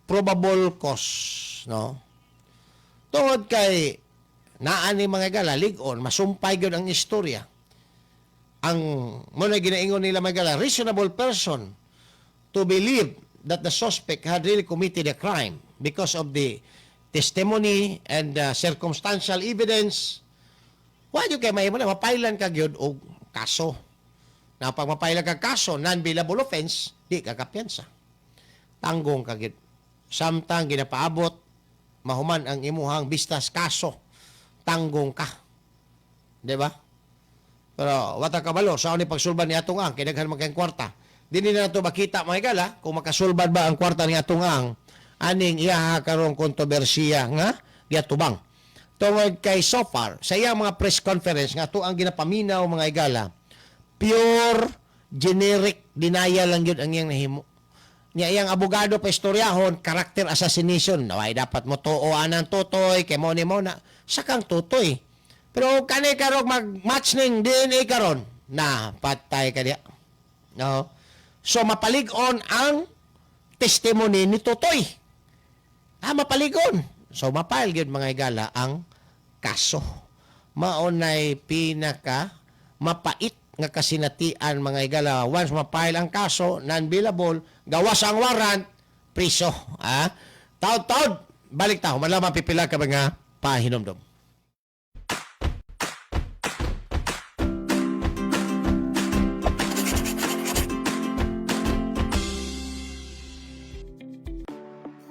probable cause, no? Tungod kay naa ni, mga higala, lig-on masumpay gyud ang istorya. Ang mo na ginaingon nila, mga higala, reasonable person to believe that the suspect had really committed a crime because of the testimony and circumstantial evidence. Wa jud kay mahimo na mapailan ka gyud og kaso. Na pag mapailan ka kaso, non-bailable offense, di ka kapiyansa. Tanggong ka gyud. Samtang ginapaabot mahuman ang imuhang bistas kaso, tanggong ka. Di ba? Pero wata kabalo sa ni pagsulban ni Atong Ang, kay daghan man kayong kwarta. Dili na nato makita, mga higala, kung makasulban ba ang kwarta ni Atong Ang aning iyaha karong kontrobersiya nga giatubang. Tungod kay so far sa iyang mga press conference nga ato ang ginapaminaw, mga higala, pure generic denial lang yun ang iyang nahimo. Niya iyang abogado pa istoryahon, character assassination. Naway dapat mo tuo anang Totoy, kay mo ni mo na. Sakang Totoy. Pero kani karong mag-match ning DNA karon, na patay ka diya. No? So mapalig-on ang testimony ni Totoy. Ah, mapalig-on. So mapile gyud, mga higala, ang kaso. Maunay pinaka mapait nga kasinatian, mga higala. Once mapile ang kaso, non-bailable, gawas ang warrant, priso. Ah? Taod-taod, balik ta. Human pipila ka mga pahinomdom.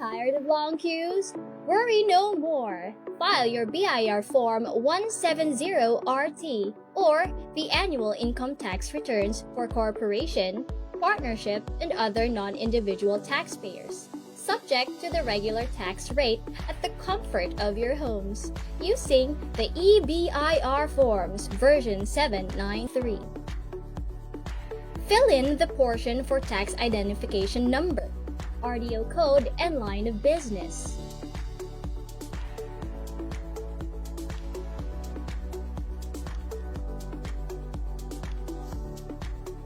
Tired of long queues? Worry no more. File your BIR Form 170RT or the annual income tax returns for corporation, partnership, and other non-individual taxpayers, subject to the regular tax rate at the comfort of your homes using the eBIR Forms version 793. Fill in the portion for tax identification number, RDO code, and line of business.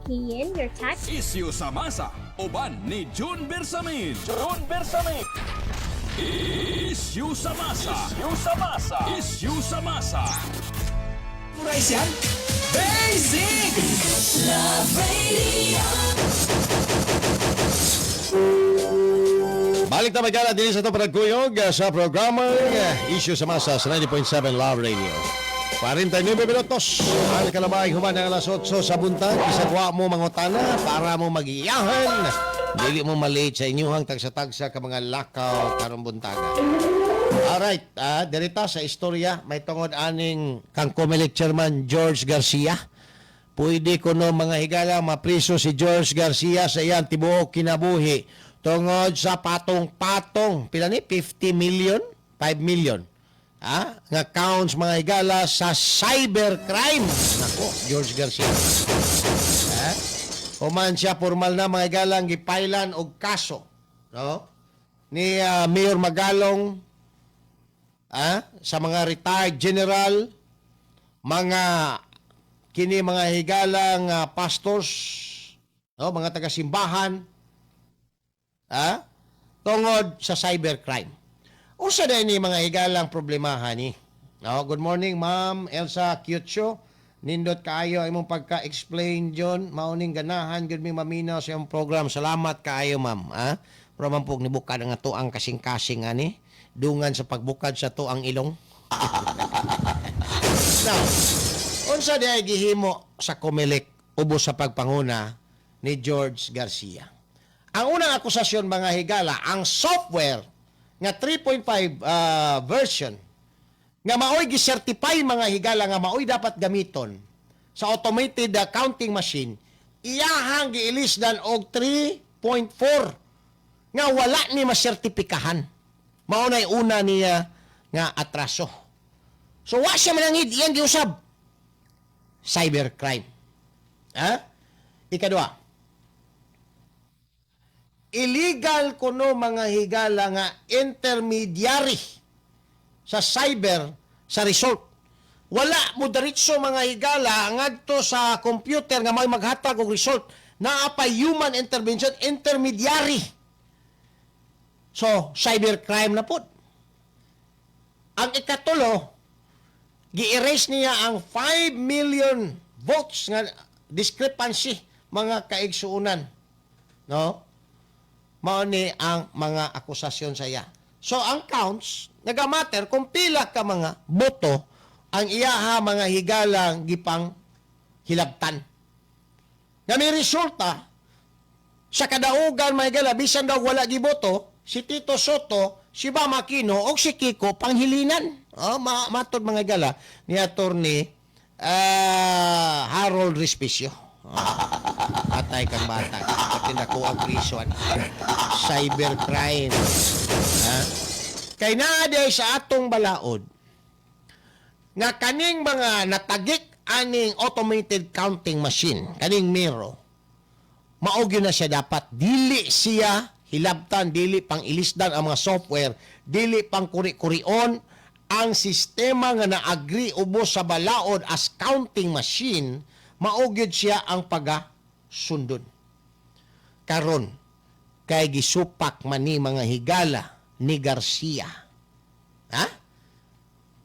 Key in your tax Isyu sa masa, uban ni June Bersamin. June Bersamin. Isyu sa masa. Isyu sa masa. Isyu sa masa. Memorize yan? Basic! Love Radio. Balik ta magkala din sa ito panagkuyog sa programa Isyu sa Masa sa 90.7 Love Radio. 49 minutos. Ang kalabay human ang alas 8 sa buntag. Bisag wa mo mangutana para mo magiyahan. Dili mo malate sa inyuhang tagsa-tagsa ka mga lakaw karong buntaga. Alright, dirita sa istorya, may tungod aning kang Comelec Chairman George Garcia. Pwede kuno, mga higala, mapriso si George Garcia sa iyang tibuok kinabuhi tungod sa patong-patong, pila ni? 50 million? 5 million. Nga counts, mga higala, sa cybercrime. Nako, George Garcia. Ha? Human siya formal na, mga higala, gipailan og kaso. No? Ni Mayor Magalong, sa mga retired general, mga kini, mga higalang pastors, no, mga taga-simbahan, tungod sa cybercrime. Unsa diay ni, mga higalang, problemahan ni? No, good morning, Ma'am Elsa Kyutcho. Nindot kaayo ang imong pagka-explain, John. Mauning ganahan gyud mi maminaw sa imong program. Salamat kaayo, ma'am. Ha? Pero man pug nibukad ang ato ang kasing-kasing ani. Dungan sa pagbukad sa to ang ilong. Now, unsa diay gihimo sa Comelec ubos sa pagpanguna ni George Garcia? Ang unang akusasyon, mga higala, ang software nga 3.5 version nga maoy gi-certify, mga higala, nga maoy dapat gamiton sa automated counting machine, iyahang giilisdan og 3.4 nga wala ni masertipikahan. Mao nay una niya nga atraso. So wa siya manangid, iyang giusab. Cybercrime. Ha? Ikadua, illegal kuno, mga higala, nga intermediary sa cyber sa result. Wala mo diretso, mga higala, ngadto sa computer nga may maghatag og result. Naa pa human intervention, intermediary. So, cybercrime na pud. Ang ikatulo, gi-erase niya ang 5 million votes nga discrepancy, mga kaigsuunan. No? Mao ni ang mga akusasyon sa iya. So ang counts nagamatter kung pila ka mga boto ang iyaha, mga higalang, gipang hilabtan. Nga may resulta sa kadaugan, mga higala, bisan daw wala giboto si Tito Sotto, si Bam Aquino o si Kiko Pangilinan. Oh, matod, mga higala, ni Attorney Harold Respicio. Oh, patay kang bata. Pati nako ang priso ani. Cybercrime. Ha? Kay naa diay sa atong balaod nga kaning mga natagik aning automated counting machine, kaning Miru, mao gyud na siya dapat. Dili siya hilabtan, dili pang ilisdan ang mga software, dili pang kuri-kurion ang sistema nga na-agree ubos sa balaod as counting machine, mao gyud siya ang paga sundon. Karon, kay gisupak man ni, mga higala, ni Garcia. Ha?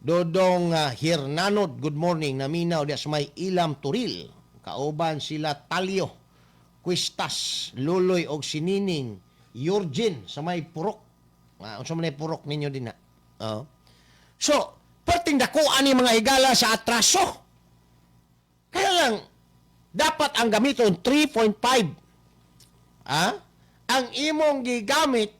Dodong Hirnanod, good morning. Naminaw diya sa may Ilam Turil. Kauban sila Talyo, Quistas, Luloy og Sinining, Yurjin sa may Purok. Unsa man ay Purok ninyo din na? Oh. So, perting dako ani, mga higala, sa atraso. Kaya lang, dapat ang gamiton 3.5. Ah? Ang imong gigamit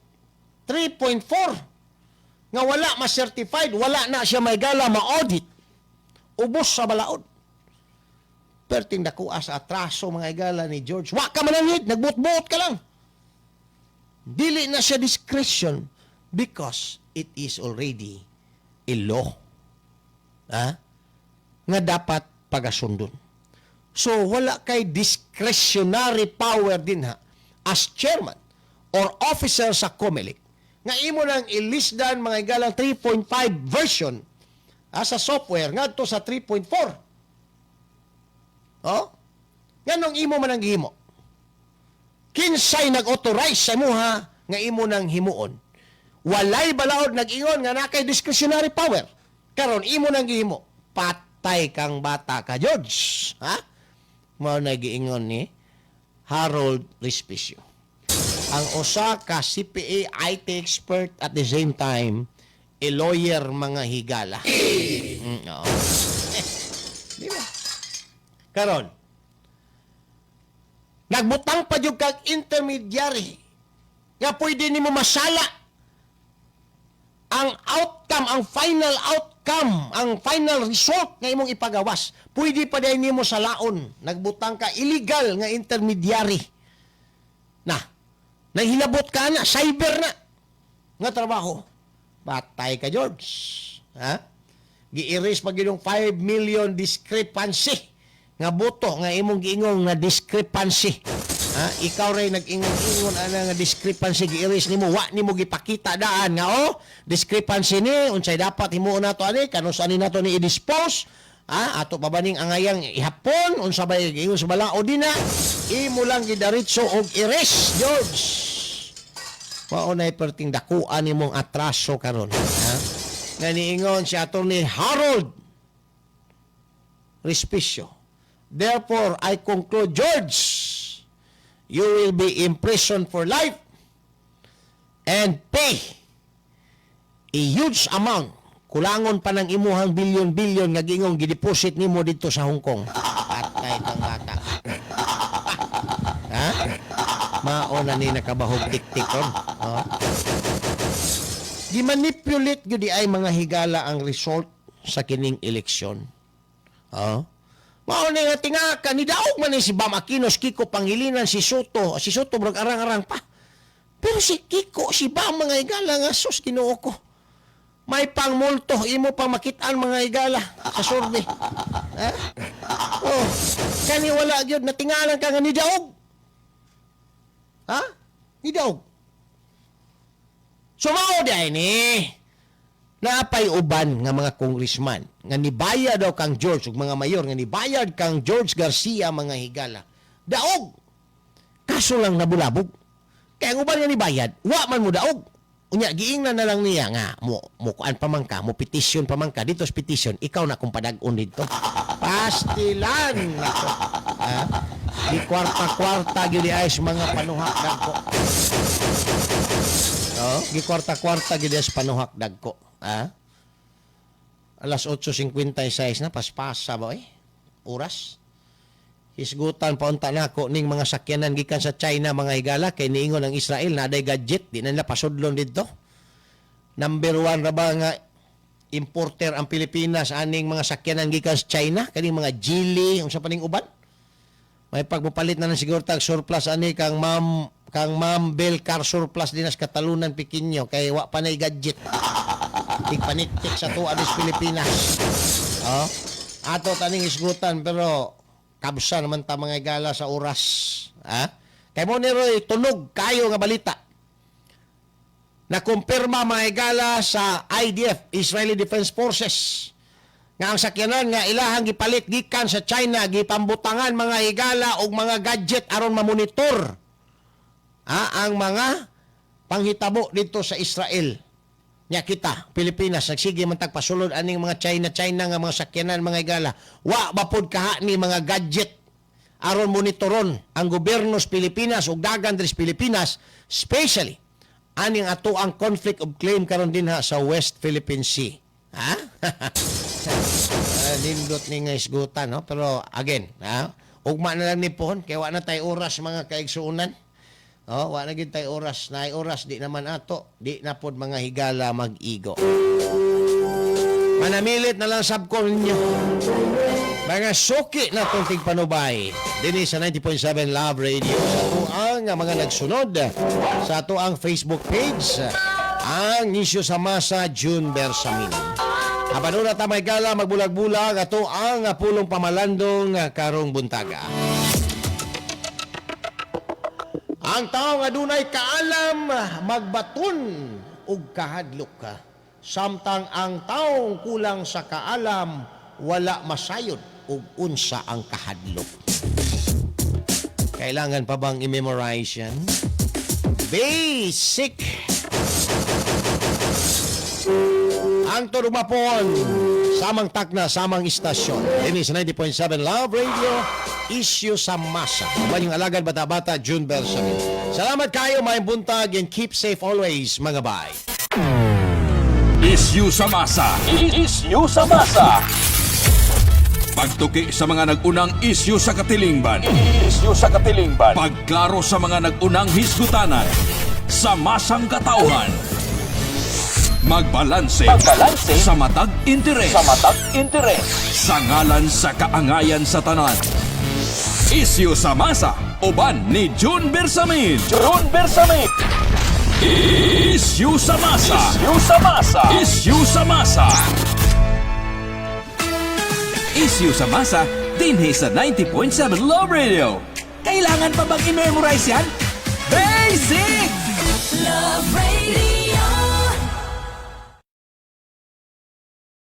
3.4 nga wala ma-certified, wala na siya may gala ma-audit. Ubos sa balaod. Perting dakuha sa atraso, mga higala, ni George. Wa ka mananghid, nagbuot-buot ka lang. Dili na siya discretion because it is already a law. Ha? Nga dapat pagasundon. So wala kay discretionary power din ha as chairman or officer sa COMELEC nga imo nang ilisdan, mga higalang, 3.5 version sa software ngadto sa 3.4. Oh? Nganong imo man ang gihimo? Kinsay nag-authorize sa imuha nga imo nang himuon? Walay balaod nag-ingon nga naa kay discretionary power. Karon imo nang gihimo. Patay kang bata ka, George. Ha? Mao na giingon ni Harold Respicio. Ang usa ka CPA IT expert, at the same time a lawyer, mga higala. Oo. Eh, di ba? Karon, nagbutang pa jud kag intermediary nga pwede nimo masala ang outcome, ang final outcome, ang final result nga imong ipagawas. Pwede pa diay nimo salaon. Nagbutang ka illegal nga intermediary. Na, nahilabot ka na, cyber na nga trabaho. Patay ka, George. Ha? Gi-erase pa gyud 5 million discrepancy nga boto nga imong giingong nga discrepancy. Ha? Ikaw ray nag-ingon-ingon ana nga discrepancy, gi-erase nimo, wa nimo gipakita daan nga oh, discrepancy ni, unsay dapat himuon nato ani, kanus ani nato ni i-dispose. Ha? Ato pa ba ning angayang ihapon, unsa bay giingon sa balaod dina, imo lang gidiretso og erase, George. Mao na perting dakuan nimong atraso karon, ha? Nga niingon si Attorney Harold Respicio. "Therefore, I conclude, George, you will be imprisoned for life and pay a huge amount. Kulangon pa ng imuhang bilyon-bilyon nga gingong gideposit nimo dito sa Hong Kong." Patay kang bata. Ha? Mao na ni nakabahog tik-tik ron. Oh. Gimanipulate gyud ay mga higala ang result sa kining eleksyon. Oh. Mao ni nga tingaka ni daog man ni si Bam Aquino, si Kiko Pangilinan, si Sotto, si Sotto murag arang-arang pa. Pero si Kiko, si Bam, mga higala, nga sus, Ginoo ko. May pangmulto imo pang makitaan, mga higala, sa survey. Ha? Oh, kani wala gyud natingalan ka nga ni daog. Ha? Ni daog. So mao diay ni naapay uban nga mga congressman nga nibayad daw kang George ug mga mayor nga nibayad kang George Garcia, mga higala. Daog. Kaso lang nabulabog. Kaya ang uban nga nibayad, wa man mo daog. Unya giingnan na lang niya nga mo mo kuan pa man ka, mo petition pa man ka dito sa petition, ikaw na kung padag-on dito. Pastilan nako. Ha? Di kwarta-kwarta gyud ay sa mga panuhak dagko. Oh, gi kwarta-kwarta gyud ay sa panuhak dagko. Ha? Alas 8:56 na, paspasa ba eh? Oras. Hisgutan pa unta nako ning mga sakyanan gikan sa China, mga higala, kay niingon ang Israel na aday gadget di na nila pasudlon didto. Number one ra ba nga importer ang Pilipinas aning mga sakyanan gikan sa China, kaning mga Geely, unsa pa ning uban? May pagpapalit na ng siguro tag surplus ani kang Ma'am Bell Car Surplus din sa Catalunan Pikinyo kay wa pa nay gadget. Tigpaniktik sa tuwa dis Pilipinas. Oh. Ato taning isgutan pero kabsa naman ta, mga higala, sa oras. Ha? Kay mo ni Roy, tunog kayo nga balita. Nakumpirma, mga higala, sa IDF, Israeli Defense Forces, nga ang sakyanan nga ilahang gipalit gikan sa China gipambutangan, mga higala, og mga gadget aron mamonitor, ah, ang mga panghitabo dito sa Israel. Nya kita, Pilipinas, nagsige man tag pasulod aning mga China-China nga mga sakyanan, mga higala. Wa ba pod kaha ni mga gadget aron monitoron ang gobyerno sa Pilipinas ug dagan diri sa Pilipinas, especially aning ato ang conflict of claim karon dinha sa West Philippine Sea. Ha? Ah, nindot ni nga isgutan, no? Pero again, ha? Ugma na lang ni pohon kay wa na tay oras, mga kaigsuonan. Oh, wa na gid tay oras, naay oras di naman ato, di na pod, mga higala, mag-igo. Manamilit na lang sab ko ninyo. Mga suki na tong tigpanubay dinhi sa 90.7 Love Radio, sa atoang mga nagsunod sa atoang Facebook page, ang Isyu sa Masa, June Bersamin. Apan una ta, mga higala, magbulag-bulag ato ang pulong pamalandong karong buntaga. Ang tao nga dunay kaalam magbaton og kahadlok ka. Samtang ang taong kulang sa kaalam wala masayod og unsa ang kahadlok. Kailangan pa bang i-memorize yan? Basic! Hangtod ugma pod, samang takna, samang istasyon. Dinhi sa 90.7 Love Radio, Isyu sa Masa. Uban inyong alagad bata-bata, June Bersamin. Salamat kayo, maayong buntag, and keep safe always, mga bay. Isyu sa Masa. Isyu sa Masa. Pagtuki sa mga nag-unang isyu sa katilingban. Isyu sa katilingban. Pagklaro sa mga nag-unang hisgutanan. Sa masang katauhan. Magbalanse. Magbalanse. Sa matag interes. Sa matag interes. Sa ngalan sa kaangayan sa tanan. Isyu sa Masa. Uban ni June Bersamin. June Bersamin. Isyu sa Masa. Isyu sa Masa. Isyu sa Masa. Isyu sa Masa, dinhi sa 90.7 Love Radio. Kailangan pa bang i-memorize yan? Basic! Love Radio.